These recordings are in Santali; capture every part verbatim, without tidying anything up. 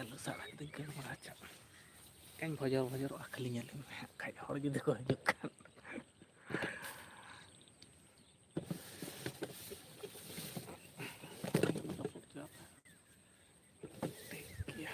ᱟᱞᱚ ᱥᱟᱲᱟ ᱠᱟᱛᱮᱧ ᱜᱟᱹᱲ ᱢᱟᱨᱟ ᱦᱚᱪᱚᱜ᱾ ᱮᱱᱠᱷᱟᱱ ᱵᱷᱚᱡᱚᱨ ᱵᱷᱚᱡᱚᱨᱚᱜᱼᱟ, ᱠᱷᱟᱹᱞᱤ ᱧᱮᱞ ᱢᱮ ᱦᱟᱸᱜ ᱠᱷᱟᱡ ᱦᱚᱲ ᱡᱩᱫᱤ ᱠᱚ ᱦᱤᱡᱩᱜ ᱠᱷᱟᱱ᱾ ᱴᱷᱤᱠ ᱜᱮᱭᱟ᱾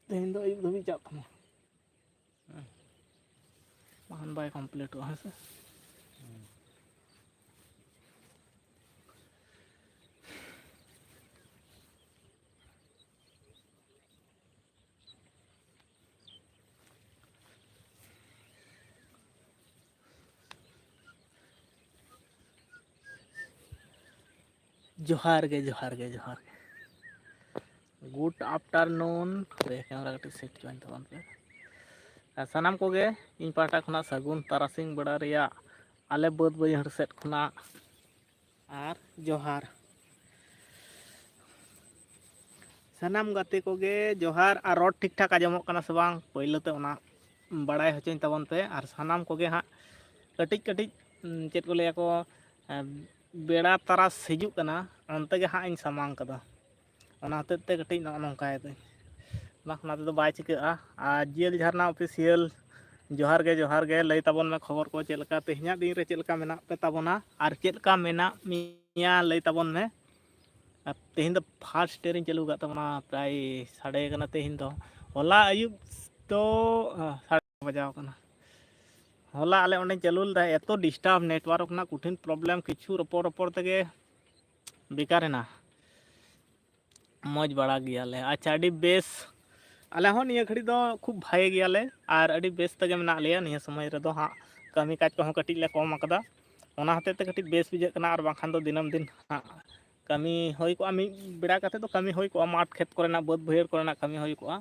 ᱛᱮᱦᱮᱧ ᱫᱚ ᱟᱹᱭᱩᱵ ᱫᱷᱟᱹᱵᱤᱡ ᱪᱟᱜ ᱛᱟᱢᱟ᱾ ᱵᱟᱠᱷᱟᱱ ᱵᱟᱭ ᱠᱚᱢᱯᱞᱤᱴᱚᱜᱼᱟ, ᱦᱮᱸ ᱥᱮ? ᱡᱚᱦᱟᱨ ᱜᱮ, ᱡᱚᱦᱟᱨ ᱜᱮ, ᱡᱚᱦᱟᱨ ᱜᱮ᱾ Good afternoon᱾ ᱦᱟᱯᱮ, ᱠᱮᱢᱮᱨᱟ ᱠᱟᱹᱴᱤᱡ ᱥᱮᱴ ᱦᱚᱪᱚᱣᱟᱹᱧ ᱛᱟᱵᱚᱱ ᱯᱮ᱾ ᱟᱨ ᱥᱟᱱᱟᱢ ᱠᱚᱜᱮ ᱤᱧ ᱯᱟᱦᱴᱟ ᱠᱷᱚᱱᱟᱜ ᱥᱟᱹᱜᱩᱱ ᱛᱟᱨᱟᱥᱤᱧ ᱵᱮᱲᱟ ᱨᱮᱭᱟᱜ ᱟᱞᱮ ᱵᱟᱹᱫᱽ ᱵᱟᱹᱭᱦᱟᱹᱲ ᱥᱮᱫ ᱠᱷᱚᱱᱟᱜ ᱟᱨ ᱡᱚᱦᱟᱨ᱾ ᱥᱟᱱᱟᱢ ᱜᱟᱛᱮ ᱠᱚᱜᱮ ᱡᱚᱦᱟᱨ᱾ ᱟᱨ ᱨᱚᱲ ᱴᱷᱤᱠ ᱴᱷᱟᱠ ᱟᱸᱡᱚᱢᱚᱜ ᱠᱟᱱᱟ ᱥᱮ ᱵᱟᱝ, ᱯᱳᱭᱞᱳ ᱛᱮ ᱚᱱᱟ ᱵᱟᱲᱟᱭ ᱦᱚᱪᱚᱧ ᱛᱟᱵᱚᱱ ᱯᱮ᱾ ᱟᱨ ᱥᱟᱱᱟᱢ ᱠᱚᱜᱮ ᱦᱟᱸᱜ ᱠᱟᱹᱴᱤᱡ ᱠᱟᱹᱴᱤᱡ, ᱩᱢ, ᱪᱮᱫ ᱠᱚ ᱞᱟᱹᱭᱟ ᱠᱚ, ᱮᱢ, ᱵᱮᱲᱟ ᱛᱟᱨᱟᱥ ᱦᱤᱡᱩᱜ ᱠᱟᱱᱟ, ᱚᱱᱛᱮ ᱜᱮ ᱦᱟᱸᱜ ᱤᱧ ᱥᱟᱢᱟᱝ ᱠᱟᱫᱟ᱾ ᱚᱱᱟ ᱦᱚᱛᱮᱡ ᱛᱮ ᱠᱟᱹᱴᱤᱡ ᱱᱚᱜᱼᱚ ᱱᱚᱝᱠᱟᱭ ᱫᱟᱹᱧ, ᱵᱟᱝᱠᱷᱟᱱ ᱚᱱᱟ ᱛᱮᱫᱚ ᱵᱟᱭ ᱪᱤᱠᱟᱹᱜᱼᱟ᱾ ᱟᱨ ᱡᱤᱭᱟᱹᱞᱤ ᱡᱷᱟᱨᱱᱟ ᱚᱯᱷᱤᱥᱤᱭᱟᱞ, ᱡᱚᱦᱟᱨ ᱜᱮ, ᱡᱚᱦᱟᱨ ᱜᱮ᱾ ᱞᱟᱹᱭ ᱛᱟᱵᱚᱱ ᱢᱮ ᱠᱷᱚᱵᱚᱨ ᱠᱚ ᱪᱮᱫ ᱞᱮᱠᱟ, ᱛᱮᱦᱮᱧᱟᱜ ᱫᱤᱱ ᱨᱮ ᱪᱮᱫ ᱞᱮᱠᱟ ᱢᱮᱱᱟᱜ ᱯᱮ ᱛᱟᱵᱚᱱᱟ ᱟᱨ ᱪᱮᱫ ᱞᱮᱠᱟ ᱢᱮᱱᱟᱜ ᱢᱮᱭᱟ, ᱞᱟᱹᱭ ᱛᱟᱵᱚᱱ ᱢᱮ᱾ ᱟᱨ ᱛᱮᱦᱮᱧ ᱫᱚ ᱯᱷᱟᱥᱴ ᱰᱮ ᱨᱤᱧ ᱪᱟᱹᱞᱩ ᱟᱠᱟᱫ ᱛᱟᱵᱚᱱᱟ, ᱯᱨᱟᱭ ᱥᱟᱰᱮ ᱠᱟᱱᱟ ᱛᱮᱦᱮᱧ ᱫᱚ᱾ ᱦᱚᱞᱟ ᱟᱹᱭᱩᱵ ᱫᱚ, ᱟᱸ, ᱥᱟᱲᱮ ᱵᱟᱡᱟᱣ ᱠᱟᱱᱟ᱾ ᱦᱚᱞᱟ ᱟᱞᱮ ᱚᱸᱰᱮᱧ ᱪᱟᱹᱞᱩ ᱞᱮᱫᱟ, ᱮᱛᱚ ᱰᱤᱥᱴᱟᱵᱽ, ᱱᱮᱴᱣᱟᱨᱠ ᱨᱮᱱᱟᱜ ᱠᱚᱴᱷᱤᱱ ᱯᱨᱚᱵᱞᱮᱢ, ᱠᱤᱪᱷᱩ ᱨᱚᱯᱚᱲ ᱨᱚᱯᱚᱲ ᱛᱮᱜᱮ ᱵᱮᱠᱟᱨ ᱮᱱᱟ᱾ ᱢᱚᱡᱽ ᱵᱟᱲᱟ ᱜᱮᱭᱟᱞᱮ᱾ ᱟᱪᱪᱷᱟ, ᱟᱹᱰᱤ ᱵᱮᱥ᱾ ᱟᱞᱮ ᱦᱚᱸ ᱱᱤᱭᱟᱹ ᱜᱷᱟᱹᱲᱤᱡ ᱫᱚ ᱠᱷᱩᱵ ᱵᱷᱟᱜᱮ ᱜᱮᱭᱟᱞᱮ ᱟᱨ ᱟᱹᱰᱤ ᱵᱮᱥ ᱛᱮᱜᱮ ᱢᱮᱱᱟᱜ ᱞᱮᱭᱟ᱾ ᱱᱤᱭᱟᱹ ᱥᱚᱢᱚᱭ ᱨᱮᱫᱚ ᱦᱟᱸᱜ ᱠᱟᱹᱢᱤ ᱠᱟᱡᱽ ᱠᱚᱦᱚᱸ ᱠᱟᱹᱴᱤᱡ ᱞᱮ ᱠᱚᱢ ᱟᱠᱟᱫᱟ, ᱚᱱᱟ ᱦᱚᱛᱮᱡ ᱛᱮ ᱠᱟᱹᱴᱤᱡ ᱵᱮᱥ ᱵᱩᱡᱷᱟᱹᱜ ᱠᱟᱱᱟ᱾ ᱟᱨ ᱵᱟᱝᱠᱷᱟᱱ ᱫᱚ ᱫᱤᱱᱟᱹᱢ ᱫᱤᱱ ᱦᱟᱸᱜ ᱠᱟᱹᱢᱤ ᱦᱩᱭ ᱠᱚᱜᱼᱟ, ᱢᱤᱫ ᱵᱮᱲᱟ ᱠᱟᱛᱮᱫ ᱫᱚ ᱠᱟᱹᱢᱤ ᱦᱩᱭ ᱠᱚᱜᱼᱟ, ᱢᱟᱴᱷ ᱠᱷᱮᱛ ᱠᱚᱨᱮᱱᱟᱜ, ᱵᱟᱹᱫᱽ ᱵᱟᱹᱭᱦᱟᱹᱲ ᱠᱚᱨᱮᱱᱟᱜ ᱠᱟᱹᱢᱤ ᱦᱩᱭ ᱠᱚᱜᱼᱟ᱾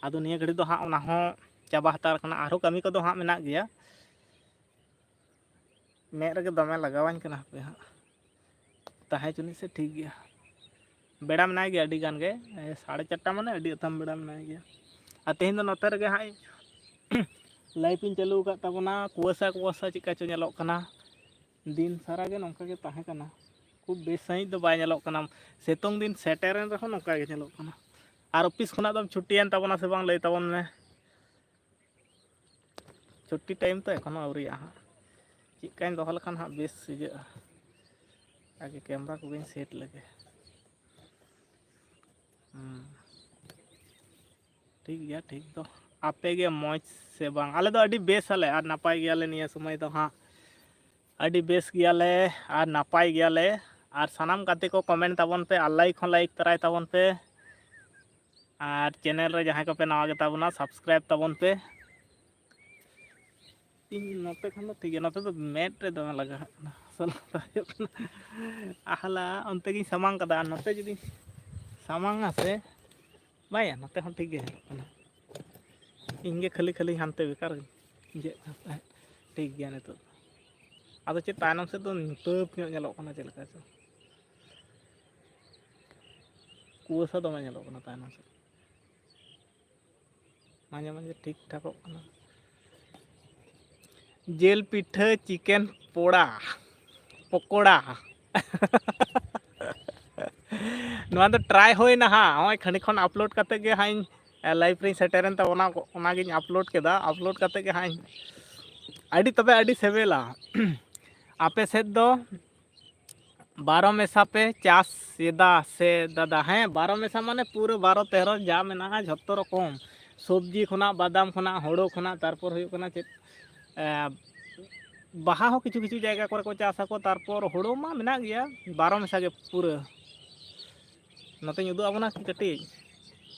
ᱟᱫᱚ ᱱᱤᱭᱟᱹ ᱜᱷᱟᱹᱲᱤᱡ ᱫᱚ ᱦᱟᱸᱜ ᱚᱱᱟ ᱦᱚᱸ ᱪᱟᱵᱟ ᱦᱟᱛᱟᱲ ᱠᱟᱱᱟ, ᱟᱨᱦᱚᱸ ᱠᱟᱹᱢᱤ ᱠᱚᱫᱚ ᱦᱟᱸᱜ ᱢᱮᱱᱟᱜ ᱜᱮᱭᱟ᱾ ᱢᱮᱫ ᱨᱮᱜᱮ ᱫᱚᱢᱮ ᱞᱟᱜᱟᱣᱟᱹᱧ ᱠᱟᱱᱟ, ᱦᱟᱯᱮ ᱦᱟᱸᱜ ᱛᱟᱦᱮᱸ ᱦᱚᱪᱚᱱᱤᱡ ᱥᱮ, ᱴᱷᱤᱠ ᱜᱮᱭᱟ᱾ ᱵᱮᱲᱟ ᱢᱮᱱᱟᱭ ᱜᱮᱭᱟ ᱟᱹᱰᱤ ᱜᱟᱱ ᱜᱮ, ᱮ, ᱥᱟᱲᱮ ᱪᱟᱨᱴᱟ ᱢᱟᱱᱮ ᱟᱹᱰᱤ ᱟᱛᱟᱢ ᱵᱮᱲᱟ ᱢᱮᱱᱟᱭ ᱜᱮᱭᱟ᱾ ᱟᱨ ᱛᱮᱦᱮᱧ ᱫᱚ ᱱᱚᱛᱮ ᱨᱮᱜᱮ ᱦᱟᱸᱜ ᱤᱧ ᱞᱟᱭᱤᱵᱷ ᱤᱧ ᱪᱟᱹᱞᱩ ᱟᱠᱟᱫ ᱛᱟᱵᱚᱱᱟ᱾ ᱠᱩᱣᱟᱹᱥᱟ ᱠᱩᱣᱟᱹᱥᱟ ᱪᱮᱫᱠᱟ ᱪᱚ ᱧᱮᱞᱚᱜ ᱠᱟᱱᱟ, ᱫᱤᱱ ᱥᱟᱨᱟ ᱜᱮ ᱱᱚᱝᱠᱟ ᱜᱮ ᱛᱟᱦᱮᱸ ᱠᱟᱱᱟ᱾ ᱠᱷᱩᱵ ᱵᱮᱥ ᱥᱟᱺᱦᱤᱡ ᱫᱚ ᱵᱟᱭ ᱧᱮᱞᱚᱜ ᱠᱟᱱᱟ, ᱥᱤᱛᱩᱝ ᱫᱤᱱ ᱥᱮᱴᱮᱨᱮᱱ ᱨᱮᱦᱚᱸ ᱱᱚᱝᱠᱟ ᱜᱮ ᱧᱮᱞᱚᱜ ᱠᱟᱱᱟ᱾ ᱟᱨ ᱚᱯᱷᱤᱥ ᱠᱷᱚᱱᱟᱜ ᱫᱚᱢ ᱪᱷᱩᱴᱤᱭᱮᱱ ᱛᱟᱵᱚᱱᱟ ᱥᱮ ᱵᱟᱝ, ᱞᱟᱹᱭ ᱛᱟᱵᱚᱱ ᱢᱮ᱾ ᱪᱷᱩᱴᱤ ᱴᱟᱭᱤᱢ ᱛᱚ ᱮᱠᱷᱚᱱᱳ ᱟᱹᱣᱨᱤᱭᱟᱜᱼᱟ ᱦᱟᱸᱜ᱾ ᱪᱮᱫᱠᱟᱧ ᱫᱚᱦᱚ ᱞᱮᱠᱷᱟᱱ ᱦᱟᱸᱜ ᱵᱮᱥ ᱤᱭᱟᱹᱜᱼᱟ, ᱟᱜᱮ ᱠᱮᱢᱨᱟ ᱠᱚᱜᱮᱧ ᱥᱮᱴ ᱞᱮᱜᱮ᱾ ᱦᱩᱸ᱾ ᱴᱷᱤᱠ ᱜᱮᱭᱟ, ᱴᱷᱤᱠ ᱫᱚ᱾ ᱟᱯᱮ ᱜᱮ ᱢᱚᱡᱽ ᱥᱮ ᱵᱟᱝ? ᱟᱞᱮ ᱫᱚ ᱟᱹᱰᱤ ᱵᱮᱥ ᱟᱞᱮ ᱟᱨ ᱱᱟᱯᱟᱭ ᱜᱮᱭᱟᱞᱮ ᱱᱤᱭᱟᱹ ᱥᱚᱢᱚᱭ ᱫᱚ ᱦᱟᱸᱜ᱾ ᱟᱹᱰᱤ ᱵᱮᱥ ᱜᱮᱭᱟᱞᱮ ᱟᱨ ᱱᱟᱯᱟᱭ ᱜᱮᱭᱟᱞᱮ᱾ ᱟᱨ ᱥᱟᱱᱟᱢ ᱜᱟᱛᱮ ᱠᱚ ᱠᱚᱢᱮᱱᱴ ᱛᱟᱵᱚᱱ ᱯᱮ ᱟᱨ ᱞᱟᱭᱤᱠ ᱦᱚᱸ ᱞᱟᱭᱤᱠ ᱛᱟᱨᱟᱭ ᱛᱟᱵᱚᱱ ᱯᱮ᱾ ᱟᱨ ᱪᱮᱱᱮᱞ ᱨᱮ ᱡᱟᱦᱟᱸᱭ ᱠᱚᱯᱮ ᱱᱟᱣᱟ ᱜᱮᱛᱟ ᱵᱚᱱᱟ, ᱥᱟᱵᱥᱠᱨᱟᱭᱤᱵ ᱛᱟᱵᱚᱱ ᱯᱮ᱾ ᱤᱧ ᱱᱚᱛᱮ ᱠᱷᱚᱱ ᱫᱚ ᱴᱷᱤᱠ ᱜᱮᱭᱟ, ᱱᱚᱛᱮ ᱫᱚ ᱢᱮᱫ ᱨᱮ ᱫᱚᱢᱮ ᱞᱟᱜᱟᱜ ᱠᱟᱱᱟ, ᱟᱥᱚᱞ ᱠᱟᱛᱷᱟ ᱦᱩᱭᱩᱜ ᱠᱟᱱᱟ᱾ ᱟᱦᱞᱟ ᱚᱱᱛᱮ ᱜᱤᱧ ᱥᱟᱢᱟᱝ ᱠᱟᱫᱟ, ᱟᱨ ᱱᱚᱛᱮ ᱡᱩᱫᱤ ᱥᱟᱢᱟᱝᱟ ᱥᱮ, ᱵᱟᱝᱭᱟ, ᱱᱚᱛᱮ ᱦᱚᱸ ᱴᱷᱤᱠ ᱜᱮ ᱧᱮᱞᱚᱜ ᱠᱟᱱᱟ᱾ ᱤᱧ ᱜᱮ ᱠᱷᱟᱹᱞᱤ ᱠᱷᱟᱹᱞᱤ ᱦᱟᱱᱛᱮ ᱵᱮᱠᱟᱨ ᱤᱧ ᱤᱭᱟᱹᱜ ᱠᱟᱱ ᱛᱟᱦᱮᱸᱫ᱾ ᱴᱷᱤᱠ ᱜᱮᱭᱟ ᱱᱤᱛᱚᱜ ᱫᱚ᱾ ᱟᱫᱚ ᱪᱮᱫ ᱛᱟᱭᱱᱚᱢ ᱥᱮᱫ ᱫᱚ ᱧᱩᱛᱟᱹᱛ ᱧᱚᱜ ᱧᱮᱞᱚᱜ ᱠᱟᱱᱟ, ᱪᱮᱫ ᱞᱮᱠᱟ ᱪᱚ᱾ ᱠᱩᱣᱟᱹᱥᱟ ᱫᱚᱢᱮ ᱧᱮᱞᱚᱜ ᱠᱟᱱᱟ ᱛᱟᱭᱱᱚᱢ ᱥᱮᱫ᱾ ᱢᱟᱡᱷᱮ ᱢᱟᱡᱷᱮ ᱴᱷᱤᱠ ᱴᱷᱟᱠᱚᱜ ᱠᱟᱱᱟ᱾ ᱡᱤᱞ ᱯᱤᱴᱷᱟᱹ, ᱪᱤᱠᱮᱱ ᱯᱚᱲᱟ, ᱯᱚᱠᱚᱲᱟ᱾ ᱱᱚᱣᱟ ᱫᱚ ᱴᱨᱟᱭ ᱦᱩᱭᱱᱟ ᱦᱟᱸᱜ, ᱱᱚᱜᱼᱚᱭ ᱠᱷᱟᱹᱱᱤ ᱠᱷᱚᱱ ᱟᱯᱞᱳᱰ ᱠᱟᱛᱮ ᱜᱮ ᱦᱟᱸᱜ ᱤᱧ, ᱮ, ᱞᱟᱭᱤᱵᱷ ᱨᱤᱧ ᱥᱮᱴᱮᱨᱮᱱ ᱛᱮ ᱚᱱᱟ, ᱚᱱᱟᱜᱤᱧ ᱟᱯᱞᱳᱰ ᱠᱮᱫᱟ᱾ ᱟᱯᱞᱳᱰ ᱠᱟᱛᱮ ᱜᱮ ᱦᱟᱸᱜ ᱤᱧ, ᱟᱹᱰᱤ ᱛᱚᱵᱮ ᱟᱹᱰᱤ ᱥᱤᱵᱤᱞᱟ᱾ ᱟᱯᱮ ᱥᱮᱫ ᱫᱚ ᱵᱟᱨᱚ ᱢᱮᱥᱟ ᱯᱮ ᱪᱟᱥ ᱮᱫᱟ ᱥᱮ ᱫᱟᱫᱟ? ᱦᱮᱸ, ᱵᱟᱨᱚ ᱢᱮᱥᱟ ᱢᱟᱱᱮ ᱯᱩᱨᱟᱹ ᱵᱟᱨᱚ ᱛᱮᱨᱚ ᱡᱟ ᱢᱮᱱᱟᱜᱼᱟ ᱡᱷᱚᱛᱚ ᱨᱚᱠᱚᱢ, ᱥᱚᱵᱽᱡᱤ ᱠᱷᱚᱱᱟᱜ, ᱵᱟᱫᱟᱢ ᱠᱷᱚᱱᱟᱜ, ᱦᱳᱲᱳ ᱠᱷᱚᱱᱟᱜ, ᱛᱟᱨᱯᱚᱨ ᱦᱩᱭᱩᱜ ᱠᱟᱱᱟ ᱪᱮᱫ, ᱮ, ᱵᱟᱦᱟ ᱦᱚᱸ ᱠᱤᱪᱷᱩ ᱠᱤᱪᱷᱩ ᱡᱟᱭᱜᱟ ᱠᱚᱨᱮ ᱠᱚ ᱪᱟᱥ ᱟᱠᱚ, ᱛᱟᱨᱯᱚᱨ ᱦᱳᱲᱳ ᱢᱟ ᱢᱮᱱᱟᱜ ᱜᱮᱭᱟ ᱵᱟᱨᱚ ᱢᱮᱥᱟ ᱜᱮ ᱯᱩᱨᱟᱹ᱾ ᱱᱚᱛᱮᱧ ᱩᱫᱩᱜ ᱟᱵᱚᱱᱟ ᱠᱤ ᱠᱟᱹᱴᱤᱡ,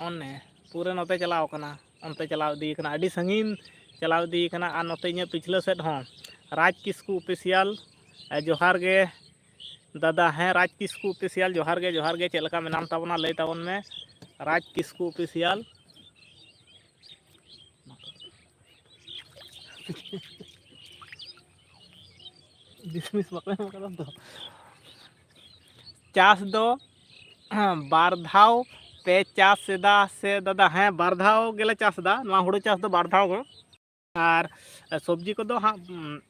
ᱚᱱᱮ ᱯᱩᱨᱟᱹ ᱱᱚᱛᱮ ᱪᱟᱞᱟᱣ ᱠᱟᱱᱟ, ᱚᱱᱛᱮ ᱪᱟᱞᱟᱣ ᱤᱫᱤ ᱠᱟᱱᱟ, ᱟᱹᱰᱤ ᱥᱟᱺᱜᱤᱧ ᱪᱟᱞᱟᱣ ᱤᱫᱤ ᱠᱟᱱᱟ᱾ ᱟᱨ ᱱᱚᱛᱮ ᱤᱧᱟᱹᱜ ᱯᱤᱪᱷᱞᱟᱹ ᱥᱮᱫ ᱦᱚᱸ ᱨᱟᱡᱽ ᱠᱤᱥᱠᱩ ᱚᱯᱷᱤᱥᱤᱭᱟᱞ, ᱮ, ᱡᱚᱦᱟᱨ ᱜᱮ ᱫᱟᱫᱟ᱾ ᱦᱮᱸ, ᱨᱟᱡᱽ ᱠᱤᱥᱠᱩ ᱚᱯᱷᱤᱥᱤᱭᱟᱞ, ᱡᱚᱦᱟᱨ ᱜᱮ, ᱡᱚᱦᱟᱨ ᱜᱮ᱾ ᱪᱮᱫ ᱞᱮᱠᱟ ᱢᱮᱱᱟᱢ ᱛᱟᱵᱚᱱᱟ, ᱞᱟᱹᱭ ᱛᱟᱵᱚᱱ ᱢᱮ, ᱨᱟᱡᱽ ᱠᱤᱥᱠᱩ ᱚᱯᱷᱤᱥᱤᱭᱟᱞ᱾ ᱰᱤᱥᱢᱤᱥ ᱵᱟᱠᱚ ᱮᱢ ᱠᱟᱫᱟ ᱛᱚ᱾ ᱪᱟᱥ ᱫᱚ ᱵᱟᱨ ᱫᱷᱟᱣ ᱯᱮ ᱪᱟᱥ ᱮᱫᱟ ᱥᱮ ᱫᱟᱫᱟ? ᱦᱮᱸ, ᱵᱟᱨ ᱫᱷᱟᱣ ᱜᱮᱞᱮ ᱪᱟᱥ ᱮᱫᱟ᱾ ᱱᱚᱣᱟ ᱦᱩᱲᱩ ᱪᱟᱥ ᱫᱚ ᱵᱟᱨ ᱫᱷᱟᱣ ᱜᱮ᱾ ᱟᱨ ᱥᱚᱵᱽᱡᱤ ᱠᱚᱫᱚ ᱦᱟᱸᱜ, ᱩᱢ,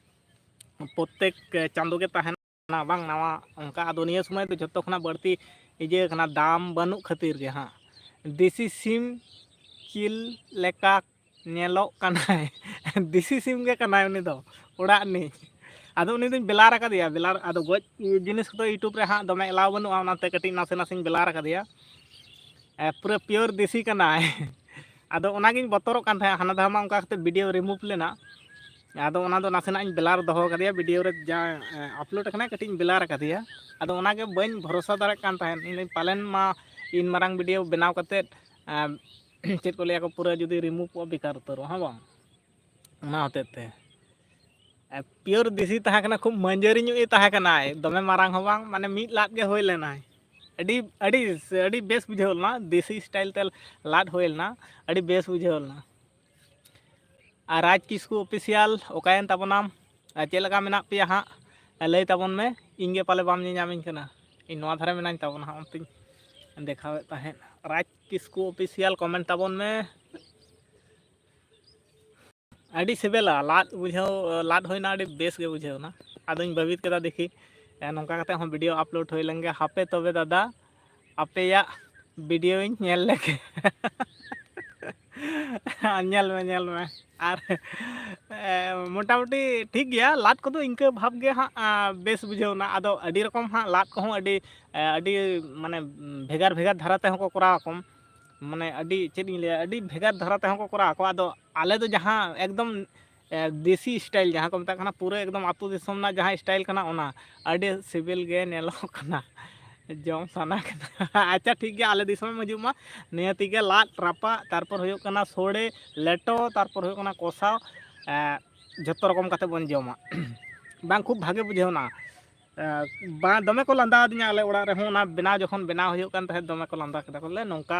ᱯᱨᱚᱛᱮᱠ ᱪᱟᱸᱫᱳ ᱜᱮ ᱛᱟᱦᱮᱱᱟ, ᱵᱟᱝ ᱱᱟᱣᱟ ᱚᱱᱠᱟ᱾ ᱟᱫᱚ ᱱᱤᱭᱟᱹ ᱥᱚᱢᱚᱭ ᱫᱚ ᱡᱷᱚᱛᱚ ᱠᱷᱚᱱᱟᱜ ᱵᱟᱹᱲᱛᱤ ᱤᱭᱟᱹ ᱠᱟᱱᱟ, ᱫᱟᱢ ᱵᱟᱹᱱᱩᱜ ᱠᱷᱟᱹᱛᱤᱨ ᱜᱮ ᱦᱟᱸᱜ᱾ ᱫᱮᱥᱤ ᱥᱤᱢ ᱪᱮᱫ ᱞᱮᱠᱟ ᱧᱮᱞᱚᱜ ᱠᱟᱱᱟᱭ? ᱫᱮᱥᱤ ᱥᱤᱢ ᱜᱮ ᱠᱟᱱᱟᱭ ᱩᱱᱤ ᱫᱚ, ᱚᱲᱟᱜ ᱨᱤᱱᱤᱡ᱾ ᱟᱫᱚ ᱩᱱᱤ ᱫᱚᱧ ᱵᱮᱞᱟᱨ ᱟᱠᱟᱫᱮᱭᱟ, ᱵᱮᱞᱟᱨ, ᱟᱫᱚ ᱜᱚᱡ ᱡᱤᱱᱤᱥ ᱠᱚᱫᱚ YouTube ᱨᱮ ᱦᱟᱸᱜ ᱫᱚᱢᱮ ᱮᱞᱟᱣ ᱵᱟᱹᱱᱩᱜᱼᱟ, ᱚᱱᱟᱛᱮ ᱠᱟᱹᱴᱤᱡ ᱱᱟᱥᱮ ᱱᱟᱥᱮᱧ ᱵᱮᱞᱟᱨ ᱟᱠᱟᱫᱮᱭᱟ᱾ ᱮ, ᱯᱩᱨᱟᱹ pure ᱫᱮᱥᱤ ᱠᱟᱱᱟᱭ᱾ ᱟᱫᱚ ᱚᱱᱟᱜᱤᱧ ᱵᱚᱛᱚᱨᱚᱜ ᱠᱟᱱ ᱛᱟᱦᱮᱸᱫ, ᱦᱟᱱᱟ ᱫᱷᱟᱣ ᱢᱟ ᱚᱱᱠᱟ ᱠᱟᱛᱮ video remove ᱞᱮᱱᱟ᱾ ᱟᱫᱚ ᱚᱱᱟ ᱫᱚ ᱱᱟᱥᱮᱱᱟᱜ ᱤᱧ ᱵᱮᱞᱟᱨ ᱫᱚᱦᱚ ᱠᱟᱫᱮᱭᱟ, video ᱨᱮ ᱡᱟ, ᱮ, upload ᱟᱠᱟᱱᱟ, ᱠᱟᱹᱴᱤᱡ ᱤᱧ ᱵᱮᱞᱟᱨ ᱟᱠᱟᱫᱮᱭᱟ᱾ ᱟᱫᱚ ᱚᱱᱟᱜᱮ ᱵᱟᱹᱧ ᱵᱷᱚᱨᱚᱥᱟ ᱫᱟᱲᱮᱭᱟᱜ ᱠᱟᱱ ᱛᱟᱦᱮᱸᱫ, ᱤᱧ ᱯᱟᱞᱮᱱ ᱢᱟ ᱤᱱ ᱢᱟᱨᱟᱝ video ᱵᱮᱱᱟᱣ ᱠᱟᱛᱮᱫ, ᱮ, ᱪᱮᱫ ᱠᱚ ᱞᱟᱹᱭᱟ ᱠᱚ, ᱯᱩᱨᱟᱹ ᱡᱩᱫᱤ remove ᱠᱚᱜᱼᱟ, ᱵᱮᱠᱟᱨ ᱩᱛᱟᱹᱨᱚᱜᱼᱟ, ᱦᱮᱸ ᱵᱟᱝ? ᱚᱱᱟ ᱦᱚᱛᱮᱡ ᱛᱮ, ᱮ, pure ᱫᱮᱥᱤ ᱛᱟᱦᱮᱸ ᱠᱟᱱᱟ, ᱠᱷᱩᱵ ᱢᱟᱹᱡᱟᱹᱨᱤ ᱧᱚᱜ ᱮ ᱛᱟᱦᱮᱸ ᱠᱟᱱᱟᱭ, ᱫᱚᱢᱮ ᱢᱟᱨᱟᱝ ᱦᱚᱸ ᱵᱟᱝ, ᱢᱟᱱᱮ ᱢᱤᱫ ᱞᱟᱫ ᱜᱮ ᱦᱩᱭ ᱞᱮᱱᱟᱭ᱾ ᱟᱹᱰᱤ, ᱟᱹᱰᱤ, ᱟᱹᱰᱤ ᱵᱮᱥ ᱵᱩᱡᱷᱟᱹᱣ ᱞᱮᱱᱟ, ᱫᱮᱥᱤ style ᱛᱮ ᱞᱟᱫ ᱦᱩᱭ ᱞᱮᱱᱟ, ᱟᱹᱰᱤ ᱵᱮᱥ ᱵᱩᱡᱷᱟᱹᱣ ᱞᱮᱱᱟ᱾ ᱟᱨ ᱨᱟᱡᱽ ᱠᱤᱥᱠᱩ ᱚᱯᱷᱤᱥᱤᱭᱟᱞ, ᱚᱠᱟᱭᱮᱱ ᱛᱟᱵᱚᱱᱟᱢ? ᱟᱨ ᱪᱮᱫ ᱞᱮᱠᱟ ᱢᱮᱱᱟᱜ ᱯᱮᱭᱟ ᱦᱟᱸᱜ? ᱞᱟᱹᱭ ᱛᱟᱵᱚᱱ ᱢᱮ, ᱤᱧ ᱜᱮ ᱯᱟᱞᱮ ᱵᱟᱢ ᱧᱮᱧᱟᱢᱤᱧ ᱠᱟᱱᱟ᱾ ᱤᱧ ᱱᱚᱣᱟ ᱫᱷᱟᱨᱮ ᱢᱮᱱᱟᱧ ᱛᱟᱵᱚᱱᱟ ᱦᱟᱸᱜ, ᱚᱱᱛᱮᱧ ᱫᱮᱠᱷᱟᱣᱮᱫ ᱛᱟᱦᱮᱸᱫ᱾ ᱨᱟᱡᱽ ᱠᱤᱥᱠᱩ ᱚᱯᱷᱤᱥᱤᱭᱟᱞ, comment ᱛᱟᱵᱚᱱ ᱢᱮ᱾ ᱟᱹᱰᱤ ᱥᱤᱵᱤᱞᱟ, ᱞᱟᱫ ᱵᱩᱡᱷᱟᱹᱣ, ᱞᱟᱫ ᱦᱩᱭᱱᱟ, ᱟᱹᱰᱤ ᱵᱮᱥ ᱜᱮ ᱵᱩᱡᱷᱟᱹᱣ ᱮᱱᱟ᱾ ᱟᱫᱚᱧ ᱵᱷᱟᱹᱵᱤᱛ ᱠᱮᱫᱟ, ᱫᱮᱠᱷᱤ, ᱮ, ᱱᱚᱝᱠᱟ ᱠᱟᱛᱮ ᱦᱚᱸ video upload ᱦᱩᱭ ᱞᱮᱱ ᱜᱮ᱾ ᱦᱟᱯᱮ ᱛᱚᱵᱮ ᱫᱟᱫᱟ, ᱟᱯᱮᱭᱟᱜ videoᱧ ᱧᱮᱞ ᱞᱮᱜᱮ᱾ ᱧᱮᱞ ᱢᱮ, ᱧᱮᱞ ᱢᱮ᱾ ᱟᱨ, ᱮ, ᱢᱚᱴᱟᱢᱩᱴᱤ ᱴᱷᱤᱠ ᱜᱮᱭᱟ, ᱞᱟᱫ ᱠᱚᱫᱚ ᱤᱱᱠᱟᱹ ᱵᱷᱟᱵᱽ ᱜᱮ ᱦᱟᱸᱜ, ᱟ, ᱵᱮᱥ ᱵᱩᱡᱷᱟᱹᱣ ᱮᱱᱟ᱾ ᱟᱫᱚ ᱟᱹᱰᱤ ᱨᱚᱠᱚᱢ ᱦᱟᱸᱜ ᱞᱟᱫ ᱠᱚᱦᱚᱸ ᱟᱹᱰᱤ, ᱮ, ᱟᱹᱰᱤ, ᱢᱟᱱᱮ, ᱵᱷᱮᱜᱟᱨ ᱵᱷᱮᱜᱟᱨ ᱫᱷᱟᱨᱟ ᱛᱮᱦᱚᱸ ᱠᱚ ᱠᱚᱨᱟᱣ ᱟᱠᱚ᱾ ᱢᱟᱱᱮ, ᱟᱹᱰᱤ, ᱪᱮᱫ ᱤᱧ ᱞᱟᱹᱭᱟ, ᱟᱹᱰᱤ ᱵᱷᱮᱜᱟᱨ ᱫᱷᱟᱨᱟ ᱛᱮᱦᱚᱸ ᱠᱚ ᱠᱚᱨᱟᱣ ᱟᱠᱚ᱾ ᱟᱫᱚ ᱟᱞᱮ ᱫᱚ ᱡᱟᱦᱟᱸ ᱮᱠᱫᱚᱢ, ᱮ, ᱫᱮᱥᱤ style, ᱡᱟᱦᱟᱸ ᱠᱚ ᱢᱮᱛᱟᱜ ᱠᱟᱱᱟ, ᱯᱩᱨᱟᱹ ᱮᱠᱫᱚᱢ ᱟᱹᱛᱩ ᱫᱤᱥᱚᱢ ᱨᱮᱱᱟᱜ ᱡᱟᱦᱟᱸ style ᱠᱟᱱᱟ, ᱚᱱᱟ ᱟᱹᱰᱤ ᱥᱤᱵᱤᱞ ᱜᱮ ᱧᱮᱞᱚᱜ ᱠᱟᱱᱟ᱾ ᱡᱚᱢ ᱥᱟᱱᱟ ᱠᱟᱱᱟ᱾ ᱟᱪᱪᱷᱟ, ᱴᱷᱤᱠ ᱜᱮᱭᱟ, ᱟᱞᱮ ᱫᱤᱥᱚᱢᱮᱢ ᱦᱤᱡᱩᱜ ᱢᱟ᱾ ᱱᱤᱭᱟᱹ ᱛᱮᱜᱮ ᱞᱟᱫ ᱨᱟᱯᱟᱜ, ᱛᱟᱨᱯᱚᱨ ᱦᱩᱭᱩᱜ ᱠᱟᱱᱟ ᱥᱳᱲᱮ, ᱞᱮᱴᱚ, ᱛᱟᱨᱯᱚᱨ ᱦᱩᱭᱩᱜ ᱠᱟᱱᱟ ᱠᱚᱥᱟᱣ, ᱮᱸ, ᱡᱷᱚᱛᱚ ᱨᱚᱠᱚᱢ ᱠᱟᱛᱮ ᱵᱚᱱ ᱡᱚᱢᱟ᱾ ᱵᱟᱝ, ᱠᱷᱩᱵ ᱵᱷᱟᱜᱮ ᱵᱩᱡᱷᱟᱹᱣ ᱮᱱᱟ᱾ ᱮᱸ, ᱵᱟᱝ, ᱫᱚᱢᱮ ᱠᱚ ᱞᱟᱸᱫᱟ ᱟᱹᱫᱤᱧᱟ ᱟᱞᱮ ᱚᱲᱟᱜ ᱨᱮᱦᱚᱸ, ᱚᱱᱟ ᱵᱮᱱᱟᱣ ᱡᱚᱠᱷᱚᱱ ᱵᱮᱱᱟᱣ ᱦᱩᱭᱩᱜ ᱠᱟᱱ ᱛᱟᱦᱮᱸᱫ, ᱫᱚᱢᱮ ᱠᱚ ᱞᱟᱸᱫᱟ ᱠᱮᱫᱟ, ᱠᱚ ᱞᱟᱹᱭᱟ, "ᱱᱚᱝᱠᱟ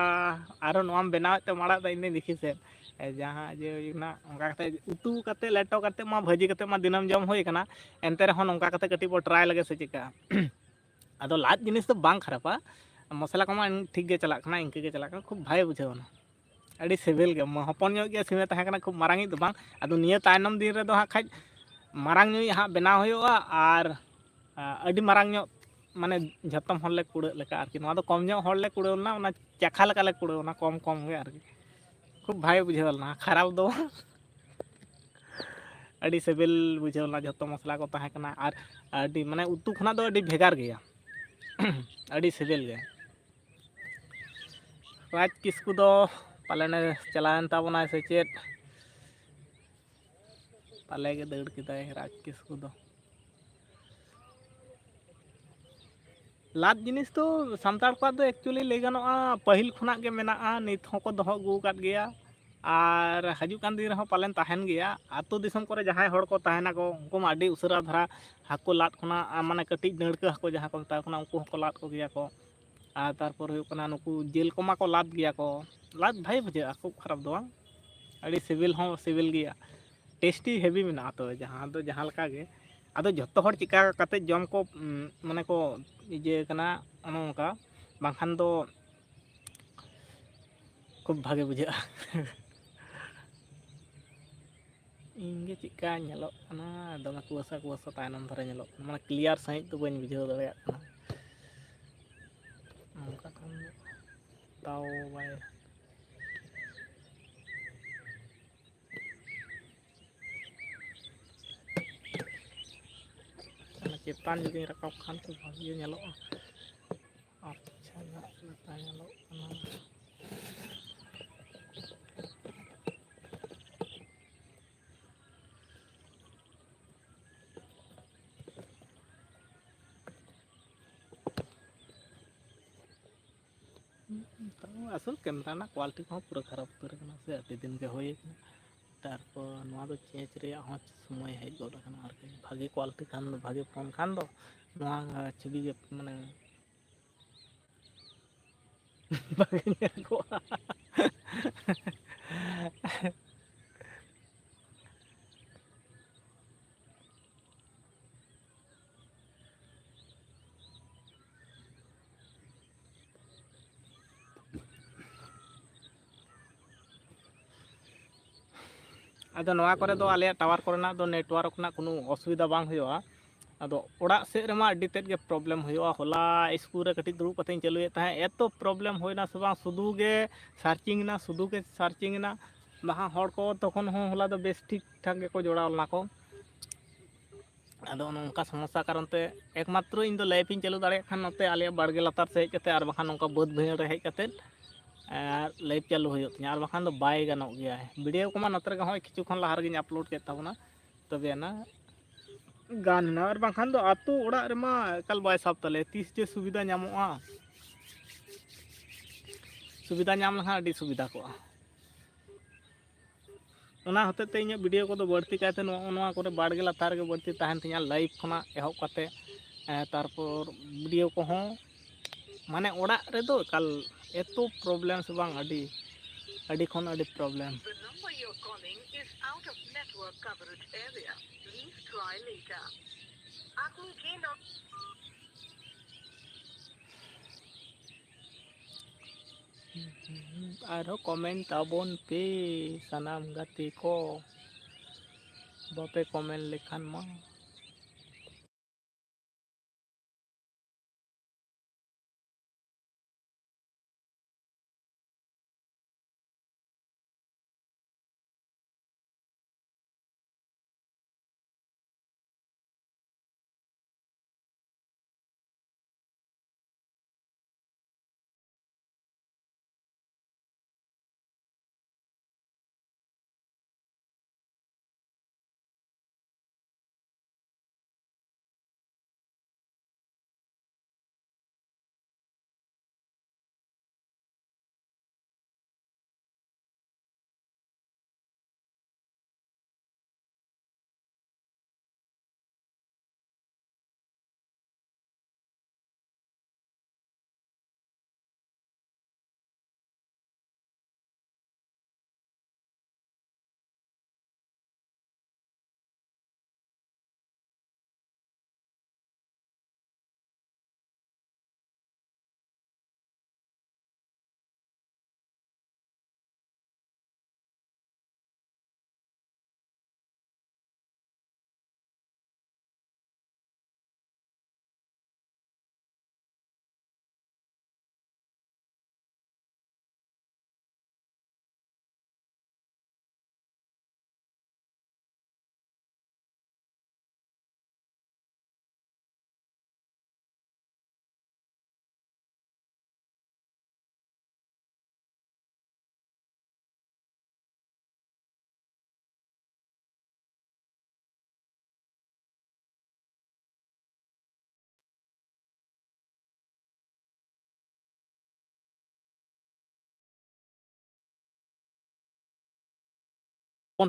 ᱟᱨᱦᱚᱸ ᱱᱚᱣᱟᱢ ᱵᱮᱱᱟᱣᱮᱫ ᱛᱮᱢ ᱟᱲᱟᱜ ᱮᱫᱟ, ᱤᱧ ᱫᱩᱧ ᱫᱮᱠᱷᱤ ᱥᱮᱫ, ᱮ, ᱡᱟᱦᱟᱸ ᱡᱮ ᱦᱩᱭᱩᱜ ᱠᱟᱱᱟ, ᱚᱱᱠᱟ ᱠᱟᱛᱮ ᱩᱛᱩ ᱠᱟᱛᱮ, ᱞᱮᱴᱚ ᱠᱟᱛᱮ ᱢᱟ, ᱵᱷᱟᱹᱡᱤ ᱠᱟᱛᱮ ᱢᱟ ᱫᱤᱱᱟᱹᱢ ᱡᱚᱢ ᱦᱩᱭ ᱠᱟᱱᱟ, ᱮᱱᱛᱮ ᱨᱮᱦᱚᱸ ᱱᱚᱝᱠᱟ ᱠᱟᱛᱮ ᱠᱟᱹᱴᱤᱡ ᱵᱚ ᱴᱨᱟᱭ ᱞᱮᱜᱮ ᱥᱮ ᱪᱮᱫᱠᱟ?" ᱟᱫᱚ ᱞᱟᱫ ᱡᱤᱱᱤᱥ ᱫᱚ ᱵᱟᱝ ᱠᱷᱟᱨᱟᱯᱟ, ᱢᱚᱥᱞᱟ ᱠᱚᱢᱟ ᱴᱷᱤᱠ ᱜᱮ ᱪᱟᱞᱟᱜ ᱠᱟᱱᱟ, ᱤᱱᱠᱟᱹ ᱜᱮ ᱪᱟᱞᱟᱜ ᱠᱟᱱᱟ, ᱠᱷᱩᱵ ᱵᱷᱟᱜᱮ ᱵᱩᱡᱷᱟᱹᱣ ᱮᱱᱟ᱾ ᱟᱹᱰᱤ ᱥᱤᱵᱤᱞ ᱜᱮ, ᱢᱟ-, ᱦᱚᱯᱚᱱ ᱧᱚᱜ ᱜᱮ ᱥᱤᱢᱮ ᱛᱟᱦᱮᱸ ᱠᱟᱱᱟ, ᱠᱷᱩᱵ ᱢᱟᱨᱟᱝ ᱤᱡ ᱫᱚ ᱵᱟᱝ᱾ ᱟᱫᱚ ᱱᱤᱭᱟᱹ ᱛᱟᱭᱱᱚᱢ ᱫᱤᱱ ᱨᱮᱫᱚ ᱦᱟᱸᱜ ᱠᱷᱟᱡ ᱢᱟᱨᱟᱝ ᱧᱚᱜ ᱦᱟᱸᱜ ᱵᱮᱱᱟᱣ ᱦᱩᱭᱩᱜᱼᱟ, ᱟᱨ, ᱟ, ᱟᱹᱰᱤ ᱢᱟᱨᱟᱝ ᱧᱚᱜ, ᱢᱟᱱᱮ ᱡᱷᱚᱛᱚᱢ ᱦᱚᱲ ᱞᱮ ᱠᱩᱲᱟᱹᱜ ᱞᱮᱠᱟ ᱟᱨᱠᱤ᱾ ᱱᱚᱣᱟ ᱫᱚ ᱠᱚᱢ ᱧᱚᱜ ᱦᱚᱲ ᱞᱮ ᱠᱩᱲᱟᱹᱣ ᱞᱮᱱᱟ, ᱚᱱᱟ ᱪᱟᱠᱷᱟ ᱞᱮᱠᱟ ᱞᱮ ᱠᱩᱲᱟᱹᱣ ᱮᱱᱟ, ᱠᱚᱢ ᱠᱚᱢ ᱜᱮ ᱟᱨᱠᱤ᱾ ᱠᱷᱩᱵ ᱵᱷᱟᱜᱮ ᱵᱩᱡᱷᱟᱹᱣ ᱞᱮᱱᱟ, ᱠᱷᱟᱨᱟᱯ ᱫᱚ ᱵᱟᱝ᱾ ᱟᱹᱰᱤ ᱥᱤᱵᱤᱞ ᱵᱩᱡᱷᱟᱹᱣ ᱞᱮᱱᱟ, ᱡᱷᱚᱛᱚ ᱢᱚᱥᱞᱟ ᱠᱚ ᱛᱟᱦᱮᱸ ᱠᱟᱱᱟ, ᱟᱨ ᱟᱹᱰᱤ, ᱢᱟᱱᱮ, ᱩᱛᱩ ᱠᱷᱚᱱᱟᱜ ᱫᱚ ᱟᱹᱰᱤ ᱵᱷᱮᱜᱟᱨ ᱜᱮᱭᱟ᱾ ᱟᱹᱰᱤ ᱥᱤᱵᱤᱞ ᱜᱮ᱾ ᱨᱟᱡᱽ ᱠᱤᱥᱠᱩ ᱫᱚ ᱯᱟᱞᱮᱱᱮ ᱪᱟᱞᱟᱣᱮᱱ ᱛᱟᱵᱚᱱᱟᱭ ᱥᱮ ᱪᱮᱫ? ᱯᱟᱞᱮ ᱜᱮ ᱫᱟᱹᱲ ᱠᱮᱫᱟᱭ ᱨᱟᱡᱽ ᱠᱤᱥᱠᱩ ᱫᱚ᱾ ᱞᱟᱫ ᱡᱤᱱᱤᱥ ᱫᱚ ᱥᱟᱱᱛᱟᱲ ᱠᱚᱣᱟᱜ ᱫᱚ actually ᱞᱟᱹᱭ ᱜᱟᱱᱚᱜᱼᱟ, ᱯᱟᱹᱦᱤᱞ ᱠᱷᱚᱱᱟᱜ ᱜᱮ ᱢᱮᱱᱟᱜᱼᱟ, ᱱᱤᱛ ᱦᱚᱸᱠᱚ ᱫᱚᱦᱚ ᱟᱹᱜᱩ ᱟᱠᱟᱫ ᱜᱮᱭᱟ᱾ ᱟᱨ ᱦᱤᱡᱩᱜ ᱠᱟᱱ ᱫᱤᱱ ᱨᱮᱦᱚᱸ ᱯᱟᱞᱮᱱ ᱛᱟᱦᱮᱱ ᱜᱮᱭᱟ᱾ ᱟᱹᱛᱩ ᱫᱤᱥᱚᱢ ᱠᱚᱨᱮ ᱡᱟᱦᱟᱸᱭ ᱦᱚᱲ ᱠᱚ ᱛᱟᱦᱮᱱᱟᱠᱚ, ᱩᱱᱠᱩ ᱢᱟ ᱟᱹᱰᱤ ᱩᱥᱟᱹᱨᱟ ᱫᱷᱟᱨᱟ ᱦᱟᱹᱠᱩ ᱞᱟᱫ ᱠᱷᱚᱱᱟᱜ, ᱟ, ᱢᱟᱱᱮ ᱠᱟᱹᱴᱤᱡ ᱰᱟᱹᱲᱠᱟᱹ ᱦᱟᱹᱠᱩ ᱡᱟᱦᱟᱸ ᱠᱚ ᱢᱮᱛᱟ ᱠᱚ ᱠᱟᱱᱟ, ᱩᱱᱠᱩ ᱦᱚᱸᱠᱚ ᱞᱟᱫ ᱠᱚᱜᱮᱭᱟ ᱠᱚ᱾ ᱟᱨ ᱛᱟᱨᱯᱚᱨ ᱦᱩᱭᱩᱜ ᱠᱟᱱᱟ, ᱱᱩᱠᱩ ᱡᱤᱞ ᱠᱚᱢᱟ ᱠᱚ ᱞᱟᱫ ᱜᱮᱭᱟ ᱠᱚ, ᱞᱟᱫ ᱵᱷᱟᱜᱮ ᱵᱩᱡᱷᱟᱹᱜᱼᱟ, ᱠᱷᱩᱵ ᱠᱷᱟᱨᱟᱯ ᱫᱚ ᱵᱟᱝ, ᱟᱹᱰᱤ ᱥᱤᱵᱤᱞ ᱦᱚᱸ ᱥᱤᱵᱤᱞ ᱜᱮᱭᱟ, tasty heavy ᱢᱮᱱᱟᱜᱼᱟ᱾ ᱛᱚᱵᱮ ᱡᱟᱦᱟᱸ ᱫᱚ ᱡᱟᱦᱟᱸ ᱞᱮᱠᱟ ᱜᱮ, ᱟᱫᱚ ᱡᱷᱚᱛᱚ ᱦᱚᱲ ᱪᱮᱠᱟ ᱠᱟᱛᱮ ᱡᱚᱢ ᱠᱚ, ᱩᱸ, ᱢᱟᱱᱮ ᱠᱚ ᱤᱭᱟᱹ ᱠᱟᱱᱟ, ᱚᱱᱮ ᱚᱱᱠᱟ, ᱵᱟᱝᱠᱷᱟᱱ ᱫᱚ ᱠᱷᱩᱵ ᱵᱷᱟᱜᱮ ᱵᱩᱡᱷᱟᱹᱜᱼᱟ᱾ ᱤᱧ ᱜᱮ ᱪᱮᱫᱠᱟ ᱧᱮᱞᱚᱜ ᱠᱟᱱᱟ, ᱫᱚᱢᱮ ᱠᱩᱣᱟᱹᱥᱟ ᱠᱩᱣᱟᱹᱥᱟ ᱛᱟᱭᱱᱚᱢ ᱫᱷᱟᱨᱮ ᱧᱮᱞᱚᱜ ᱠᱟᱱᱟ, ᱢᱟᱱᱮ clear ᱥᱟᱺᱦᱤᱡ ᱫᱚ ᱵᱟᱹᱧ ᱵᱩᱡᱷᱟᱹᱣ ᱫᱟᱲᱮᱭᱟᱜ ᱠᱟᱱᱟ᱾ ᱱᱚᱝᱠᱟ ᱠᱷᱟᱱ ᱫᱚ ᱛᱟᱣ ᱵᱟᱭ ᱚᱱᱟ ᱪᱮᱛᱟᱱ ᱡᱩᱫᱤᱧ ᱨᱟᱠᱟᱵ ᱠᱷᱟᱱ ᱛᱚ ᱵᱷᱟᱜᱮ ᱧᱮᱞᱚᱜᱼᱟ᱾ ᱟᱪᱪᱷᱟ, ᱱᱟᱯᱟᱭ ᱧᱮᱞᱚᱜ ᱠᱟᱱᱟ᱾ ᱛᱚ ᱟᱥᱚᱞ ᱠᱮᱢᱮᱨᱟ ᱨᱮᱱᱟᱜ ᱠᱳᱣᱟᱞᱤᱴᱤ ᱠᱚᱦᱚᱸ ᱯᱩᱨᱟᱹ ᱠᱷᱟᱨᱟᱯ ᱩᱛᱟᱹᱨ ᱟᱠᱟᱱᱟ ᱥᱮ, ᱟᱹᱰᱤ ᱫᱤᱱ ᱜᱮ ᱦᱩᱭ ᱟᱠᱟᱱᱟ᱾ ᱛᱟᱨᱯᱚᱨ ᱱᱚᱣᱟ ᱫᱚ ᱪᱮᱧᱡᱽ ᱨᱮᱭᱟᱜ ᱦᱚᱸ ᱥᱚᱢᱚᱭ ᱦᱮᱡ ᱜᱚᱫ ᱟᱠᱟᱱᱟ ᱟᱨᱠᱤ᱾ ᱵᱷᱟᱜᱮ ᱠᱳᱣᱟᱞᱤᱴᱤ ᱠᱷᱟᱱ ᱫᱚ, ᱵᱷᱟᱜᱮ ᱯᱷᱳᱱ ᱠᱷᱟᱱ ᱫᱚ ᱱᱚᱣᱟ ᱪᱷᱚᱵᱤ ᱜᱮ ᱢᱟᱱᱮ ᱵᱷᱟᱜᱮ ᱧᱮᱞ ᱠᱚᱜᱼᱟ᱾ ᱟᱫᱚ ᱱᱚᱣᱟ ᱠᱚᱨᱮ ᱫᱚ ᱟᱞᱮᱭᱟᱜ ᱴᱟᱣᱟᱨ ᱠᱚᱨᱮᱱᱟᱜ ᱫᱚ, ᱱᱮᱴᱣᱟᱨᱠ ᱨᱮᱱᱟᱜ ᱠᱳᱱᱳ ᱚᱥᱩᱵᱤᱫᱷᱟ ᱵᱟᱝ ᱦᱩᱭᱩᱜᱼᱟ᱾ ᱟᱫᱚ ᱚᱲᱟᱜ ᱥᱮᱫ ᱨᱮᱢᱟ ᱟᱹᱰᱤ ᱛᱮᱫ ᱜᱮ ᱯᱨᱚᱵᱞᱮᱢ ᱦᱩᱭᱩᱜᱼᱟ᱾ ᱦᱚᱞᱟ ᱥᱠᱩᱞ ᱨᱮ ᱠᱟᱹᱴᱤᱡ ᱫᱩᱲᱩᱵ ᱠᱟᱛᱮᱧ ᱪᱟᱹᱞᱩᱭᱮᱫ ᱛᱟᱦᱮᱸᱫ, ᱮᱛᱚ ᱯᱨᱚᱵᱞᱮᱢ ᱦᱩᱭᱱᱟ ᱥᱮ ᱵᱟᱝ, ᱥᱩᱫᱷᱩ ᱜᱮ ᱥᱟᱨᱪᱤᱝ ᱮᱱᱟ, ᱥᱩᱫᱷᱩ ᱜᱮ ᱥᱟᱨᱪᱤᱝ ᱮᱱᱟ᱾ ᱵᱟᱠᱷᱟᱱ ᱦᱚᱲ ᱠᱚ ᱛᱚᱠᱷᱚᱱ ᱦᱚᱸ ᱦᱚᱞᱟ ᱫᱚ ᱵᱮᱥ ᱴᱷᱤᱠ ᱴᱷᱟᱠ ᱜᱮᱠᱚ ᱡᱚᱲᱟᱣ ᱞᱮᱱᱟ ᱠᱚ᱾ ᱟᱫᱚ ᱚᱱᱮ ᱚᱱᱠᱟ ᱥᱚᱢᱚᱥᱥᱟ ᱠᱟᱨᱚᱱ ᱛᱮ ᱮᱠᱢᱟᱛᱨᱚ ᱤᱧ ᱫᱚ ᱞᱟᱭᱤᱵᱷ ᱤᱧ ᱪᱟᱹᱞᱩ ᱫᱟᱲᱮᱭᱟᱜ ᱠᱷᱟᱱ ᱱᱚᱛᱮ ᱟᱞᱮᱭᱟᱜ ᱵᱟᱲᱜᱮ ᱞᱟᱛᱟᱨ ᱥᱮᱫ ᱦᱮᱡ ᱠᱟᱛᱮ, ᱟᱨ ᱵᱟᱠᱷᱟᱱ ᱱᱚᱝᱠᱟ ᱵᱟᱹᱫᱽ ᱵᱟᱹᱭᱦᱟᱹᱲ ᱨᱮ ᱦᱮᱡ ᱠᱟᱛᱮ, ᱟᱨ ᱞᱟᱭᱤᱵᱷ ᱪᱟᱹᱞᱩ ᱦᱩᱭᱩᱜ ᱛᱤᱧᱟᱹ, ᱟᱨ ᱵᱟᱠᱷᱟᱱ ᱫᱚ ᱵᱟᱭ ᱜᱟᱱᱚᱜ ᱜᱮᱭᱟ᱾ ᱵᱷᱤᱰᱤᱭᱳ ᱠᱚᱢᱟ ᱱᱚᱛᱮ ᱨᱮᱜᱮ ᱦᱚᱸᱜᱼᱚᱭ ᱠᱤᱪᱷᱩ ᱠᱷᱚᱱ ᱞᱟᱦᱟ ᱨᱮᱜᱮᱧ ᱟᱯᱞᱳᱰ ᱠᱮᱫ ᱛᱟᱵᱚᱱᱟ, ᱛᱚᱵᱮ ᱟᱱᱟ ᱜᱟᱱ ᱮᱱᱟ, ᱟᱨ ᱵᱟᱝᱠᱷᱟᱱ ᱫᱚ ᱟᱹᱛᱩ ᱚᱲᱟᱜ ᱨᱮᱢᱟ ᱮᱠᱟᱞ ᱵᱟᱭ ᱥᱟᱵ ᱛᱟᱞᱮᱭᱟ᱾ ᱛᱤᱥ ᱡᱮ ᱥᱩᱵᱤᱫᱷᱟ ᱧᱟᱢᱚᱜᱼᱟ, ᱥᱩᱵᱤᱫᱷᱟ ᱧᱟᱢ ᱞᱮᱠᱷᱟᱱ ᱟᱹᱰᱤ ᱥᱩᱵᱤᱫᱷᱟ ᱠᱚᱜᱼᱟ᱾ ᱚᱱᱟ ᱦᱚᱛᱮᱡ ᱛᱮ ᱤᱧᱟᱹᱜ ᱵᱷᱤᱰᱤᱭᱳ ᱠᱚᱫᱚ ᱵᱟᱹᱲᱛᱤ ᱠᱟᱭᱛᱮ ᱱᱚᱜᱼᱚ ᱱᱚᱣᱟ ᱠᱚᱨᱮ ᱵᱟᱲᱜᱮ ᱞᱟᱛᱟᱨ ᱨᱮᱜᱮ ᱵᱟᱹᱲᱛᱤ ᱛᱟᱦᱮᱱ ᱛᱤᱧᱟᱹ, ᱞᱟᱭᱤᱵᱷ ᱠᱷᱚᱱᱟᱜ ᱮᱦᱚᱵ ᱠᱟᱛᱮ, ᱮᱸ, ᱛᱟᱨᱯᱚᱨ ᱵᱷᱤᱰᱤᱭᱳ ᱠᱚᱦᱚᱸ, ᱢᱟᱱᱮ, ᱚᱲᱟᱜ ᱨᱮᱫᱚ ᱮᱠᱟᱞ ᱮᱛᱚ ᱯᱨᱚᱵᱞᱮᱢ ᱥᱮ ᱵᱟᱝ, ᱟᱹᱰᱤ, ᱟᱹᱰᱤ ᱠᱷᱚᱱ ᱟᱹᱰᱤ problem. The number you're calling is out of network coverage area. Please try later. आपने ये नंबर आरो comment ᱛᱟᱵᱚᱱ ᱯᱮ ᱥᱟᱱᱟᱢ ᱜᱟᱛᱮ ᱠᱚ, ᱵᱟᱯᱮ comment ᱞᱮᱠᱷᱟᱱ ᱢᱟ᱾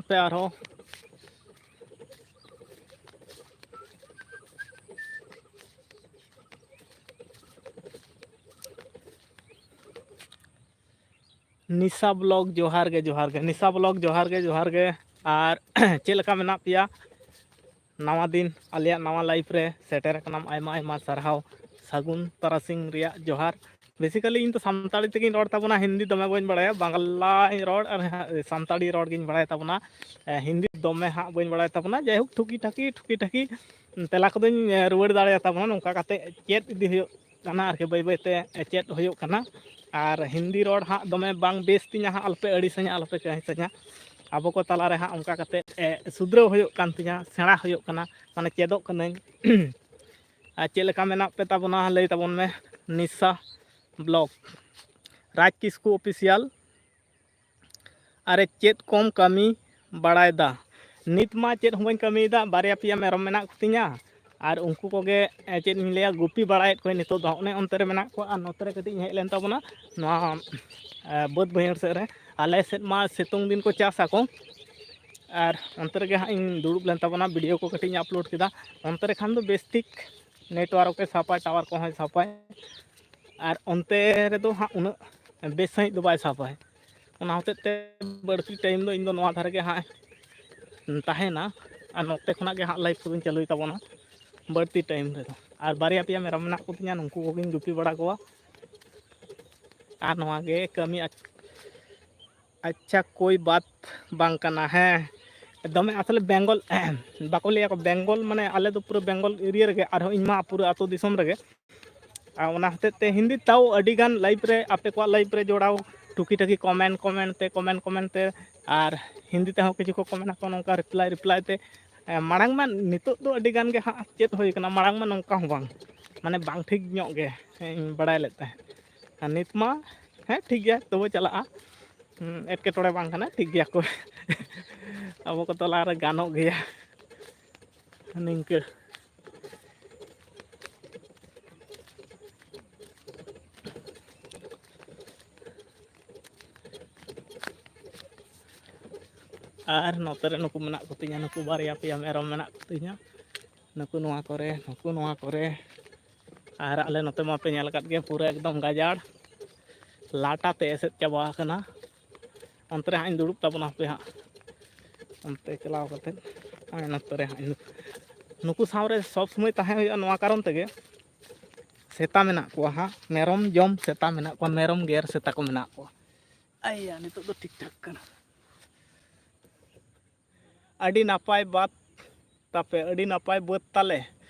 ᱯᱮ ᱟᱨᱦᱚᱸ᱾ ᱱᱤᱥᱟ ᱵᱞᱚᱜ ᱡᱚᱦᱟᱨ ᱜᱮ, ᱡᱚᱦᱟᱨ ᱜᱮ᱾ ᱱᱤᱥᱟ ᱵᱞᱚᱜ ᱡᱚᱦᱟᱨ ᱜᱮ, ᱡᱚᱦᱟᱨ ᱜᱮ᱾ ᱟᱨ ᱪᱮᱫ ᱞᱮᱠᱟ ᱢᱮᱱᱟᱜ ᱯᱮᱭᱟ? ᱱᱟᱣᱟ ᱫᱤᱱ, ᱟᱞᱮᱭᱟᱜ ᱱᱟᱣᱟ ᱞᱟᱭᱤᱯᱷ ᱨᱮ ᱥᱮᱴᱮᱨ ᱟᱠᱟᱱᱟᱢ, ᱟᱭᱢᱟ ᱟᱭᱢᱟ ᱥᱟᱨᱦᱟᱣ᱾ ᱥᱟᱹᱜᱩᱱ ᱛᱟᱨᱟᱥᱤᱧ ᱨᱮᱭᱟᱜ ᱡᱚᱦᱟᱨ᱾ ᱵᱮᱥᱤᱠᱟᱞᱤ ᱤᱧ ᱫᱚ ᱥᱟᱱᱛᱟᱲᱤ ᱛᱮᱜᱮᱧ ᱨᱚᱲ ᱛᱟᱵᱚᱱᱟ, ᱦᱤᱱᱫᱤ ᱫᱚᱢᱮ ᱵᱟᱹᱧ ᱵᱟᱲᱟᱭᱟ, ᱵᱟᱝᱞᱟᱧ ᱨᱚᱲ ᱟᱨ ᱥᱟᱱᱛᱟᱲᱤ ᱨᱚᱲ ᱜᱤᱧ ᱵᱟᱲᱟᱭ ᱛᱟᱵᱚᱱᱟ᱾ ᱦᱤᱱᱫᱤ ᱫᱚᱢᱮ ᱦᱟᱸᱜ ᱵᱟᱹᱧ ᱵᱟᱲᱟᱭ ᱛᱟᱵᱚᱱᱟ, ᱡᱟᱭᱦᱳᱠ ᱴᱷᱩᱠᱤ ᱴᱷᱟᱠᱤ ᱴᱷᱩᱠᱤ ᱴᱷᱟᱠᱤ ᱛᱮᱞᱟ ᱠᱚᱫᱚᱧ ᱨᱩᱣᱟᱹᱲ ᱫᱟᱲᱮᱭᱟᱜ ᱛᱟᱵᱚᱱᱟ᱾ ᱱᱚᱝᱠᱟ ᱠᱟᱛᱮ ᱪᱮᱫ ᱤᱫᱤ ᱦᱩᱭᱩᱜ ᱠᱟᱱᱟ ᱟᱨᱠᱤ, ᱵᱟᱹᱭ ᱵᱟᱹᱭ ᱛᱮ ᱪᱮᱫ ᱦᱩᱭᱩᱜ ᱠᱟᱱᱟ᱾ ᱟᱨ ᱦᱤᱱᱫᱤ ᱨᱚᱲ ᱦᱟᱸᱜ ᱫᱚᱢᱮ ᱵᱟᱝ ᱵᱮᱥ ᱛᱤᱧᱟ ᱦᱟᱸᱜ, ᱟᱞᱚᱯᱮ ᱟᱹᱲᱤᱥᱟᱹᱧᱟ, ᱟᱞᱚᱯᱮ ᱠᱟᱹᱦᱤᱥᱟᱹᱧᱟ᱾ ᱟᱵᱚ ᱠᱚ ᱛᱟᱞᱟᱨᱮ ᱦᱟᱸᱜ ᱚᱱᱠᱟ ᱠᱟᱛᱮ ᱥᱩᱫᱷᱨᱟᱹᱣ ᱦᱩᱭᱩᱜ ᱠᱟᱱ ᱛᱤᱧᱟ, ᱥᱮᱬᱟ ᱦᱩᱭᱩᱜ ᱠᱟᱱᱟ, ᱢᱟᱱᱮ ᱪᱮᱫᱚᱜ ᱠᱟᱹᱱᱟᱹᱧ᱾ ᱟᱨ ᱪᱮᱫ ᱞᱮᱠᱟ ᱢᱮᱱᱟᱜ ᱯᱮ ᱛᱟᱵᱚᱱᱟ ᱞᱟᱹᱭ ᱛᱟᱵᱚᱱ ᱢᱮ᱾ ᱱᱤᱥᱟ ᱵᱞᱚᱜ, ᱨᱟᱡᱽ ᱠᱤᱥᱠᱩ ᱚᱯᱷᱤᱥᱤᱭᱟᱞ᱾ ᱟᱨᱮ, ᱪᱮᱫ ᱠᱚᱢ ᱠᱟᱹᱢᱤ ᱵᱟᱲᱟᱭᱮᱫᱟ? ᱱᱤᱛ ᱢᱟ ᱪᱮᱫ ᱦᱚᱸ ᱵᱟᱹᱧ ᱠᱟᱹᱢᱤᱭᱮᱫᱟ, ᱵᱟᱨᱭᱟ ᱯᱮᱭᱟ ᱢᱮᱨᱚᱢ ᱢᱮᱱᱟᱜ ᱠᱚᱛᱤᱧᱟ᱾ ᱟᱨ ᱩᱱᱠᱩ ᱠᱚᱜᱮ, ᱮ, ᱪᱮᱫ ᱤᱧ ᱞᱟᱹᱭᱟ, ᱜᱩᱯᱤ ᱵᱟᱲᱟᱭᱮᱫ ᱠᱚᱣᱟᱧ ᱱᱤᱛᱚᱜ ᱫᱚ᱾ ᱚᱱᱮ ᱚᱱᱛᱮ ᱨᱮ ᱢᱮᱱᱟᱜ ᱠᱚᱣᱟ᱾ ᱟᱨ ᱱᱚᱛᱮ ᱨᱮ ᱠᱟᱹᱴᱤᱡ ᱤᱧ ᱦᱮᱡ ᱞᱮᱱ ᱛᱟᱵᱚᱱᱟ ᱱᱚᱣᱟ, ᱮ, ᱵᱟᱹᱫᱽ ᱵᱟᱹᱭᱦᱟᱹᱲ ᱥᱮᱫ ᱨᱮ᱾ ᱟᱞᱮ ᱥᱮᱫ ᱢᱟ ᱥᱤᱛᱩᱝ ᱫᱤᱱ ᱠᱚ ᱪᱟᱥ ᱟᱠᱚ᱾ ᱟᱨ ᱚᱱᱛᱮ ᱨᱮᱜᱮ ᱦᱟᱸᱜ ᱤᱧ ᱫᱩᱲᱩᱵ ᱞᱮᱱ ᱛᱟᱵᱚᱱᱟ, ᱵᱷᱤᱰᱤᱭᱳ ᱠᱚ ᱠᱟᱹᱴᱤᱡ ᱤᱧ ᱟᱯᱞᱳᱰ ᱠᱮᱫᱟ᱾ ᱚᱱᱛᱮ ᱨᱮ ᱠᱷᱟᱱ ᱫᱚ ᱵᱮᱥ ᱴᱷᱤᱠ ᱱᱮᱴᱣᱟᱨᱠ ᱮ ᱥᱟᱵᱟᱭ, ᱴᱟᱣᱟᱨ ᱠᱚᱦᱚᱸᱭ ᱥᱟᱵᱟᱭ᱾ ᱟᱨ ᱚᱱᱛᱮ ᱨᱮᱫᱚ ᱦᱟᱸᱜ ᱩᱱᱟᱹᱜ ᱵᱮᱥ ᱥᱟᱺᱦᱤᱡ ᱫᱚ ᱵᱟᱭ ᱥᱟᱵᱟᱭ᱾ ᱚᱱᱟ ᱦᱚᱛᱮᱡ ᱛᱮ ᱵᱟᱹᱲᱛᱤ ᱴᱟᱭᱤᱢ ᱫᱚ ᱤᱧ ᱫᱚ ᱱᱚᱣᱟ ᱫᱷᱟᱨᱮ ᱜᱮ ᱦᱟᱸᱜ ᱛᱟᱦᱮᱱᱟ᱾ ᱟᱨ ᱱᱚᱛᱮ ᱠᱷᱚᱱᱟᱜ ᱜᱮ ᱦᱟᱸᱜ ᱞᱟᱭᱤᱵᱷ ᱠᱚᱫᱚᱧ ᱪᱟᱹᱞᱩᱭ ᱛᱟᱵᱚᱱᱟ ᱵᱟᱹᱲᱛᱤ ᱴᱟᱭᱤᱢ ᱨᱮᱫᱚ᱾ ᱟᱨ ᱵᱟᱨᱭᱟ ᱯᱮᱭᱟ ᱢᱮᱨᱚᱢ ᱢᱮᱱᱟᱜ ᱠᱚᱛᱤᱧᱟ, ᱱᱩᱠᱩ ᱠᱚᱜᱮᱧ ᱜᱩᱯᱤ ᱵᱟᱲᱟ ᱠᱚᱣᱟ᱾ ᱟᱨ ᱱᱚᱣᱟ ᱜᱮ ᱠᱟᱹᱢᱤ᱾ ᱟᱪᱪᱷᱟ, ᱠᱳᱭ ᱵᱟᱛ ᱵᱟᱝ ᱠᱟᱱᱟ᱾ ᱦᱮᱸ, ᱫᱚᱢᱮ ᱟᱥᱚᱞᱮ ᱵᱮᱝᱜᱚᱞ, ᱵᱟᱠᱚ ᱞᱟᱹᱭᱟ ᱠᱚ ᱵᱮᱝᱜᱚᱞ, ᱢᱟᱱᱮ ᱟᱞᱮ ᱫᱚ ᱯᱩᱨᱟᱹ ᱵᱮᱝᱜᱚᱞ ᱮᱨᱤᱭᱟ ᱨᱮᱜᱮ, ᱟᱨᱦᱚᱸ ᱤᱧ ᱢᱟ ᱯᱩᱨᱟᱹ ᱟᱹᱛᱩ ᱫᱤᱥᱚᱢ ᱨᱮᱜᱮ᱾ ᱟᱨ ᱚᱱᱟ ᱦᱚᱛᱮᱡ ᱛᱮ ᱦᱤᱱᱫᱤ ᱛᱟᱣ ᱟᱹᱰᱤ ᱜᱟᱱ ᱞᱟᱭᱤᱵᱷ ᱨᱮ, ᱟᱯᱮ ᱠᱚᱣᱟᱜ ᱞᱟᱭᱤᱵᱷ ᱨᱮ ᱡᱚᱲᱟᱣ, ᱴᱩᱠᱤ ᱴᱟᱠᱤ ᱠᱚᱢᱮᱱᱴ, ᱠᱚᱢᱮᱱᱴ ᱛᱮ, ᱠᱚᱢᱮᱱᱴ, ᱠᱚᱢᱮᱱᱴ ᱛᱮ, ᱟᱨ ᱦᱤᱱᱫᱤ ᱛᱮᱦᱚᱸ ᱠᱤᱪᱷᱩ ᱠᱚ ᱠᱚᱢᱮᱱᱴ ᱟᱠᱚ, ᱱᱚᱝᱠᱟ ᱨᱤᱯᱞᱟᱭ, ᱨᱤᱯᱞᱟᱭ ᱛᱮ᱾ ᱮ, ᱢᱟᱲᱟᱝ ᱢᱟ ᱱᱤᱛᱚᱜ ᱫᱚ ᱟᱹᱰᱤ ᱜᱟᱱ ᱜᱮ ᱦᱟᱸᱜ ᱪᱮᱫ ᱦᱩᱭ ᱠᱟᱱᱟ, ᱢᱟᱲᱟᱝ ᱢᱟ ᱱᱚᱝᱠᱟ ᱦᱚᱸ ᱵᱟᱝ, ᱢᱟᱱᱮ ᱵᱟᱝ ᱴᱷᱤᱠ ᱧᱚᱜ ᱜᱮ ᱤᱧ ᱵᱟᱲᱟᱭ ᱞᱮᱫ ᱛᱟᱦᱮᱸᱫ᱾ ᱟᱨ ᱱᱤᱛ ᱢᱟ ᱦᱮᱸ ᱴᱷᱤᱠ ᱜᱮᱭᱟ, ᱛᱚᱵᱮ ᱪᱟᱞᱟᱜᱼᱟ᱾ ᱦᱩᱸ, ᱮᱴᱠᱮᱴᱚᱬᱮ ᱵᱟᱝ ᱠᱟᱱᱟ, ᱴᱷᱤᱠ ᱜᱮᱭᱟ ᱠᱚ᱾ ᱟᱵᱚ ᱠᱚ ᱛᱟᱞᱟᱨᱮ ᱜᱟᱱᱚᱜ ᱜᱮᱭᱟ ᱱᱤᱝᱠᱟᱹ᱾ ᱟᱨ ᱱᱚᱛᱮ ᱨᱮ ᱱᱩᱠᱩ ᱢᱮᱱᱟᱜ ᱠᱚᱛᱤᱧᱟ, ᱱᱩᱠᱩ ᱵᱟᱨᱭᱟ ᱯᱮᱭᱟ ᱢᱮᱨᱚᱢ ᱢᱮᱱᱟᱜ ᱠᱚᱛᱤᱧᱟ, ᱱᱩᱠᱩ ᱱᱚᱣᱟ ᱠᱚᱨᱮ, ᱱᱩᱠᱩ ᱱᱚᱣᱟ ᱠᱚᱨᱮ᱾ ᱟᱨ ᱟᱞᱮ ᱱᱚᱛᱮ ᱢᱟᱯᱮ ᱧᱮᱞ ᱟᱠᱟᱫ ᱜᱮᱭᱟ, ᱯᱩᱨᱟᱹ ᱮᱠᱫᱚᱢ ᱜᱟᱡᱟᱲ, ᱞᱟᱴᱟ ᱛᱮ ᱮᱥᱮᱫ ᱪᱟᱵᱟ ᱟᱠᱟᱱᱟ᱾ ᱚᱱᱛᱮ ᱨᱮ ᱦᱟᱸᱜ ᱤᱧ ᱫᱩᱲᱩᱵ ᱛᱟᱵᱚᱱᱟ, ᱦᱟᱯᱮ ᱦᱟᱸᱜ ᱚᱱᱛᱮ ᱪᱟᱞᱟᱣ ᱠᱟᱛᱮᱫ᱾ ᱱᱚᱜᱼᱚᱭ ᱱᱚᱛᱮ ᱨᱮ ᱦᱟᱸᱜ ᱤᱧ, ᱱᱩᱠᱩ ᱥᱟᱶ ᱨᱮ ᱥᱚᱵᱽ ᱥᱚᱢᱚᱭ ᱛᱟᱦᱮᱸ ᱦᱩᱭᱩᱜᱼᱟ, ᱱᱚᱣᱟ ᱠᱟᱨᱚᱱ ᱛᱮᱜᱮ ᱥᱮᱛᱟ ᱢᱮᱱᱟᱜ ᱠᱚᱣᱟ ᱦᱟᱸᱜ, ᱢᱮᱨᱚᱢ ᱡᱚᱢ ᱥᱮᱛᱟ ᱢᱮᱱᱟᱜ ᱠᱚᱣᱟ, ᱢᱮᱨᱚᱢ ᱜᱮᱨ ᱥᱮᱛᱟ ᱠᱚ ᱢᱮᱱᱟᱜ ᱠᱚᱣᱟ᱾ ᱟᱭᱟ, ᱱᱤᱛᱚᱜ ᱫᱚ ᱴᱷᱤᱠ ᱴᱷᱟᱠ ᱠᱟᱱᱟ᱾ ᱟᱹᱰᱤ ᱱᱟᱯᱟᱭ ᱵᱟᱛ ᱛᱟᱯᱮ, ᱟᱹᱰᱤ ᱱᱟᱯᱟᱭ ᱵᱟᱹᱫᱽ ᱛᱟᱞᱮ᱾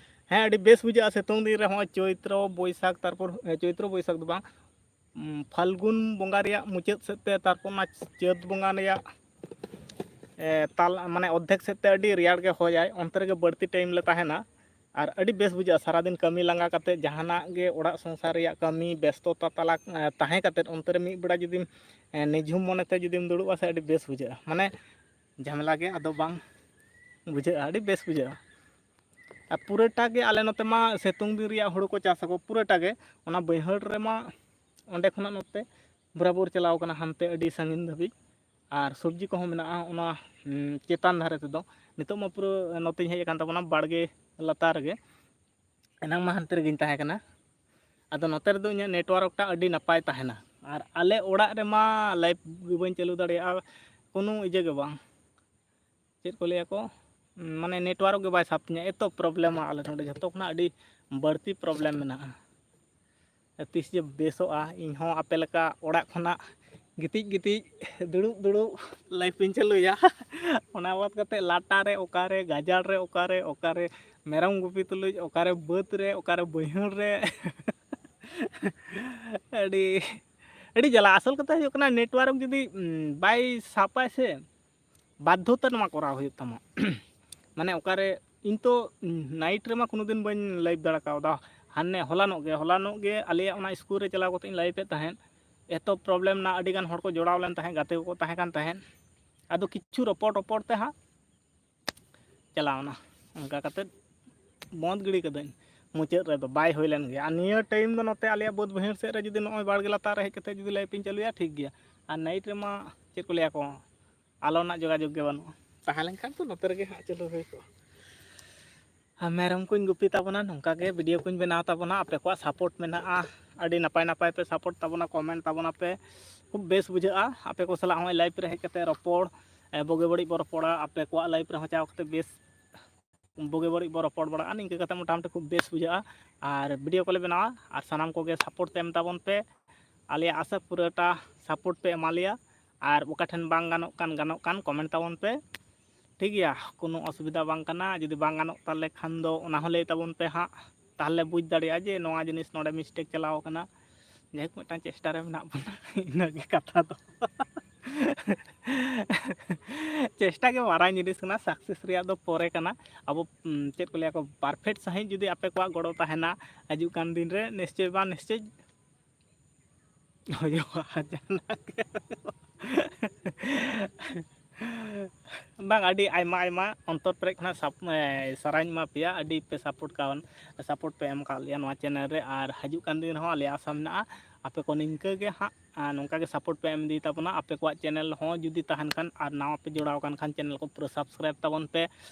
ᱦᱮᱸ, ᱟᱹᱰᱤ ᱵᱮᱥ ᱵᱩᱡᱷᱟᱹᱜᱼᱟ ᱥᱤᱛᱩᱝ ᱫᱤᱱ ᱨᱮᱦᱚᱸ, ᱪᱳᱭᱛᱨᱚ ᱵᱳᱭᱥᱟᱠᱷ, ᱛᱟᱨᱯᱚᱨ, ᱮ, ᱪᱳᱭᱛᱨᱚ ᱵᱳᱭᱥᱟᱠᱷ ᱫᱚ ᱵᱟᱝ, ᱩᱢ, ᱯᱷᱟᱞᱜᱩᱱ ᱵᱚᱸᱜᱟ ᱨᱮᱭᱟᱜ ᱢᱩᱪᱟᱹᱫ ᱥᱮᱫ ᱛᱮ, ᱛᱟᱨᱯᱚᱨ ᱚᱱᱟ ᱪᱟᱹᱛ ᱵᱚᱸᱜᱟ ᱨᱮᱭᱟᱜ, ᱮ, ᱛᱟᱞ-, ᱢᱟᱱᱮ ᱚᱨᱫᱷᱮᱠ ᱥᱮᱫ ᱛᱮ ᱟᱹᱰᱤ ᱨᱮᱭᱟᱲ ᱜᱮ ᱦᱚᱭᱟᱭ, ᱚᱱᱛᱮ ᱨᱮᱜᱮ ᱵᱟᱹᱲᱛᱤ ᱴᱟᱭᱤᱢ ᱞᱮ ᱛᱟᱦᱮᱱᱟ᱾ ᱟᱨ ᱟᱹᱰᱤ ᱵᱮᱥ ᱵᱩᱡᱷᱟᱹᱜᱼᱟ, ᱥᱟᱨᱟᱫᱤᱱ ᱠᱟᱹᱢᱤ ᱞᱟᱸᱜᱟ ᱠᱟᱛᱮᱫ, ᱡᱟᱦᱟᱱᱟᱜ ᱜᱮ ᱚᱲᱟᱜ ᱥᱚᱝᱥᱟᱨ ᱨᱮᱭᱟᱜ ᱠᱟᱹᱢᱤ ᱵᱮᱥᱛᱚᱛᱟ ᱛᱟᱞᱟ, ᱮ, ᱛᱟᱦᱮᱸ ᱠᱟᱛᱮᱫ, ᱚᱱᱛᱮ ᱨᱮ ᱢᱤᱫ ᱵᱮᱲᱟ ᱡᱩᱫᱤᱢ, ᱮ, ᱱᱤᱡᱷᱩᱢ ᱢᱚᱱᱮᱛᱮ ᱡᱩᱫᱤᱢ ᱫᱩᱲᱩᱵᱼᱟ ᱥᱮ, ᱟᱹᱰᱤ ᱵᱮᱥ ᱵᱩᱡᱷᱟᱹᱜᱼᱟ᱾ ᱢᱟᱱᱮ ᱡᱷᱟᱢᱮᱞᱟ ᱜᱮ ᱟᱫᱚ ᱵᱟᱝ ᱵᱩᱡᱷᱟᱹᱜᱼᱟ, ᱟᱹᱰᱤ ᱵᱮᱥ ᱵᱩᱡᱷᱟᱹᱜᱼᱟ᱾ ᱟᱨ ᱯᱩᱨᱟᱹᱴᱟ ᱜᱮ ᱟᱞᱮ ᱱᱚᱛᱮ ᱢᱟ ᱥᱤᱛᱩᱝ ᱫᱤᱱ ᱨᱮᱭᱟᱜ ᱦᱩᱲᱩ ᱠᱚ ᱪᱟᱥ ᱟᱠᱚ ᱯᱩᱨᱟᱹᱴᱟ ᱜᱮ᱾ ᱚᱱᱟ ᱵᱟᱹᱭᱦᱟᱹᱲ ᱨᱮᱢᱟ ᱚᱸᱰᱮ ᱠᱷᱚᱱᱟᱜ ᱱᱚᱛᱮ ᱵᱚᱨᱟᱵᱚᱨ ᱪᱟᱞᱟᱣ ᱠᱟᱱᱟ ᱦᱟᱱᱛᱮ ᱟᱹᱰᱤ ᱥᱟᱺᱜᱤᱧ ᱫᱷᱟᱹᱵᱤᱡ᱾ ᱟᱨ ᱥᱚᱵᱽᱡᱤ ᱠᱚᱦᱚᱸ ᱢᱮᱱᱟᱜᱼᱟ ᱚᱱᱟ, ᱩᱸ, ᱪᱮᱛᱟᱱ ᱫᱷᱟᱨᱮ ᱛᱮᱫᱚ᱾ ᱱᱤᱛᱚᱜ ᱢᱟ ᱯᱩᱨᱟᱹ ᱱᱚᱛᱮᱧ ᱦᱮᱡ ᱟᱠᱟᱱ ᱛᱟᱵᱚᱱᱟ ᱵᱟᱲᱜᱮ ᱞᱟᱛᱟᱨ ᱨᱮᱜᱮ᱾ ᱮᱱᱟᱝ ᱢᱟ ᱦᱟᱱᱛᱮ ᱨᱮᱜᱮᱧ ᱛᱟᱦᱮᱸ ᱠᱟᱱᱟ᱾ ᱟᱫᱚ ᱱᱚᱛᱮ ᱨᱮᱫᱚ ᱤᱧᱟᱹᱜ network ᱴᱟᱜ ᱟᱹᱰᱤ ᱱᱟᱯᱟᱭ ᱛᱟᱦᱮᱱᱟ᱾ ᱟᱨ ᱟᱞᱮ ᱚᱲᱟᱜ ᱨᱮᱢᱟ live ᱜᱮ ᱵᱟᱹᱧ ᱪᱟᱹᱞᱩ ᱫᱟᱲᱮᱭᱟᱜᱼᱟ, ᱠᱳᱱᱳ ᱤᱭᱟᱹ ᱜᱮ ᱵᱟᱝ᱾ ᱪᱮᱫ ᱠᱚ ᱞᱟᱹᱭᱟ ᱠᱚ, ᱢᱟᱱᱮ network ᱜᱮ ᱵᱟᱭ ᱥᱟᱵ ᱛᱤᱧᱟ, ᱮᱛᱚ ᱯᱨᱚᱵᱞᱮᱢᱟ ᱟᱞᱮ ᱱᱚᱰᱮ, ᱡᱷᱚᱛᱚ ᱠᱷᱚᱱᱟᱜ ᱟᱹᱰᱤ ᱵᱟᱹᱲᱛᱤ ᱯᱨᱚᱵᱞᱮᱢ ᱢᱮᱱᱟᱜᱼᱟ᱾ ᱛᱤᱥ ᱡᱮ ᱵᱮᱥᱚᱜᱼᱟ, ᱤᱧ ᱦᱚᱸ ᱟᱯᱮ ᱞᱮᱠᱟ ᱚᱲᱟᱜ ᱠᱷᱚᱱᱟᱜ ᱜᱤᱛᱤᱡ ᱜᱤᱛᱤᱡ, ᱫᱩᱲᱩᱵ ᱫᱩᱲᱩᱵ live ᱤᱧ ᱪᱟᱹᱞᱩᱭᱟ᱾ ᱚᱱᱟ ᱵᱟᱫ ᱠᱟᱛᱮ ᱞᱟᱴᱟ ᱨᱮ ᱚᱠᱟᱨᱮ, ᱜᱟᱡᱟᱲ ᱨᱮ ᱚᱠᱟᱨᱮ, ᱚᱠᱟᱨᱮ ᱢᱮᱨᱚᱢ ᱜᱩᱯᱤ ᱛᱩᱞᱩᱡ, ᱚᱠᱟᱨᱮ ᱵᱟᱹᱫᱽ ᱨᱮ, ᱚᱠᱟᱨᱮ ᱵᱟᱹᱭᱦᱟᱹᱲ ᱨᱮ᱾ ᱟᱹᱰᱤ, ᱟᱹᱰᱤ ᱡᱟᱞᱟ᱾ ᱟᱥᱚᱞ ᱠᱟᱛᱷᱟ ᱦᱩᱭᱩᱜ ᱠᱟᱱᱟ, network ᱡᱩᱫᱤ, ᱩᱢ, ᱵᱟᱭ ᱥᱟᱯᱟᱭ ᱥᱮ, ᱵᱟᱫᱽᱫᱷᱚᱛᱟ ᱱᱚᱣᱟ ᱠᱚᱨᱟᱣ ᱦᱩᱭᱩᱜ ᱛᱟᱢᱟ᱾ ᱢᱟᱱᱮ ᱚᱠᱟᱨᱮ, ᱤᱧ ᱛᱚ night ᱨᱮᱢᱟ ᱠᱳᱱᱳ ᱫᱤᱱ ᱵᱟᱹᱧ live ᱫᱟᱲᱮ ᱠᱟᱣᱫᱟ᱾ ᱦᱟᱱᱮ ᱦᱚᱞᱟᱱᱚᱜ ᱜᱮ, ᱦᱚᱞᱟᱱᱚᱜ ᱜᱮ ᱟᱞᱮᱭᱟᱜ ᱚᱱᱟ ᱥᱠᱩᱞ ᱨᱮ ᱪᱟᱞᱟᱣ ᱠᱟᱛᱮ ᱤᱧ live ᱮᱫ ᱛᱟᱦᱮᱸᱫ᱾ ᱮᱛᱚ problem ᱱᱟ, ᱟᱹᱰᱤ ᱜᱟᱱ ᱦᱚᱲ ᱠᱚ ᱡᱚᱲᱟᱣ ᱞᱮᱱ ᱛᱟᱦᱮᱸᱫ, ᱜᱟᱛᱮ ᱠᱚᱠᱚ ᱛᱟᱦᱮᱸ ᱠᱟᱱ ᱛᱟᱦᱮᱸᱫ᱾ ᱟᱫᱚ ᱠᱤᱪᱷᱩ ᱨᱚᱯᱚᱲ ᱨᱚᱯᱚᱲ ᱛᱮ ᱦᱟᱸᱜ ᱪᱟᱞᱟᱣᱱᱟ, ᱚᱱᱠᱟ ᱠᱟᱛᱮ ᱵᱚᱸᱫᱽ ᱜᱤᱰᱤ ᱠᱟᱹᱫᱟᱹᱧ᱾ ᱢᱩᱪᱟᱹᱫ ᱨᱮᱫᱚ ᱵᱟᱭ ᱦᱩᱭ ᱞᱮᱱ ᱜᱮᱭᱟ᱾ ᱟᱨ ᱱᱤᱭᱟᱹ time ᱫᱚ ᱱᱚᱛᱮ ᱟᱞᱮᱭᱟᱜ ᱵᱟᱹᱫᱽ ᱵᱟᱹᱭᱦᱟᱹᱲ ᱥᱮᱫ ᱨᱮ ᱡᱩᱫᱤ ᱱᱚᱜᱼᱚᱭ ᱵᱟᱲᱜᱮ ᱞᱟᱛᱟᱨ ᱨᱮ ᱦᱮᱡ ᱠᱟᱛᱮ ᱡᱩᱫᱤ live ᱤᱧ ᱪᱟᱹᱞᱩᱭᱟ, ᱴᱷᱤᱠ ᱜᱮᱭᱟ᱾ ᱟᱨ night ᱨᱮᱢᱟ ᱪᱮᱫ ᱠᱚ ᱞᱟᱹᱭᱟ ᱠᱚ, ᱟᱞᱚ ᱨᱮᱱᱟᱜ ᱡᱳᱜᱟᱡᱳᱜᱽ ᱜᱮ ᱵᱟᱹᱱᱩᱜᱼᱟ᱾ ᱛᱟᱦᱮᱸ ᱞᱮᱱᱠᱷᱟᱱ ᱛᱚ ᱱᱚᱛᱮ ᱨᱮᱜᱮ ᱦᱟᱸᱜ ᱪᱟᱹᱞᱩ ᱦᱩᱭ ᱠᱚᱜᱼᱟ᱾ ᱟᱨ ᱢᱮᱨᱚᱢ ᱠᱚᱧ ᱜᱩᱯᱤ ᱛᱟᱵᱚᱱᱟ, ᱱᱚᱝᱠᱟ ᱜᱮ ᱵᱷᱤᱰᱤᱭᱳ ᱠᱚᱧ ᱵᱮᱱᱟᱣ ᱛᱟᱵᱚᱱᱟ, ᱟᱯᱮ ᱠᱚᱣᱟᱜ ᱥᱟᱯᱳᱨᱴ ᱢᱮᱱᱟᱜᱼᱟ᱾ ᱟᱹᱰᱤ ᱱᱟᱯᱟᱭ ᱱᱟᱯᱟᱭ ᱯᱮ ᱥᱟᱯᱳᱨᱴ ᱛᱟᱵᱚᱱᱟ, ᱠᱚᱢᱮᱱᱴ ᱛᱟᱵᱚᱱᱟ ᱯᱮ, ᱠᱷᱩᱵ ᱵᱮᱥ ᱵᱩᱡᱷᱟᱹᱜᱼᱟ ᱟᱯᱮ ᱠᱚ ᱥᱟᱞᱟᱜ ᱦᱚᱸᱜᱼᱚᱭ ᱞᱟᱭᱤᱵᱷ ᱨᱮ ᱦᱮᱡ ᱠᱟᱛᱮ ᱨᱚᱯᱚᱲ, ᱮ, ᱵᱩᱜᱤ ᱵᱟᱹᱲᱤᱡ ᱵᱚ ᱨᱚᱯᱚᱲᱟ, ᱟᱯᱮ ᱠᱚᱣᱟᱜ ᱞᱟᱭᱤᱵᱷ ᱨᱮᱦᱚᱸ ᱪᱟᱣ ᱠᱟᱛᱮ ᱵᱮᱥ ᱵᱩᱜᱤ ᱵᱟᱹᱲᱤᱡ ᱵᱚ ᱨᱚᱯᱚᱲ ᱵᱟᱲᱟᱜᱼᱟ, ᱱᱤᱝᱠᱟᱹ ᱠᱟᱛᱮ ᱢᱚᱴᱟᱢᱩᱴᱤ ᱠᱷᱩᱵ ᱵᱮᱥ ᱵᱩᱡᱷᱟᱹᱜᱼᱟ᱾ ᱟᱨ ᱵᱷᱤᱰᱤᱭᱳ ᱠᱚᱞᱮ ᱵᱮᱱᱟᱣᱟ, ᱟᱨ ᱥᱟᱱᱟᱢ ᱠᱚᱜᱮ ᱥᱟᱯᱳᱨᱴ ᱯᱮ ᱮᱢ ᱛᱟᱵᱚᱱ ᱯᱮ, ᱟᱞᱮᱭᱟᱜ ᱟᱥᱟ ᱯᱩᱨᱟᱹᱴᱟ ᱥᱟᱯᱳᱨᱴ ᱯᱮ ᱮᱢᱟ ᱞᱮᱭᱟ᱾ ᱟᱨ ᱚᱠᱟ ᱴᱷᱮᱱ ᱵᱟᱝ ᱜᱟᱱᱚᱜ ᱠᱟᱱ, ᱜᱟᱱᱚᱜ ᱠᱟᱱ ᱠᱚᱢᱮᱱᱴ ᱛᱟᱵᱚᱱ ᱯᱮ, ᱴᱷᱤᱠ ᱜᱮᱭᱟ? ᱠᱳᱱᱳ ᱚᱥᱩᱵᱤᱫᱷᱟ ᱵᱟᱝ ᱠᱟᱱᱟ᱾ ᱡᱩᱫᱤ ᱵᱟᱝ ᱜᱟᱱᱚᱜ ᱛᱟᱞᱮ ᱠᱷᱟᱱ ᱫᱚ ᱚᱱᱟ ᱦᱚᱸ ᱞᱟᱹᱭ ᱛᱟᱵᱚᱱ ᱯᱮ ᱦᱟᱸᱜ, ᱛᱟᱦᱚᱞᱮ ᱵᱩᱡᱽ ᱫᱟᱲᱮᱭᱟᱜᱼᱟ ᱡᱮ ᱱᱚᱣᱟ ᱡᱤᱱᱤᱥ ᱱᱚᱰᱮ ᱢᱤᱥᱴᱮᱠ ᱪᱟᱞᱟᱣ ᱠᱟᱱᱟ᱾ ᱡᱟᱭᱦᱳᱠ, ᱢᱤᱫᱴᱟᱝ ᱪᱮᱥᱴᱟ ᱨᱮ ᱢᱮᱱᱟᱜ ᱵᱚᱱᱟ, ᱤᱱᱟᱹᱜᱮ ᱠᱟᱛᱷᱟ ᱫᱚ᱾ ᱪᱮᱥᱴᱟ ᱜᱮ ᱢᱟᱨᱟᱝ ᱡᱤᱱᱤᱥ ᱠᱟᱱᱟ, ᱥᱟᱠᱥᱮᱥ ᱨᱮᱭᱟᱜ ᱫᱚ ᱯᱚᱨᱮ ᱠᱟᱱᱟ᱾ ᱟᱵᱚ, ᱩᱢ, ᱪᱮᱫ ᱠᱚ ᱞᱟᱹᱭᱟ ᱠᱚ, ᱯᱟᱨᱯᱷᱮᱠᱴ ᱥᱟᱺᱦᱤᱡ ᱡᱩᱫᱤ ᱟᱯᱮ ᱠᱚᱣᱟᱜ ᱜᱚᱲᱚ ᱛᱟᱦᱮᱱᱟ, ᱦᱤᱡᱩᱜ ᱠᱟᱱ ᱫᱤᱱ ᱨᱮ ᱱᱤᱥᱪᱚᱭ ᱵᱟᱝ ᱱᱤᱥᱪᱚᱭ ᱦᱩᱭᱩᱜᱼᱟ, ᱡᱟᱦᱟᱱᱟᱜ ᱜᱮ᱾ ᱵᱟᱝ, ᱟᱹᱰᱤ ᱟᱭᱢᱟ ᱟᱭᱢᱟ ᱚᱱᱛᱚᱨ ᱯᱮᱨᱮᱡ ᱠᱷᱚᱱᱟᱜ ᱥᱟᱯ-, ᱮ, ᱥᱟᱨᱦᱟᱣᱤᱧ ᱮᱢᱟ ᱯᱮᱭᱟ, ᱟᱹᱰᱤ ᱯᱮ ᱥᱟᱯᱳᱨᱴ ᱠᱟᱣᱟᱱ, ᱥᱟᱯᱳᱨᱴ ᱯᱮ ᱮᱢ ᱠᱟᱜ ᱞᱮᱭᱟ ᱱᱚᱣᱟ ᱪᱮᱱᱮᱞ ᱨᱮ, ᱟᱨ ᱦᱤᱡᱩᱜ ᱠᱟᱱ ᱫᱤᱱ ᱨᱮᱦᱚᱸ ᱟᱞᱮᱭᱟᱜ ᱟᱥᱟ ᱢᱮᱱᱟᱜᱼᱟ ᱟᱯᱮ ᱠᱚ ᱱᱤᱝᱠᱟᱹ ᱜᱮ ᱦᱟᱸᱜ, ᱟ, ᱱᱚᱝᱠᱟ ᱜᱮ ᱥᱟᱯᱳᱨᱴ ᱯᱮ ᱮᱢ ᱤᱫᱤ ᱛᱟᱵᱚᱱᱟ᱾ ᱟᱯᱮ ᱠᱚᱣᱟᱜ ᱪᱮᱱᱮᱞ ᱦᱚᱸ ᱡᱩᱫᱤ ᱛᱟᱦᱮᱱ ᱠᱷᱟᱱ ᱟᱨ ᱱᱟᱣᱟ ᱯᱮ ᱡᱚᱲᱟᱣ ᱟᱠᱟᱱ ᱠᱷᱟᱱ ᱪᱮᱱᱮᱞ ᱠᱚ ᱯᱩᱨᱟᱹ ᱥᱟᱵᱥᱠᱨᱟᱭᱤᱵᱽ ᱛᱟᱵᱚᱱ ᱯᱮ᱾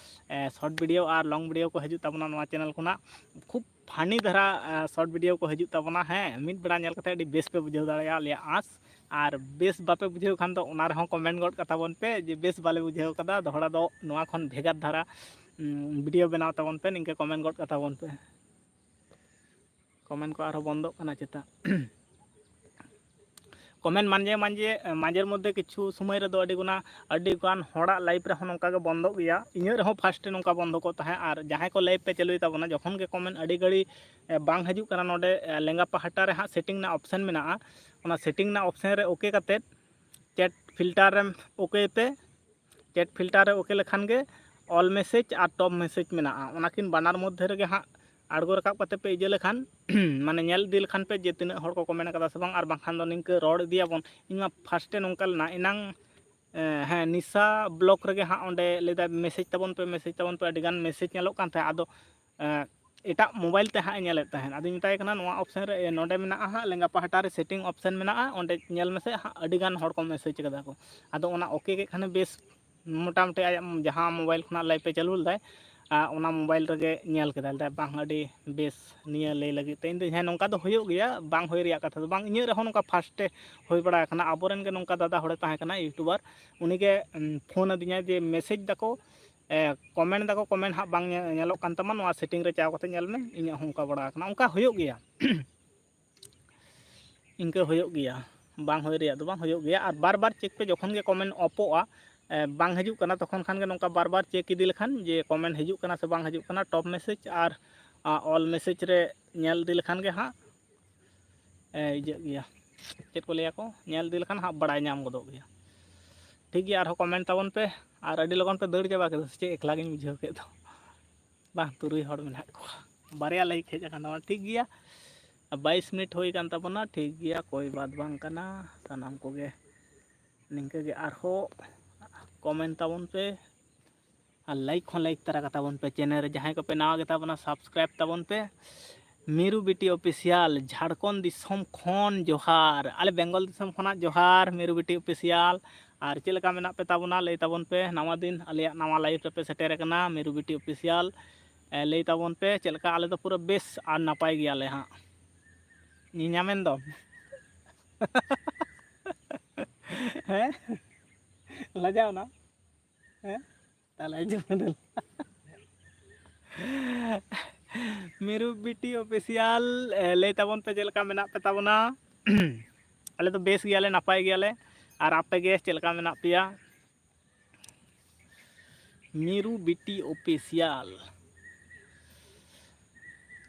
ᱮ, ᱥᱚᱨᱴ ᱵᱷᱤᱰᱤᱭᱳ ᱟᱨ ᱞᱚᱝ ᱵᱷᱤᱰᱤᱭᱳ ᱠᱚ ᱦᱤᱡᱩᱜ ᱛᱟᱵᱚᱱᱟ ᱱᱚᱣᱟ ᱪᱮᱱᱮᱞ ᱠᱷᱚᱱᱟᱜ, ᱠᱷᱩᱵ ᱯᱷᱟᱱᱤ ᱫᱷᱟᱨᱟ, ᱮ, ᱥᱚᱨᱴ ᱵᱷᱤᱰᱤᱭᱳ ᱠᱚ ᱦᱤᱡᱩᱜ ᱛᱟᱵᱚᱱᱟ᱾ ᱦᱮᱸ, ᱢᱤᱫ ᱵᱮᱲᱟ ᱧᱮᱞ ᱠᱟᱛᱮ ᱟᱹᱰᱤ ᱵᱮᱥ ᱯᱮ ᱵᱩᱡᱷᱟᱹᱣ ᱫᱟᱲᱮᱭᱟᱜᱼᱟ ᱟᱞᱮᱭᱟᱜ ᱟᱸᱥ᱾ ᱟᱨ ᱵᱮᱥ ᱵᱟᱯᱮ ᱵᱩᱡᱷᱟᱹᱣ ᱠᱷᱟᱱ ᱫᱚ ᱚᱱᱟ ᱨᱮᱦᱚᱸ ᱠᱚᱢᱮᱱᱴ ᱜᱚᱫ ᱠᱟᱛᱟ ᱵᱚᱱ ᱯᱮ ᱡᱮ ᱵᱮᱥ ᱵᱟᱞᱮ ᱵᱩᱡᱷᱟᱹᱣ ᱠᱟᱫᱟ, ᱫᱚᱦᱲᱟ ᱫᱚ ᱱᱚᱣᱟ ᱠᱷᱚᱱ ᱵᱷᱮᱜᱟᱨ ᱫᱷᱟᱨᱟ, ᱩᱢ, ᱵᱷᱤᱰᱤᱭᱳ ᱵᱮᱱᱟᱣ ᱛᱟᱵᱚᱱ ᱯᱮ, ᱱᱤᱝᱠᱟᱹ ᱠᱚᱢᱮᱱᱴ ᱜᱚᱫ ᱠᱟᱛᱟ ᱵᱚᱱ ᱯᱮ᱾ ᱠᱚᱢᱮᱱᱴ ᱠᱚ ᱟᱨᱦᱚᱸ ᱵᱚᱱᱫᱚᱜ ᱠᱟᱱᱟ ᱪᱮᱛᱟ? ᱠᱚᱢᱮᱱᱴ ᱢᱟᱡᱷᱮ ᱢᱟᱡᱷᱮ, ᱢᱟᱡᱷᱮᱨ ᱢᱚᱫᱽᱫᱷᱮ ᱠᱤᱪᱷᱩ ᱥᱚᱢᱚᱭ ᱨᱮᱫᱚ ᱟᱹᱰᱤ ᱜᱩᱱᱟ, ᱟᱹᱰᱤ ᱜᱟᱱ ᱦᱚᱲᱟᱜ ᱞᱟᱭᱤᱵᱷ ᱨᱮᱦᱚᱸ ᱱᱚᱝᱠᱟ ᱜᱮ ᱵᱚᱱᱫᱚᱜ ᱜᱮᱭᱟ᱾ ᱤᱧᱟᱹᱜ ᱨᱮᱦᱚᱸ ᱯᱷᱟᱥᱴ ᱨᱮ ᱱᱚᱝᱠᱟ ᱵᱚᱱᱫᱚ ᱠᱚᱜ ᱛᱟᱦᱮᱸᱫ, ᱟᱨ ᱡᱟᱦᱟᱸᱭ ᱠᱚ ᱞᱟᱭᱤᱵᱷ ᱯᱮ ᱪᱟᱹᱞᱩᱭ ᱛᱟᱵᱚᱱᱟ, ᱡᱚᱠᱷᱚᱱ ᱜᱮ ᱠᱚᱢᱮᱱᱴ ᱟᱹᱰᱤ ᱜᱷᱟᱹᱲᱤ, ᱮ, ᱵᱟᱝ ᱦᱤᱡᱩᱜ ᱠᱟᱱᱟ, ᱱᱚᱰᱮ, ᱮ, ᱞᱮᱸᱜᱟ ᱯᱟᱦᱴᱟ ᱨᱮ ᱦᱟᱸᱜ ᱥᱮᱴᱤᱝ ᱨᱮᱱᱟᱜ ᱚᱯᱥᱮᱱ ᱢᱮᱱᱟᱜᱼᱟ, ᱚᱱᱟ ᱥᱮᱴᱤᱝ ᱨᱮᱱᱟᱜ ᱚᱯᱥᱮᱱ ᱨᱮ ᱳᱠᱮ ᱠᱟᱛᱮᱫ ᱪᱮᱴ ᱯᱷᱤᱞᱴᱟᱨ ᱨᱮᱢ ᱳᱠᱮ ᱯᱮ᱾ ᱪᱮᱴ ᱯᱷᱤᱞᱴᱟᱨ ᱨᱮ ᱳᱠᱮ ᱞᱮᱠᱷᱟᱱ ᱜᱮ ᱚᱞ ᱢᱮᱥᱮᱡᱽ ᱟᱨ ᱴᱚᱯ ᱢᱮᱥᱮᱡᱽ ᱢᱮᱱᱟᱜᱼᱟ, ᱚᱱᱟᱠᱤᱱ ᱵᱟᱱᱟᱨ ᱢᱚᱫᱽᱫᱷᱮ ᱨᱮᱜᱮ ᱦᱟᱸᱜ ᱟᱬᱜᱚ ᱨᱟᱠᱟᱵ ᱠᱟᱛᱮ ᱯᱮ ᱤᱭᱟᱹ ᱞᱮᱠᱷᱟᱱ, ᱢᱟᱱᱮ ᱧᱮᱞ ᱤᱫᱤ ᱞᱮᱠᱷᱟᱱ ᱯᱮ ᱡᱮ ᱛᱤᱱᱟᱹᱜ ᱦᱚᱲ ᱠᱚ ᱠᱚᱢᱮᱱᱴ ᱠᱟᱫᱟ ᱥᱮ ᱵᱟᱝ, ᱟᱨ ᱵᱟᱝᱠᱷᱟᱱ ᱫᱚ ᱱᱤᱝᱠᱟᱹ ᱨᱚᱲ ᱤᱫᱤᱭᱟᱵᱚᱱ᱾ ᱤᱧ ᱢᱟ ᱯᱷᱟᱥᱴᱮ ᱱᱚᱝᱠᱟ ᱞᱮᱱᱟ ᱮᱱᱟᱝ, ᱮ, ᱦᱮᱸ, ᱱᱤᱥᱟ ᱵᱞᱚᱜ ᱨᱮᱜᱮ ᱦᱟᱸᱜ ᱚᱸᱰᱮ ᱞᱟᱹᱭᱫᱟ ᱢᱮᱥᱮᱡᱽ ᱛᱟᱵᱚᱱ ᱯᱮ, ᱢᱮᱥᱮᱡᱽ ᱛᱟᱵᱚᱱ ᱯᱮ, ᱟᱹᱰᱤᱜᱟᱱ ᱢᱮᱥᱮᱡᱽ ᱧᱮᱞᱚᱜ ᱠᱟᱱ ᱛᱟᱦᱮᱸᱫ᱾ ᱟᱫᱚ, ᱮ, ᱮᱴᱟᱜ ᱢᱳᱵᱟᱭᱤᱞ ᱛᱮ ᱦᱟᱸᱜ ᱮ ᱧᱮᱞᱮᱫ ᱛᱟᱦᱮᱸᱫ᱾ ᱟᱫᱚᱧ ᱢᱮᱛᱟᱭ ᱠᱟᱱᱟ, "ᱱᱚᱣᱟ ᱚᱯᱥᱮᱱ ᱨᱮ, ᱱᱚᱰᱮ ᱢᱮᱱᱟᱜᱼᱟ ᱦᱟᱸᱜ, ᱞᱮᱸᱜᱟ ᱯᱟᱦᱴᱟ ᱨᱮ ᱥᱮᱴᱤᱝ ᱚᱯᱥᱮᱱ ᱢᱮᱱᱟᱜᱼᱟ, ᱚᱸᱰᱮ ᱧᱮᱞ ᱢᱮᱥᱮ ᱦᱟᱸᱜ, ᱟᱹᱰᱤ ᱜᱟᱱ ᱦᱚᱲ ᱠᱚ ᱢᱮᱥᱮᱡᱽ ᱠᱟᱫᱟ ᱠᱚ, ᱟᱫᱚ ᱚᱱᱟ ᱳᱠᱮ ᱠᱮᱫ ᱠᱷᱟᱱᱮ ᱵᱮᱥ ᱢᱚᱴᱟᱢᱩᱴᱤ ᱟᱭᱟᱜ ᱡᱟᱦᱟᱸ ᱢᱳᱵᱟᱭᱤᱞ ᱠᱷᱚᱱᱟᱜ ᱞᱟᱭᱤᱵᱷ ᱮ ᱪᱟᱹᱞᱩ ᱞᱮᱫᱟᱭ, ᱟᱨ ᱚᱱᱟ ᱢᱳᱵᱟᱭᱤᱞ ᱨᱮᱜᱮ ᱧᱮᱞ ᱠᱮᱫᱟᱭ, ᱞᱟᱹᱭᱫᱟᱭ, 'ᱵᱟᱝ, ᱟᱹᱰᱤ ᱵᱮᱥ ᱱᱤᱭᱟᱹ ᱞᱟᱹᱭ ᱞᱟᱹᱜᱤᱫ ᱛᱮ.' ᱤᱧ ᱫᱚ, ᱦᱮᱸ, ᱱᱚᱝᱠᱟ ᱫᱚ ᱦᱩᱭᱩᱜ ᱜᱮᱭᱟ, ᱵᱟᱝ ᱦᱩᱭ ᱨᱮᱭᱟᱜ ᱠᱟᱛᱷᱟ ᱫᱚ ᱵᱟᱝ, ᱤᱧᱟᱹᱜ ᱨᱮᱦᱚᱸ ᱱᱚᱝᱠᱟ ᱯᱷᱟᱥᱴ ᱮ ᱦᱩᱭ ᱵᱟᱲᱟ ᱟᱠᱟᱱᱟ᱾ ᱟᱵᱚᱨᱮᱱ ᱜᱮ ᱱᱚᱝᱠᱟ ᱫᱟᱫᱟ ᱦᱚᱲᱮ ᱛᱟᱦᱮᱸ ᱠᱟᱱᱟ, ᱤᱭᱩᱴᱩᱵᱟᱨ, ᱩᱱᱤᱜᱮ ᱩᱢ, ᱯᱷᱳᱱ ᱟᱹᱫᱤᱧᱟᱭ ᱡᱮ, "ᱢᱮᱥᱮᱡᱽ ᱫᱟᱠᱚ, ᱮ, ᱠᱚᱢᱮᱱᱴ ᱫᱟᱠᱚ, ᱠᱚᱢᱮᱱᱴ ᱦᱟᱸᱜ ᱵᱟᱝ ᱧᱮ-, ᱧᱮᱞᱚᱜ ᱠᱟᱱ ᱛᱟᱢᱟ, ᱱᱚᱣᱟ ᱥᱮᱴᱤᱝ ᱨᱮ ᱪᱟᱣ ᱠᱟᱛᱮ ᱧᱮᱞ ᱢᱮ, ᱤᱧᱟᱹᱜ ᱦᱚᱸ ᱚᱱᱠᱟ ᱵᱟᱲᱟ ᱟᱠᱟᱱᱟ", ᱚᱱᱠᱟ ᱦᱩᱭᱩᱜ ᱜᱮᱭᱟ᱾ ᱤᱱᱠᱟᱹ ᱦᱩᱭᱩᱜ ᱜᱮᱭᱟ, ᱵᱟᱝ ᱦᱩᱭ ᱨᱮᱭᱟᱜ ᱫᱚ ᱵᱟᱝ ᱦᱩᱭᱩᱜ ᱜᱮᱭᱟ᱾ ᱟᱨ ᱵᱟᱨ ᱵᱟᱨ ᱪᱮᱠ ᱯᱮ, ᱡᱚᱠᱷᱚᱱ ᱜᱮ ᱠᱚᱢᱮᱱᱴ ᱚᱯᱚᱜᱼᱟ, ᱮ, ᱵᱟᱝ ᱦᱤᱡᱩᱜ ᱠᱟᱱᱟ, ᱛᱚᱠᱷᱚᱱ ᱠᱷᱟᱱ ᱜᱮ ᱱᱚᱝᱠᱟ ᱵᱟᱨ ᱵᱟᱨ ᱪᱮᱠ ᱤᱫᱤ ᱞᱮᱠᱷᱟᱱ ᱡᱮ ᱠᱚᱢᱮᱱᱴ ᱦᱤᱡᱩᱜ ᱠᱟᱱᱟ ᱥᱮ ᱵᱟᱝ ᱦᱤᱡᱩᱜ ᱠᱟᱱᱟ, ᱴᱚᱯ ᱢᱮᱥᱮᱡᱽ ᱟᱨ, ᱟ, ᱚᱞ ᱢᱮᱥᱮᱡᱽ ᱨᱮ ᱧᱮᱞ ᱤᱫᱤ ᱞᱮᱠᱷᱟᱱ ᱜᱮ ᱦᱟᱸᱜ, ᱮ, ᱤᱭᱟᱹᱜ ᱜᱮᱭᱟ, ᱪᱮᱫ ᱠᱚ ᱞᱟᱹᱭᱟ ᱠᱚ, ᱧᱮᱞ ᱤᱫᱤ ᱞᱮᱠᱷᱟᱱ ᱦᱟᱸᱜ ᱵᱟᱲᱟᱭ ᱧᱟᱢ ᱜᱚᱫᱚᱜ ᱜᱮᱭᱟ᱾ ᱴᱷᱤᱠ ᱜᱮᱭᱟ, ᱟᱨᱦᱚᱸ ᱠᱚᱢᱮᱱᱴ ᱛᱟᱵᱚᱱ ᱯᱮ᱾ ᱟᱨ ᱟᱹᱰᱤ ᱞᱚᱜᱚᱱ ᱯᱮ ᱫᱟᱹᱲ ᱪᱟᱵᱟ ᱠᱮᱫᱟ ᱥᱮ ᱪᱮᱫ? ᱮᱠᱞᱟ ᱜᱤᱧ ᱵᱩᱡᱷᱟᱹᱣ ᱠᱮᱫ ᱫᱚ᱾ ᱵᱟᱝ, ᱛᱩᱨᱩᱭ ᱦᱚᱲ ᱢᱮᱱᱟᱜ ᱠᱚᱣᱟ, ᱵᱟᱨᱭᱟ ᱞᱟᱭᱤᱠ ᱦᱮᱡ ᱟᱠᱟᱱ ᱛᱟᱵᱚᱱᱟ, ᱴᱷᱤᱠ ᱜᱮᱭᱟ᱾ ᱵᱟᱭᱤᱥ ᱢᱤᱱᱤᱴ ᱦᱩᱭ ᱟᱠᱟᱱ ᱛᱟᱵᱚᱱᱟ, ᱴᱷᱤᱠ ᱜᱮᱭᱟ, ᱠᱳᱭ ᱵᱟᱛ ᱵᱟᱝ ᱠᱟᱱᱟ᱾ ᱥᱟᱱᱟᱢ ᱠᱚᱜᱮ ᱱᱤᱝᱠᱟᱹ ᱜᱮ ᱟᱨᱦᱚᱸ ᱠᱚᱢᱮᱱᱴ ᱛᱟᱵᱚᱱ ᱯᱮ ᱟᱨ ᱞᱟᱭᱤᱠ ᱦᱚᱸ ᱞᱟᱭᱤᱠ ᱛᱟᱨᱟ ᱠᱟᱛᱟ ᱵᱚᱱ ᱯᱮ᱾ ᱪᱮᱱᱮᱞ ᱨᱮ ᱡᱟᱦᱟᱸᱭ ᱠᱚᱯᱮ ᱱᱟᱣᱟ ᱜᱮᱛᱟ ᱵᱚᱱᱟ, ᱥᱟᱵᱥᱠᱨᱟᱭᱤᱵ ᱛᱟᱵᱚᱱ ᱯᱮ᱾ ᱢᱤᱨᱩ ᱵᱤᱴᱤ ᱚᱯᱷᱤᱥᱤᱭᱟᱞ ᱡᱷᱟᱲᱠᱷᱚᱸᱰ ᱫᱤᱥᱚᱢ ᱠᱷᱚᱱ ᱡᱚᱦᱟᱨ, ᱟᱞᱮ ᱵᱮᱝᱜᱚᱞ ᱫᱤᱥᱚᱢ ᱠᱷᱚᱱᱟᱜ ᱡᱚᱦᱟᱨ ᱢᱤᱨᱩ ᱵᱤᱴᱤ ᱚᱯᱷᱤᱥᱤᱭᱟᱞ᱾ ᱟᱨ ᱪᱮᱫ ᱞᱮᱠᱟ ᱢᱮᱱᱟᱜ ᱯᱮ ᱛᱟᱵᱚᱱᱟ ᱞᱟᱹᱭ ᱛᱟᱵᱚᱱ ᱯᱮ᱾ ᱱᱟᱣᱟ ᱫᱤᱱ ᱟᱞᱮᱭᱟᱜ ᱱᱟᱣᱟ ᱞᱟᱭᱤᱵᱷ ᱨᱮᱯᱮ ᱥᱮᱴᱮᱨ ᱟᱠᱟᱱᱟ ᱢᱤᱨᱩ ᱵᱤᱴᱤ ᱚᱯᱷᱤᱥᱤᱭᱟᱞ᱾ ᱮ, ᱞᱟᱹᱭ ᱛᱟᱵᱚᱱ ᱯᱮ ᱪᱮᱫ ᱞᱮᱠᱟ, ᱟᱞᱮ ᱫᱚ ᱯᱩᱨᱟᱹ ᱵᱮᱥ ᱟᱨ ᱱᱟᱯᱟᱭ ᱜᱮᱭᱟᱞᱮ ᱦᱟᱸᱜ᱾ ᱧᱮᱧᱟᱢᱮᱱ ᱫᱚᱢ᱾ ᱦᱮᱸ, ᱞᱟᱡᱟᱣ ᱱᱟ᱾ ᱦᱮᱸ, ᱛᱟᱦᱞᱮ ᱟᱸᱡᱚᱢ ᱠᱟᱫᱟ᱾ ᱢᱤᱨᱩ ᱵᱤᱴᱤ ᱚᱯᱷᱤᱥᱤᱭᱟᱞ, ᱮ, ᱞᱟᱹᱭ ᱛᱟᱵᱚᱱ ᱯᱮ ᱪᱮᱫ ᱞᱮᱠᱟ ᱢᱮᱱᱟᱜ ᱯᱮ ᱛᱟᱵᱚᱱᱟ᱾ ᱟᱞᱮ ᱫᱚ ᱵᱮᱥ ᱜᱮᱭᱟᱞᱮ, ᱱᱟᱯᱟᱭ ᱜᱮᱭᱟᱞᱮ᱾ ᱟᱨ ᱟᱯᱮ ᱜᱮ ᱪᱮᱫ ᱞᱮᱠᱟ ᱢᱮᱱᱟᱜ ᱯᱮᱭᱟ? ᱢᱤᱨᱩ ᱵᱤᱴᱤ ᱚᱯᱷᱤᱥᱤᱭᱟᱞ᱾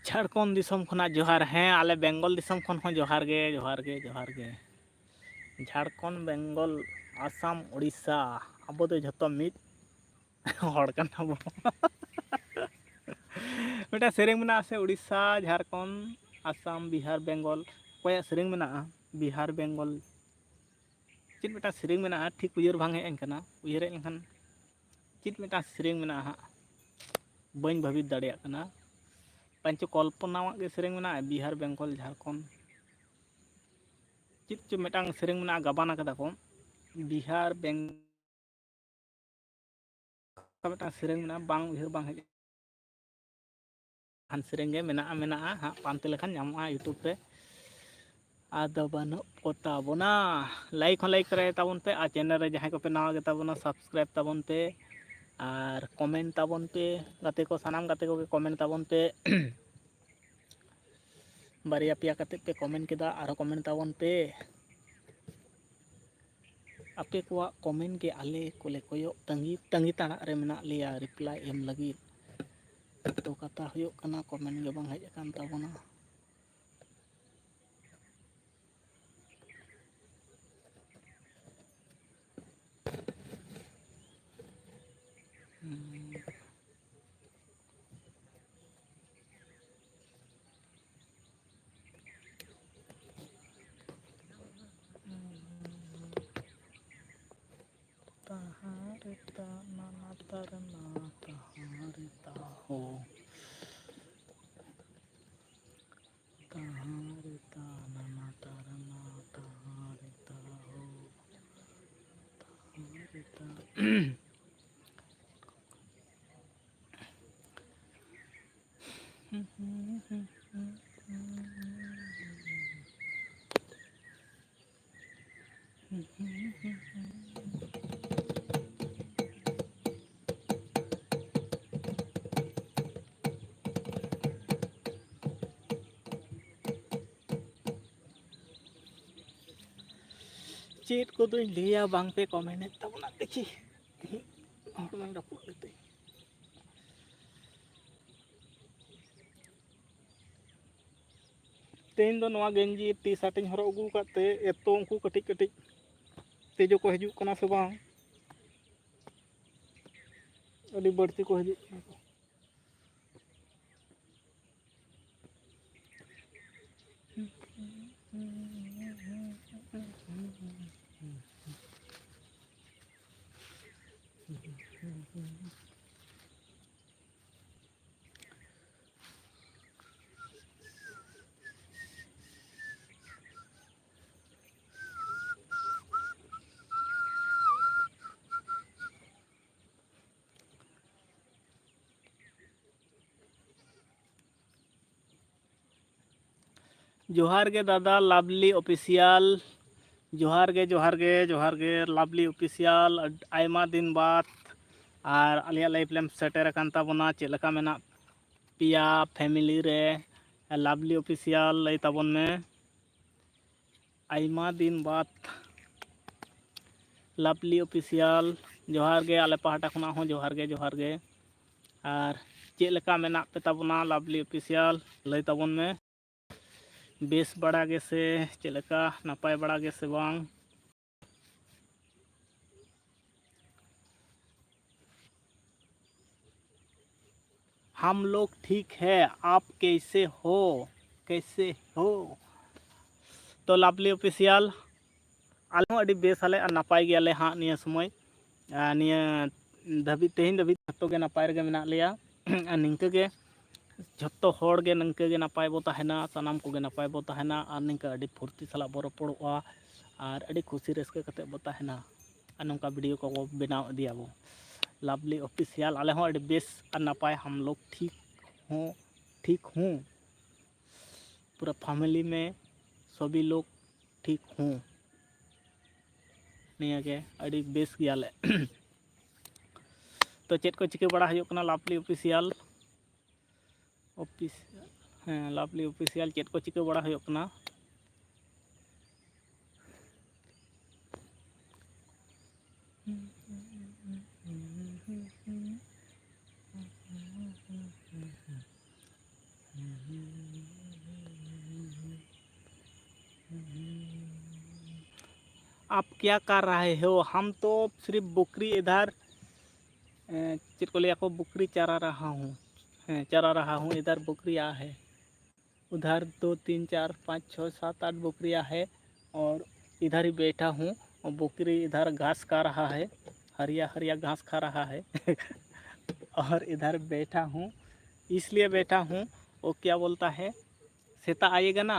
ᱡᱷᱟᱲᱠᱷᱚᱸᱰ ᱫᱤᱥᱚᱢ ᱠᱷᱚᱱᱟᱜ ᱡᱚᱦᱟᱨ᱾ ᱦᱮᱸ, ᱟᱞᱮ ᱵᱮᱝᱜᱚᱞ ᱫᱤᱥᱚᱢ ᱠᱷᱚᱱ ᱦᱚᱸ ᱡᱚᱦᱟᱨ ᱜᱮ, ᱡᱚᱦᱟᱨ ᱜᱮ, ᱡᱚᱦᱟᱨ ᱜᱮ᱾ ᱡᱷᱟᱲᱠᱷᱚᱸᱰ, ᱵᱮᱝᱜᱚᱞ, ᱟᱥᱟᱢ, ᱳᱰᱤᱥᱟ, ᱟᱵᱚ ᱫᱚ ᱡᱷᱚᱛᱚ ᱢᱤᱫ ᱦᱚᱲ ᱠᱟᱱᱟ ᱵᱚ᱾ ᱢᱤᱫᱴᱟᱝ ᱥᱮᱨᱮᱧ ᱢᱮᱱᱟᱜᱼᱟ ᱥᱮ, ᱳᱰᱤᱥᱟ, ᱡᱷᱟᱲᱠᱷᱚᱸᱰ, ᱟᱥᱟᱢ, ᱵᱤᱦᱟᱨ, ᱵᱮᱝᱜᱚᱞ, ᱚᱠᱚᱭᱟᱜ ᱥᱮᱨᱮᱧ ᱢᱮᱱᱟᱜᱼᱟ? ᱵᱤᱦᱟᱨ, ᱵᱮᱝᱜᱚᱞ, ᱪᱮᱫ ᱢᱤᱫᱴᱟᱝ ᱥᱮᱨᱮᱧ ᱢᱮᱱᱟᱜᱼᱟ, ᱴᱷᱤᱠ ᱩᱭᱦᱟᱹᱨ ᱵᱟᱝ ᱦᱮᱡ ᱟᱹᱧ ᱠᱟᱱᱟ᱾ ᱩᱭᱦᱟᱹᱨ ᱦᱮᱡ ᱞᱮᱱᱠᱷᱟᱱ ᱪᱮᱫ ᱢᱤᱫᱴᱟᱝ ᱥᱮᱨᱮᱧ ᱢᱮᱱᱟᱜᱼᱟ ᱦᱟᱸᱜ, ᱵᱟᱹᱧ ᱵᱷᱟᱹᱵᱤᱛ ᱫᱟᱲᱮᱭᱟᱜ ᱠᱟᱱᱟ᱾ ᱵᱟᱝᱪᱚ ᱠᱚᱞᱯᱚᱱᱟᱣᱟᱜ ᱜᱮ ᱥᱮᱨᱮᱧ ᱢᱮᱱᱟᱜᱼᱟ, ᱵᱤᱦᱟᱨ, ᱵᱮᱝᱜᱚᱞ, ᱡᱷᱟᱲᱠᱷᱚᱸᱰ᱾ ᱪᱮᱫ ᱪᱚ ᱢᱤᱫᱴᱟᱝ ᱥᱮᱨᱮᱧ ᱢᱮᱱᱟᱜᱼᱟ, ᱜᱟᱵᱟᱱ ᱟᱠᱟᱫᱟ ᱠᱚ, ᱵᱤᱦᱟᱨ, ᱵᱮᱝ-, ᱚᱱᱠᱟ ᱢᱤᱫᱴᱟᱝ ᱥᱮᱨᱮᱧ ᱢᱮᱱᱟᱜᱼᱟ, ᱵᱟᱝ ᱩᱭᱦᱟᱹᱨ ᱵᱟᱝ ᱦᱮᱡ᱾ ᱠᱷᱟᱱ ᱥᱮᱨᱮᱧ ᱜᱮ ᱢᱮᱱᱟᱜᱼᱟ, ᱢᱮᱱᱟᱜᱼᱟ ᱦᱟᱸᱜ, ᱯᱟᱱᱛᱮ ᱞᱮᱠᱷᱟᱱ ᱧᱟᱢᱚᱜᱼᱟ YouTube ᱨᱮ᱾ ᱟᱫᱚ ᱵᱟᱹᱱᱩᱜ ᱠᱚ ᱛᱟᱵᱚᱱᱟ᱾ Like ᱦᱚᱸ like ᱛᱚᱨᱟᱭ ᱛᱟᱵᱚᱱ ᱯᱮ, ᱟᱨ channel ᱨᱮ ᱡᱟᱦᱟᱸᱭ ᱠᱚᱯᱮ ᱱᱟᱣᱟ ᱜᱮ ᱛᱟᱵᱚᱱᱟ, subscribe ᱛᱟᱵᱚᱱ ᱯᱮ, ᱟᱨ comment ᱛᱟᱵᱚᱱ ᱯᱮ᱾ ᱜᱟᱛᱮ ᱠᱚ, ᱥᱟᱱᱟᱢ ᱜᱟᱛᱮ ᱠᱚᱜᱮ comment ᱛᱟᱵᱚᱱ ᱯᱮ᱾ ᱵᱟᱨᱭᱟ ᱯᱮᱭᱟ ᱠᱟᱛᱮ ᱯᱮ comment ᱠᱮᱫᱟ, ᱟᱨᱦᱚᱸ comment ᱛᱟᱵᱚᱱ ᱯᱮ᱾ ᱟᱯᱮ ᱠᱚᱣᱟᱜ comment ᱜᱮ ᱟᱞᱮ ᱠᱚᱞᱮ ᱠᱚᱭᱚᱜ ᱛᱟᱺᱜᱤ, ᱛᱟᱺᱜᱤ ᱛᱟᱲᱟᱜ ᱨᱮ ᱢᱮᱱᱟᱜ ᱞᱮᱭᱟ reply ᱮᱢ ᱞᱟᱹᱜᱤᱫ᱾ ᱛᱚ, ᱠᱟᱛᱷᱟ ᱦᱩᱭᱩᱜ ᱠᱟᱱᱟ, comment ᱜᱮ ᱵᱟᱝ ᱦᱮᱡ ᱟᱠᱟᱱ ᱛᱟᱵᱚᱱᱟ᱾ ᱛᱟᱦᱟᱸ ᱨᱮ ᱛᱟ ᱱᱟ ᱱᱟ ᱛᱟ ᱨᱮ ᱱᱟ, ᱛᱟᱦᱟᱸ ᱨᱮ ᱛᱟ ᱦᱳ᱾ ᱛᱟᱦᱟᱸ ᱨᱮ ᱛᱟ ᱱᱟ ᱱᱟ ᱛᱟ ᱨᱮ ᱱᱟ, ᱛᱟᱦᱟᱸ ᱨᱮ ᱛᱟ ᱦᱳ᱾ ᱛᱟᱦᱟᱸ ᱨᱮ ᱛᱟ᱾ ᱪᱮᱫ ᱠᱚᱫᱚᱧ ᱞᱟᱹᱭᱟ, ᱵᱟᱝ ᱯᱮ comment ᱮᱫ ᱛᱟᱵᱚᱱᱟ᱾ ᱫᱮᱠᱷᱤ, ᱦᱚᱲᱢᱚᱧ ᱨᱟᱹᱯᱩᱫ ᱞᱮᱫ ᱛᱤᱧ᱾ ᱛᱮᱦᱮᱧ ᱫᱚ ᱱᱚᱣᱟ ᱜᱮᱧᱡᱤ T-shirt ᱤᱧ ᱦᱚᱨᱚᱜ ᱟᱹᱜᱩ ᱟᱠᱟᱫ ᱛᱮ ᱮᱛᱚ ᱩᱱᱠᱩ ᱠᱟᱹᱴᱤᱡ ᱠᱟᱹᱴᱤᱡ ᱛᱤᱡᱩ ᱠᱚ ᱦᱤᱡᱩᱜ ᱠᱟᱱᱟ ᱥᱮ ᱵᱟᱝ, ᱟᱹᱰᱤ ᱵᱟᱹᱲᱛᱤ ᱠᱚ ᱦᱤᱡᱩᱜ ᱠᱟᱱᱟ ᱠᱚ᱾ ᱡᱚᱦᱟᱨ ᱜᱮ ᱫᱟᱫᱟ ᱞᱟᱵᱷᱞᱤ ᱚᱯᱷᱤᱥᱤᱭᱟᱞ᱾ ᱡᱚᱦᱟᱨ ᱜᱮ, ᱡᱚᱦᱟᱨ ᱜᱮ, ᱡᱚᱦᱟᱨ ᱜᱮ ᱞᱟᱵᱷᱞᱤ ᱚᱯᱷᱤᱥᱤᱭᱟᱞ᱾ ᱟᱭᱢᱟ ᱫᱤᱱ ᱵᱟᱫ ᱟᱨ ᱟᱞᱮᱭᱟᱜ ᱞᱟᱭᱤᱵᱷ ᱨᱮᱢ ᱥᱮᱴᱮᱨ ᱟᱠᱟᱱ ᱛᱟᱵᱚᱱᱟ᱾ ᱪᱮᱫ ᱞᱮᱠᱟ ᱢᱮᱱᱟᱜ ᱯᱮᱭᱟ ᱯᱷᱮᱢᱤᱞᱤ ᱨᱮ? ᱞᱟᱵᱷᱞᱤ ᱚᱯᱷᱤᱥᱤᱭᱟᱞ ᱞᱟᱹᱭ ᱛᱟᱵᱚᱱ ᱢᱮ᱾ ᱟᱭᱢᱟ ᱫᱤᱱ ᱵᱟᱫ ᱞᱟᱵᱷᱞᱤ ᱚᱯᱷᱤᱥᱤᱭᱟᱞ, ᱡᱚᱦᱟᱨ ᱜᱮ᱾ ᱟᱞᱮ ᱯᱟᱦᱴᱟ ᱠᱷᱚᱱᱟᱜ ᱦᱚᱸ ᱡᱚᱦᱟᱨ ᱜᱮ, ᱡᱚᱦᱟᱨ ᱜᱮ᱾ ᱟᱨ ᱪᱮᱫ ᱞᱮᱠᱟ ᱢᱮᱱᱟᱜ ᱯᱮ ᱛᱟᱵᱚᱱᱟ ᱞᱟᱵᱷᱞᱤ ᱚᱯᱷᱤᱥᱤᱭᱟᱞ? ᱞᱟᱹᱭ ᱛᱟᱵᱚᱱ ᱢᱮ᱾ ᱵᱮᱥ ᱵᱟᱲᱟ ᱜᱮ ᱥᱮ ᱪᱮᱫ ᱞᱮᱠᱟ? ᱱᱟᱯᱟᱭ ᱵᱟᱲᱟ ᱜᱮ ᱥᱮ ᱵᱟᱝ? हम लोग ठीक है, आप कैसे हो? कैसे हो? ᱛᱚ ᱞᱟᱵᱷᱞᱤ ᱚᱯᱷᱤᱥᱤᱭᱟᱞ, ᱟᱞᱮ ᱦᱚᱸ ᱟᱹᱰᱤ ᱵᱮᱥ ᱟᱞᱮ ᱟᱨ ᱱᱟᱯᱟᱭ ᱜᱮᱭᱟᱞᱮ ᱦᱟᱸᱜ ᱱᱤᱭᱟᱹ ᱥᱚᱢᱚᱭ᱾ ᱟᱨ ᱱᱤᱭᱟᱹ ᱫᱷᱟᱹᱵᱤᱡ, ᱛᱮᱦᱮᱧ ᱫᱷᱟᱹᱵᱤᱡ ᱡᱚᱛᱚ ᱜᱮ ᱱᱟᱯᱟᱭ ᱨᱮᱜᱮ ᱢᱮᱱᱟᱜ ᱞᱮᱭᱟ᱾ ᱟᱨ ᱱᱤᱝᱠᱟᱹ ᱜᱮ ᱡᱷᱚᱛᱚ ᱦᱚᱲ ᱜᱮ ᱱᱤᱝᱠᱟᱹ ᱜᱮ ᱱᱟᱯᱟᱭ ᱵᱚ ᱛᱟᱦᱮᱱᱟ, ᱥᱟᱱᱟᱢ ᱠᱚᱜᱮ ᱱᱟᱯᱟᱭ ᱵᱚ ᱛᱟᱦᱮᱱᱟ ᱟᱨ ᱱᱤᱝᱠᱟᱹ ᱟᱹᱰᱤ ᱯᱷᱩᱨᱛᱤ ᱥᱟᱞᱟᱜ ᱵᱚ ᱨᱚᱯᱚᱲᱚᱜᱼᱟ ᱟᱨ ᱟᱹᱰᱤ ᱠᱩᱥᱤ ᱨᱟᱹᱥᱠᱟᱹ ᱠᱟᱛᱮᱫ ᱵᱚ ᱛᱟᱦᱮᱱᱟ᱾ ᱟᱨ ᱱᱚᱝᱠᱟ ᱵᱷᱤᱰᱤᱭᱳ ᱠᱚᱵᱚ ᱵᱮᱱᱟᱣ ᱤᱫᱤᱭᱟᱵᱚ᱾ ᱞᱟᱵᱷᱞᱤ ᱚᱯᱷᱤᱥᱤᱭᱟᱞ, ᱟᱞᱮ ᱦᱚᱸ ᱟᱹᱰᱤ ᱵᱮᱥ ᱟᱨ ᱱᱟᱯᱟᱭ, ᱦᱟᱢ ᱞᱳᱜᱽ ᱴᱷᱤᱠ ᱦᱚᱸ, ᱴᱷᱤᱠ ᱦᱚᱸ, ᱯᱩᱨᱟᱹ ᱯᱷᱮᱢᱤᱞᱤ ᱢᱮ ᱥᱚᱵᱤ ᱞᱳᱜᱽ ᱴᱷᱤᱠ ᱦᱚᱸ᱾ ᱱᱤᱭᱟᱹᱜᱮ ᱟᱹᱰᱤ ᱵᱮᱥ ᱜᱮᱭᱟᱞᱮ᱾ ᱛᱚ ᱪᱮᱫ ᱠᱚ ᱪᱤᱠᱟᱹ ᱵᱟᱲᱟ ᱦᱩᱭᱩᱜ ᱠᱟᱱᱟ ᱞᱟᱵᱷᱞᱤ ᱚᱯᱷᱤᱥᱤᱭᱟᱞ? ᱚᱯᱷᱤᱥ, ᱦᱮᱸ, ᱞᱟᱵᱷᱞᱤ ᱚᱯᱷᱤᱥᱤᱭᱟᱞ, ᱪᱮᱫ ᱠᱚ ᱪᱤᱠᱟᱹ ᱵᱟᱲᱟ ᱦᱩᱭᱩᱜ ᱠᱟᱱᱟ? आप क्या कर रहे हो? हम तो सिर्फ बकरी इधर, ᱮ, ᱪᱮᱫ ᱠᱚ ᱞᱟᱹᱭᱟ ᱠᱚ, ᱵᱚᱠᱨᱤ ᱪᱟᱨᱟ ᱨᱟᱦᱟ ᱦᱩᱸ᱾ ᱦᱮᱸ, ᱪᱟᱨᱟ ᱨᱟᱦᱟ ᱦᱩᱸ, ᱤᱫᱷᱟᱨ ᱵᱚᱠᱨᱤ ᱟ ᱦᱮ᱾ ᱩᱫᱷᱟᱨ ᱫᱳ ᱛᱤᱱ ᱪᱟᱨ ᱯᱟᱸᱪ ᱪᱷᱚᱭ ᱥᱟᱛ ᱟᱴ ᱵᱚᱠᱨᱤ ᱟ ᱦᱮ, ᱚᱨ ᱤᱫᱷᱟᱨ ᱦᱤ ᱵᱮᱴᱷᱟ ᱦᱩᱸ, ᱵᱚᱠᱨᱤ ᱤᱫᱷᱟᱨ ᱜᱷᱟᱥ ᱠᱷᱟ ᱨᱟᱦᱟ ᱦᱮ, ᱦᱟᱨᱤᱭᱟ ᱦᱟᱨᱤᱭᱟ ᱜᱷᱟᱥ ᱠᱷᱟ ᱨᱟᱦᱟ ᱦᱮ᱾ ᱚᱨ ᱤᱫᱷᱟᱨ ᱵᱮᱴᱷᱟ ᱦᱩᱸ, ᱤᱥᱞᱤᱭᱮ ᱵᱮᱴᱷᱟ ᱦᱩᱸ, ᱣᱳ ᱠᱭᱟ ᱵᱳᱞᱛᱟ ᱦᱮ, ᱥᱮᱛᱟ ᱟᱭᱮᱜᱟ ᱱᱟ,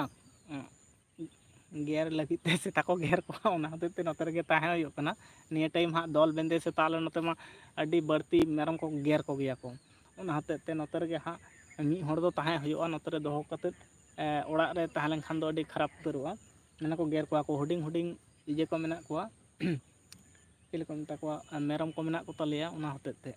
ᱜᱮᱨ ᱞᱟᱹᱜᱤᱫ ᱛᱮ ᱥᱮᱛᱟ ᱠᱚ ᱜᱮᱨ ᱠᱚᱣᱟ, ᱚᱱᱟ ᱦᱚᱛᱮᱡ ᱛᱮ ᱱᱚᱛᱮ ᱨᱮᱜᱮ ᱛᱟᱦᱮᱸ ᱦᱩᱭᱩᱜ ᱠᱟᱱᱟ᱾ ᱱᱤᱭᱟᱹ ᱴᱟᱭᱤᱢ ᱦᱟᱸᱜ ᱫᱚᱞ ᱵᱮᱸᱫᱮ ᱥᱮᱛᱟ ᱟᱞᱮ ᱱᱚᱛᱮ ᱢᱟ ᱟᱹᱰᱤ ᱵᱟᱹᱲᱛᱤ ᱢᱮᱨᱚᱢ ᱠᱚ ᱜᱮᱨ ᱠᱚᱜᱮᱭᱟ ᱠᱚ, ᱚᱱᱟ ᱦᱚᱛᱮᱡ ᱛᱮ ᱱᱚᱛᱮ ᱨᱮᱜᱮ ᱦᱟᱸᱜ ᱢᱤᱫ ᱦᱚᱲ ᱫᱚ ᱛᱟᱦᱮᱸ ᱦᱩᱭᱩᱜᱼᱟ, ᱱᱚᱛᱮ ᱨᱮ ᱫᱚᱦᱚ ᱠᱟᱛᱮᱫ ᱚᱲᱟᱜ ᱨᱮ ᱛᱟᱦᱮᱸ ᱞᱮᱱᱠᱷᱟᱱ ᱫᱚ ᱟᱹᱰᱤ ᱠᱷᱟᱨᱟᱯ ᱩᱛᱟᱹᱨᱚᱜᱼᱟ᱾ ᱢᱟᱱᱮ ᱠᱚ ᱜᱮᱨ ᱠᱚᱣᱟ ᱠᱚ, ᱦᱩᱰᱤᱧ ᱦᱩᱰᱤᱧ ᱤᱭᱟᱹ ᱠᱚ ᱢᱮᱱᱟᱜ ᱠᱚᱣᱟ, ᱪᱮᱫ ᱞᱮᱠᱟ ᱠᱚ ᱢᱮᱛᱟ ᱠᱚᱣᱟ, ᱢᱮᱨᱚᱢ ᱠᱚ ᱢᱮᱱᱟᱜ ᱠᱚ ᱛᱟᱞᱮᱭᱟ, ᱚᱱᱟ ᱦᱚᱛᱮᱡ ᱛᱮ᱾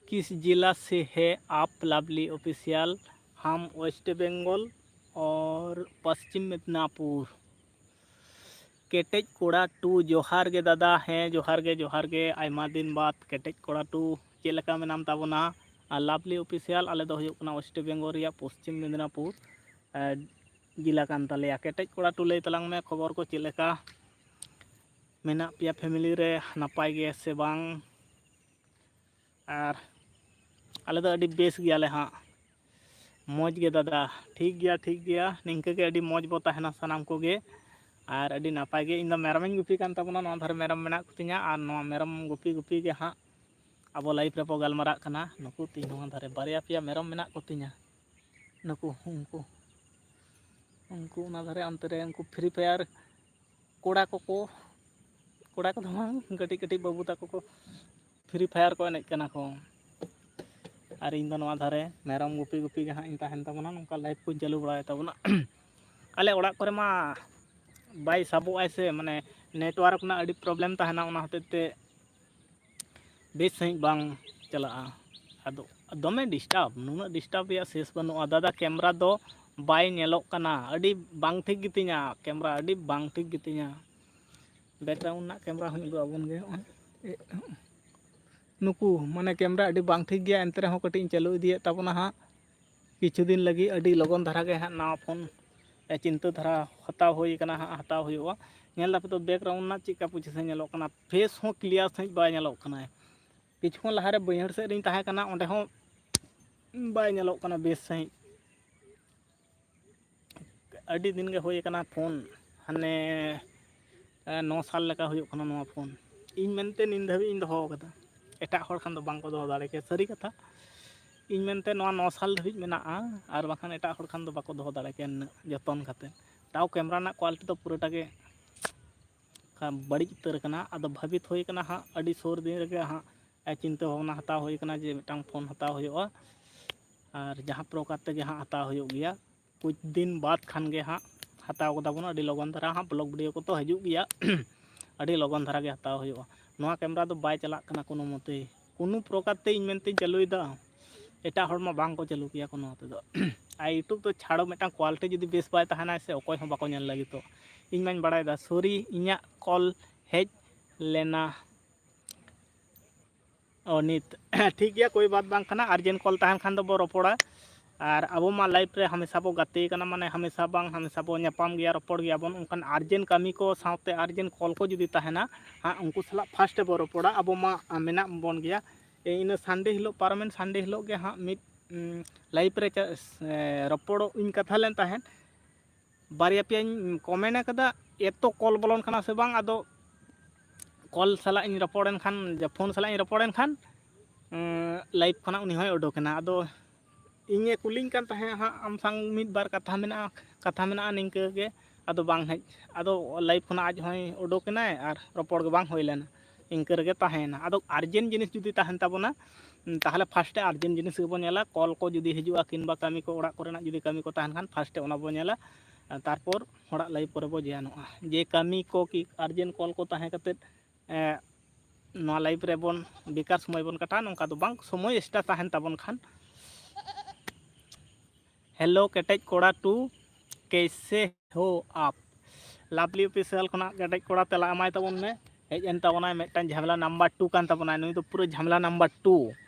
किस जिला से है आप लवली ऑफिशियल? हम वेस्ट बंगाल और पश्चिम मिदनापुर। ᱠᱮᱴᱮᱡ ᱠᱚᱲᱟ ᱴᱩ, ᱡᱚᱦᱟᱨ ᱜᱮ ᱫᱟᱫᱟ᱾ ᱦᱮᱸ, ᱡᱚᱦᱟᱨ ᱜᱮ, ᱡᱚᱦᱟᱨ ᱜᱮ, ᱟᱭᱢᱟ ᱫᱤᱱ ᱵᱟᱫᱽ᱾ ᱠᱮᱴᱮᱡ ᱠᱚᱲᱟ ᱴᱩ, ᱪᱮᱫ ᱞᱮᱠᱟ ᱢᱮᱱᱟᱢ ᱛᱟᱵᱚᱱᱟ? ᱟᱨ ᱞᱟᱵᱷᱞᱤ ᱚᱯᱷᱤᱥᱤᱭᱟᱞ, ᱟᱞᱮ ᱫᱚ ᱦᱩᱭᱩᱜ ᱠᱟᱱᱟ ᱳᱭᱮᱥᱴ ᱵᱮᱝᱜᱚᱞ ᱨᱮᱭᱟᱜ ᱯᱚᱥᱪᱤᱢ ᱢᱮᱫᱽᱱᱟᱯᱩᱨ, ᱮ, ᱡᱮᱞᱟ ᱠᱟᱱ ᱛᱟᱞᱮᱭᱟ᱾ ᱠᱮᱴᱮᱡ ᱠᱚᱲᱟ ᱴᱩ, ᱞᱟᱹᱭ ᱛᱟᱞᱟᱝ ᱢᱮ, ᱠᱷᱚᱵᱚᱨ ᱠᱚ ᱪᱮᱫ ᱞᱮᱠᱟ? ᱢᱮᱱᱟᱜ ᱯᱮᱭᱟ ᱯᱷᱮᱢᱤᱞᱤ ᱨᱮ ᱱᱟᱯᱟᱭ ᱜᱮ ᱥᱮ ᱵᱟᱝ? ᱟᱨ ᱟᱞᱮ ᱫᱚ ᱟᱹᱰᱤ ᱵᱮᱥ ᱜᱮᱭᱟᱞᱮ ᱦᱟᱸᱜ᱾ ᱢᱚᱡᱽ ᱜᱮ ᱫᱟᱫᱟ᱾ ᱴᱷᱤᱠ ᱜᱮᱭᱟ, ᱴᱷᱤᱠ ᱜᱮᱭᱟ, ᱱᱤᱝᱠᱟᱹ ᱜᱮ ᱟᱹᱰᱤ ᱢᱚᱡᱽ ᱵᱚ ᱛᱟᱦᱮᱱᱟ ᱥᱟᱱᱟᱢ ᱠᱚᱜᱮ᱾ ᱟᱨ ᱟᱹᱰᱤ ᱱᱟᱯᱟᱭ ᱜᱮ᱾ ᱤᱧ ᱫᱚ ᱢᱮᱨᱚᱢᱤᱧ ᱜᱩᱯᱤ ᱠᱟᱱ ᱛᱟᱵᱚᱱᱟ, ᱱᱚᱣᱟ ᱫᱷᱟᱨᱮ ᱢᱮᱨᱚᱢ ᱢᱮᱱᱟᱜ ᱠᱚᱛᱤᱧᱟ, ᱟᱨ ᱱᱚᱣᱟ ᱢᱮᱨᱚᱢ ᱜᱩᱯᱤ ᱜᱩᱯᱤ ᱜᱮ ᱦᱟᱸᱜ ᱟᱵᱚ ᱞᱟᱭᱤᱯᱷ ᱨᱮᱵᱚ ᱜᱟᱞᱢᱟᱨᱟᱜ ᱠᱟᱱᱟ᱾ ᱱᱩᱠᱩ ᱛᱤᱧ ᱱᱚᱣᱟ ᱫᱷᱟᱨᱮ ᱵᱟᱨᱭᱟ ᱯᱮᱭᱟ ᱢᱮᱨᱚᱢ ᱢᱮᱱᱟᱜ ᱠᱚᱛᱤᱧᱟ᱾ ᱱᱩᱠᱩ, ᱩᱱᱠᱩ, ᱩᱱᱠᱩ ᱚᱱᱟ ᱫᱷᱟᱨᱮ ᱚᱱᱛᱮ ᱨᱮ ᱩᱱᱠᱩ ᱯᱷᱨᱤ ᱯᱷᱟᱭᱟᱨ ᱠᱚᱲᱟ ᱠᱚᱠᱚ, ᱠᱚᱲᱟ ᱠᱚᱫᱚ ᱵᱟᱝ, ᱠᱟᱹᱴᱤᱡ ᱠᱟᱹᱴᱤᱡ ᱵᱟᱹᱵᱩ ᱛᱟᱠᱚ ᱠᱚ ᱯᱷᱨᱤ ᱯᱷᱟᱭᱟᱨ ᱠᱚ ᱮᱱᱮᱡ ᱠᱟᱱᱟ ᱠᱚ᱾ ᱟᱨ ᱤᱧ ᱫᱚ ᱱᱚᱣᱟ ᱫᱷᱟᱨᱮ ᱢᱮᱨᱚᱢ ᱜᱩᱯᱤ ᱜᱩᱯᱤ ᱜᱮ ᱦᱟᱸᱜ ᱤᱧ ᱛᱟᱦᱮᱱ ᱛᱟᱵᱚᱱᱟ, ᱱᱚᱝᱠᱟ ᱞᱟᱭᱤᱯᱷ ᱠᱚᱧ ᱪᱟᱹᱞᱩ ᱵᱟᱲᱟᱭ ᱛᱟᱵᱚᱱᱟ᱾ ᱟᱞᱮ ᱚᱲᱟᱜ ᱠᱚᱨᱮ ᱢᱟ ᱵᱟᱭ ᱥᱟᱵᱚᱜᱼᱟᱭ ᱥᱮ, ᱢᱟᱱᱮ ᱱᱮᱴᱣᱟᱨᱠ ᱨᱮᱱᱟᱜ ᱟᱹᱰᱤ ᱯᱨᱚᱵᱞᱮᱢ ᱛᱟᱦᱮᱱᱟ, ᱚᱱᱟ ᱦᱚᱛᱮᱡ ᱛᱮ ᱵᱮᱥ ᱥᱟᱺᱦᱤᱡ ᱵᱟᱝ ᱪᱟᱞᱟᱜᱼᱟ᱾ ᱟᱫᱚ ᱫᱚᱢᱮ ᱰᱤᱥᱴᱟᱵᱽ, ᱱᱩᱱᱟᱹᱜ ᱰᱤᱥᱴᱟᱵᱽ ᱨᱮᱭᱟᱜ ᱥᱮᱥ ᱵᱟᱹᱱᱩᱜᱼᱟ᱾ ᱫᱟᱫᱟ, ᱠᱮᱢᱨᱟ ᱫᱚ ᱵᱟᱭ ᱧᱮᱞᱚᱜ ᱠᱟᱱᱟ, ᱟᱹᱰᱤ ᱵᱟᱝ ᱴᱷᱤᱠ ᱜᱮᱛᱤᱧᱟ ᱠᱮᱢᱨᱟ, ᱟᱹᱰᱤ ᱵᱟᱝ ᱴᱷᱤᱠ ᱜᱮᱛᱤᱧᱟ᱾ ᱵᱮᱠᱜᱨᱟᱣᱩᱱᱰ ᱨᱮᱱᱟᱜ ᱠᱮᱢᱨᱟ ᱦᱚᱸᱧ ᱩᱫᱩᱜ ᱟᱵᱚᱱ ᱜᱮ᱾ ᱱᱚᱜᱼᱚᱭ ᱱᱩᱠᱩ ᱢᱟᱱᱮ ᱠᱮᱢᱨᱟ ᱟᱹᱰᱤ ᱵᱟᱝ ᱴᱷᱤᱠ ᱜᱮᱭᱟ, ᱮᱱᱛᱮ ᱨᱮᱦᱚᱸ ᱠᱟᱹᱴᱤᱡ ᱤᱧ ᱪᱟᱹᱞᱩ ᱤᱫᱤᱭᱮᱫ ᱛᱟᱵᱚᱱᱟ ᱦᱟᱸᱜ᱾ ᱠᱤᱪᱷᱩ ᱫᱤᱱ ᱞᱟᱹᱜᱤᱫ ᱟᱹᱰᱤ ᱞᱚᱜᱚᱱ ᱫᱷᱟᱨᱟ ᱜᱮ ᱦᱟᱸᱜ ᱱᱟᱣᱟ ᱯᱷᱳᱱ ᱮ, ᱪᱤᱱᱛᱟᱹ ᱫᱷᱟᱨᱟ ᱦᱟᱛᱟᱣ ᱦᱩᱭ ᱠᱟᱱᱟ ᱦᱟᱸᱜ, ᱦᱟᱛᱟᱣ ᱦᱩᱭᱩᱜᱼᱟ᱾ ᱧᱮᱞ ᱫᱟᱯᱮ ᱛᱚ ᱵᱮᱠᱜᱨᱟᱣᱩᱱᱰ ᱨᱮᱱᱟᱜ ᱪᱮᱫ ᱞᱮᱠᱟ ᱯᱚᱡᱤᱥᱚᱱ ᱧᱮᱞᱚᱜ ᱠᱟᱱᱟ, ᱯᱷᱮᱥ ᱦᱚᱸ ᱠᱞᱤᱭᱟᱨ ᱥᱟᱺᱦᱤᱡ ᱵᱟᱭ ᱧᱮᱞᱚᱜ ᱠᱟᱱᱟ᱾ ᱠᱤᱪᱷᱩ ᱠᱷᱚᱱ ᱞᱟᱦᱟᱨᱮ ᱵᱟᱹᱭᱦᱟᱹᱲ ᱥᱮᱫ ᱨᱤᱧ ᱛᱟᱦᱮᱸ ᱠᱟᱱᱟ, ᱚᱸᱰᱮ ᱦᱚᱸ ᱵᱟᱭ ᱧᱮᱞᱚᱜ ᱠᱟᱱᱟ ᱵᱮᱥ ᱥᱟᱺᱦᱤᱡ᱾ ᱟᱹᱰᱤ ᱫᱤᱱ ᱜᱮ ᱦᱩᱭ ᱟᱠᱟᱱᱟ ᱯᱷᱳᱱ, ᱦᱟᱱᱮ, ᱮ, ᱱᱚ ᱥᱟᱞ ᱞᱮᱠᱟ ᱦᱩᱭᱩᱜ ᱠᱟᱱᱟ ᱱᱚᱣᱟ ᱯᱷᱳᱱ᱾ ᱤᱧ ᱢᱮᱱᱛᱮ ᱱᱤᱱ ᱫᱷᱟᱹᱵᱤᱡ ᱤᱧ ᱫᱚᱦᱚ ᱟᱠᱟᱫᱟ, ᱮᱴᱟᱜ ᱦᱚᱲ ᱠᱷᱟᱱ ᱫᱚ ᱵᱟᱝ ᱠᱚ ᱫᱚᱦᱚ ᱫᱟᱲᱮ ᱠᱮᱭᱟ, ᱥᱟᱹᱨᱤ ᱠᱟᱛᱷᱟ᱾ ᱤᱧ ᱢᱮᱱᱛᱮ ᱱᱚᱣᱟ ᱱᱚ ᱥᱟᱞ ᱫᱷᱟᱹᱵᱤᱡ ᱢᱮᱱᱟᱜᱼᱟ, ᱟᱨ ᱵᱟᱠᱷᱟᱱ ᱮᱴᱟᱜ ᱦᱚᱲ ᱠᱷᱟᱱ ᱫᱚ ᱵᱟᱠᱚ ᱫᱚᱦᱚ ᱫᱟᱲᱮ ᱠᱮᱭᱟ ᱱᱩᱱᱟᱹᱜ ᱡᱚᱛᱚᱱ ᱠᱟᱛᱮ᱾ ᱛᱟᱣ ᱠᱮᱢᱨᱟ ᱨᱮᱱᱟᱜ ᱠᱳᱣᱟᱞᱤᱴᱤ ᱫᱚ ᱯᱩᱨᱟᱹᱴᱟ ᱜᱮ ᱵᱟᱹᱲᱤᱡ ᱩᱛᱟᱹᱨ ᱟᱠᱟᱱᱟ᱾ ᱟᱫᱚ ᱵᱷᱟᱹᱵᱤᱛ ᱦᱩᱭ ᱟᱠᱟᱱᱟ ᱦᱟᱸᱜ, ᱟᱹᱰᱤ ᱥᱩᱨ ᱫᱤᱱ ᱨᱮᱜᱮ ᱦᱟᱸᱜ ᱪᱤᱱᱛᱟᱹ ᱵᱷᱟᱵᱽᱱᱟ ᱦᱟᱛᱟᱣ ᱦᱩᱭ ᱟᱠᱟᱱᱟ ᱡᱮ ᱢᱤᱫᱴᱟᱝ ᱯᱷᱳᱱ ᱦᱟᱛᱟᱣ ᱦᱩᱭᱩᱜᱼᱟ᱾ ᱟᱨ ᱡᱟᱦᱟᱸ ᱯᱨᱚᱠᱟᱨ ᱛᱮᱜᱮ ᱦᱟᱸᱜ ᱦᱟᱛᱟᱣ ᱦᱩᱭᱩᱜ ᱜᱮᱭᱟ, ᱠᱩᱪ ᱫᱤᱱ ᱵᱟᱫᱽ ᱠᱷᱟᱱ ᱜᱮ ᱦᱟᱸᱜ ᱦᱟᱛᱟᱣ ᱠᱟᱫᱟ ᱵᱚᱱ᱾ ᱟᱹᱰᱤ ᱞᱚᱜᱚᱱ ᱫᱷᱟᱨᱟ ᱦᱟᱸᱜ ᱵᱞᱚᱜ ᱵᱷᱤᱰᱤᱭᱳ ᱠᱚ ᱛᱚ ᱦᱤᱡᱩᱜ ᱜᱮᱭᱟ᱾ ᱟᱹᱰᱤ ᱞᱚᱜᱚᱱ ᱫᱷᱟᱨᱟ ᱜᱮ ᱦᱟᱛᱟᱣ ᱦᱩᱭᱩᱜᱼᱟ᱾ ᱱᱚᱣᱟ ᱠᱮᱢᱮᱨᱟ ᱫᱚ ᱵᱟᱭ ᱪᱟᱞᱟᱜ ᱠᱟᱱᱟ ᱠᱳᱱᱳ ᱢᱚᱛᱮ, ᱠᱳᱱᱳ ᱯᱨᱚᱠᱟᱨ ᱛᱮ ᱤᱧ ᱢᱮᱱᱛᱮᱧ ᱪᱟᱹᱞᱩᱭᱮᱫᱟ᱾ ᱮᱴᱟᱜ ᱦᱚᱲ ᱢᱟ ᱵᱟᱝ ᱠᱚ ᱪᱟᱹᱞᱩ ᱠᱮᱭᱟ ᱠᱳᱱᱳ ᱢᱚᱛᱮ ᱫᱚ᱾ ᱟᱨ ᱤᱭᱩᱴᱩᱵᱽ ᱫᱚ ᱪᱷᱟᱲᱚ, ᱢᱤᱫᱴᱟᱝ ᱠᱳᱣᱟᱞᱤᱴᱤ ᱡᱩᱫᱤ ᱵᱮᱥ ᱵᱟᱭ ᱛᱟᱦᱮᱱᱟ ᱥᱮ, ᱚᱠᱚᱭ ᱦᱚᱸ ᱵᱟᱠᱚ ᱧᱮᱞ ᱞᱟᱹᱜᱤᱫᱚᱜ᱾ ᱤᱧ ᱢᱟᱧ ᱵᱟᱲᱟᱭᱮᱫᱟ, ᱥᱚᱨᱤ, ᱤᱧᱟᱹᱜ ᱠᱚᱞ ᱦᱮᱡ ᱞᱮᱱᱟ᱾ ᱚ, ᱱᱤᱛ ᱴᱷᱤᱠ ᱜᱮᱭᱟ, ᱠᱳᱭ ᱵᱟᱛ ᱵᱟᱝ ᱠᱟᱱᱟ᱾ ᱟᱨᱡᱮᱱᱴ ᱠᱚᱞ ᱛᱟᱦᱮᱱ ᱠᱷᱟᱱ ᱫᱚᱵᱚ ᱨᱚᱯᱚᱲᱟ᱾ ᱟᱨ ᱟᱵᱚ ᱢᱟ ᱞᱟᱭᱤᱯᱷ ᱨᱮ ᱦᱟᱢᱮᱥᱟ ᱵᱚ ᱜᱟᱛᱮ ᱠᱟᱱᱟ, ᱢᱟᱱᱮ ᱦᱟᱢᱮᱥᱟ ᱵᱟᱝ ᱦᱟᱢᱮᱥᱟ ᱵᱚ ᱧᱟᱯᱟᱢ ᱜᱮᱭᱟ, ᱨᱚᱯᱚᱲ ᱜᱮᱭᱟᱵᱚᱱ᱾ ᱚᱱᱠᱟᱱ ᱟᱨᱡᱮᱱᱴ ᱠᱟᱹᱢᱤ ᱠᱚ ᱥᱟᱶᱛᱮ ᱟᱨᱡᱮᱱᱴ ᱠᱚᱞ ᱠᱚ ᱡᱩᱫᱤ ᱛᱟᱦᱮᱱᱟ, ᱦᱟᱸᱜ, ᱩᱱᱠᱩ ᱥᱟᱞᱟᱜ ᱯᱷᱟᱥᱴ ᱵᱚ ᱨᱚᱯᱚᱲᱟ᱾ ᱟᱵᱚ ᱢᱟ ᱢᱮᱱᱟᱜ ᱵᱚᱱ ᱜᱮᱭᱟ᱾ ᱤᱱᱟᱹ ᱥᱟᱱᱰᱮ ᱦᱤᱞᱳᱜ, ᱯᱟᱨᱚᱢᱮᱱ ᱥᱟᱱᱰᱮ ᱦᱤᱞᱳᱜ ᱜᱮ ᱦᱟᱸᱜ ᱢᱤᱫ, ᱩᱸ, ᱞᱟᱭᱤᱯᱷ ᱨᱮ ᱪᱟ-, ᱮ, ᱨᱚᱯᱚᱲᱚᱜ ᱤᱧ ᱠᱟᱛᱷᱟ ᱞᱮᱱ ᱛᱟᱦᱮᱸᱫ᱾ ᱵᱟᱨᱭᱟ ᱯᱮᱭᱟᱧ ᱠᱚᱢᱮᱱᱴ ᱟᱠᱟᱫᱟ, ᱮᱛᱚ ᱠᱚᱞ ᱵᱚᱞᱚᱱ ᱠᱟᱱᱟ ᱥᱮ ᱵᱟᱝ, ᱟᱫᱚ ᱠᱚᱞ ᱥᱟᱞᱟᱜ ᱤᱧ ᱨᱚᱯᱚᱲᱮᱱ ᱠᱷᱟᱱ, ᱡᱮ ᱯᱷᱳᱱ ᱥᱟᱞᱟᱜ ᱤᱧ ᱨᱚᱯᱚᱲᱮᱱ ᱠᱷᱟᱱ, ᱩᱸ, ᱞᱟᱭᱤᱯᱷ ᱠᱷᱚᱱᱟᱜ ᱩᱱᱤ ᱦᱚᱸᱭ ᱩᱰᱩᱠᱮᱱᱟ᱾ ᱟᱫᱚ ᱤᱧᱮ ᱠᱩᱞᱤᱧ ᱠᱟᱱ ᱛᱟᱦᱮᱸᱫ ᱦᱟᱸᱜ, ᱟᱢ ᱥᱟᱝ ᱢᱤᱫ ᱵᱟᱨ ᱠᱟᱛᱷᱟ ᱢᱮᱱᱟᱜᱼᱟ, ᱠᱟᱛᱷᱟ ᱢᱮᱱᱟᱜᱼᱟ ᱱᱤᱝᱠᱟᱹ ᱜᱮ, ᱟᱫᱚ ᱵᱟᱝ ᱦᱮᱡ, ᱟᱫᱚ ᱞᱟᱭᱤᱯᱷ ᱠᱷᱚᱱᱟᱜ ᱟᱡ ᱦᱚᱸᱭ ᱩᱰᱩᱠᱮᱱᱟᱭ ᱟᱨ ᱨᱚᱯᱚᱲ ᱜᱮ ᱵᱟᱝ ᱦᱩᱭ ᱞᱮᱱᱟ᱾ ᱤᱱᱠᱟᱹ ᱨᱮᱜᱮ ᱛᱟᱦᱮᱸᱭᱮᱱᱟ᱾ ᱟᱫᱚ ᱟᱨᱡᱮᱱᱴ ᱡᱤᱱᱤᱥ ᱡᱩᱫᱤ ᱛᱟᱦᱮᱱ ᱛᱟᱵᱚᱱᱟ, ᱩᱸ, ᱛᱟᱦᱚᱞᱮ ᱯᱷᱟᱥᱴᱮ ᱟᱨᱡᱮᱱᱴ ᱡᱤᱱᱤᱥ ᱜᱮᱵᱚᱱ ᱧᱮᱞᱟ᱾ ᱠᱚᱞ ᱠᱚ ᱡᱩᱫᱤ ᱦᱤᱡᱩᱜᱼᱟ ᱠᱤᱝᱵᱟ ᱠᱟᱹᱢᱤ ᱠᱚ, ᱚᱲᱟᱜ ᱠᱚᱨᱮᱱᱟᱜ ᱡᱩᱫᱤ ᱠᱟᱹᱢᱤ ᱠᱚ ᱛᱟᱦᱮᱱ ᱠᱷᱟᱱ, ᱯᱷᱟᱥᱴᱮ ᱚᱱᱟ ᱵᱚᱱ ᱧᱮᱞᱟ᱾ ᱟᱨ ᱛᱟᱨᱯᱚᱨ ᱦᱚᱲᱟᱜ ᱞᱟᱭᱤᱯᱷ ᱠᱚᱨᱮ ᱵᱚ ᱡᱚᱭᱮᱱᱚᱜᱼᱟ᱾ ᱡᱮ ᱠᱟᱹᱢᱤ ᱠᱚ ᱠᱤ ᱟᱨᱡᱮᱱᱴ ᱠᱚᱞ ᱠᱚ ᱛᱟᱦᱮᱸ ᱠᱟᱛᱮᱫ, ᱮᱸ, ᱱᱚᱣᱟ ᱞᱟᱭᱤᱯᱷ ᱨᱮᱵᱚᱱ ᱵᱮᱠᱟᱨ ᱥᱚᱢᱚᱭ ᱵᱚᱱ ᱠᱟᱴᱟᱣᱟ, ᱱᱚᱝᱠᱟ ᱫᱚ ᱵᱟᱝ᱾ ᱥᱚᱢᱚᱭ ᱮᱠᱥᱴᱨᱟ ᱛᱟᱦᱮᱱ ᱛᱟᱵᱚᱱ ᱠᱷᱟᱱ᱾ ᱦᱮᱞᱳ ᱠᱮᱴᱮᱡ ᱠᱚᱲᱟ ᱴᱩ, ᱠᱮᱥᱮ ᱦᱳ ᱟᱯ? ᱞᱟᱵᱷᱞᱤ ᱚᱯᱷᱤᱥᱤᱭᱟᱞ ᱠᱷᱚᱱᱟᱜ ᱠᱮᱴᱮᱡ ᱠᱚᱲᱟ ᱛᱮᱞᱟ ᱮᱢᱟᱭ ᱛᱟᱵᱚᱱ ᱢᱮ᱾ ᱦᱮᱡ ᱮᱱ ᱛᱟᱵᱚᱱᱟᱭ ᱢᱤᱫᱴᱟᱝ ᱡᱷᱟᱢᱮᱞᱟ ᱱᱟᱢᱵᱟᱨ ᱴᱩ ᱠᱟᱱ ᱛᱟᱵᱚᱱᱟᱭ᱾ ᱱᱩᱭ ᱫᱚ ᱯᱩᱨᱟᱹ ᱡᱷᱟᱢᱮᱞᱟ ᱱᱟᱢᱵᱟᱨ ᱴᱩ᱾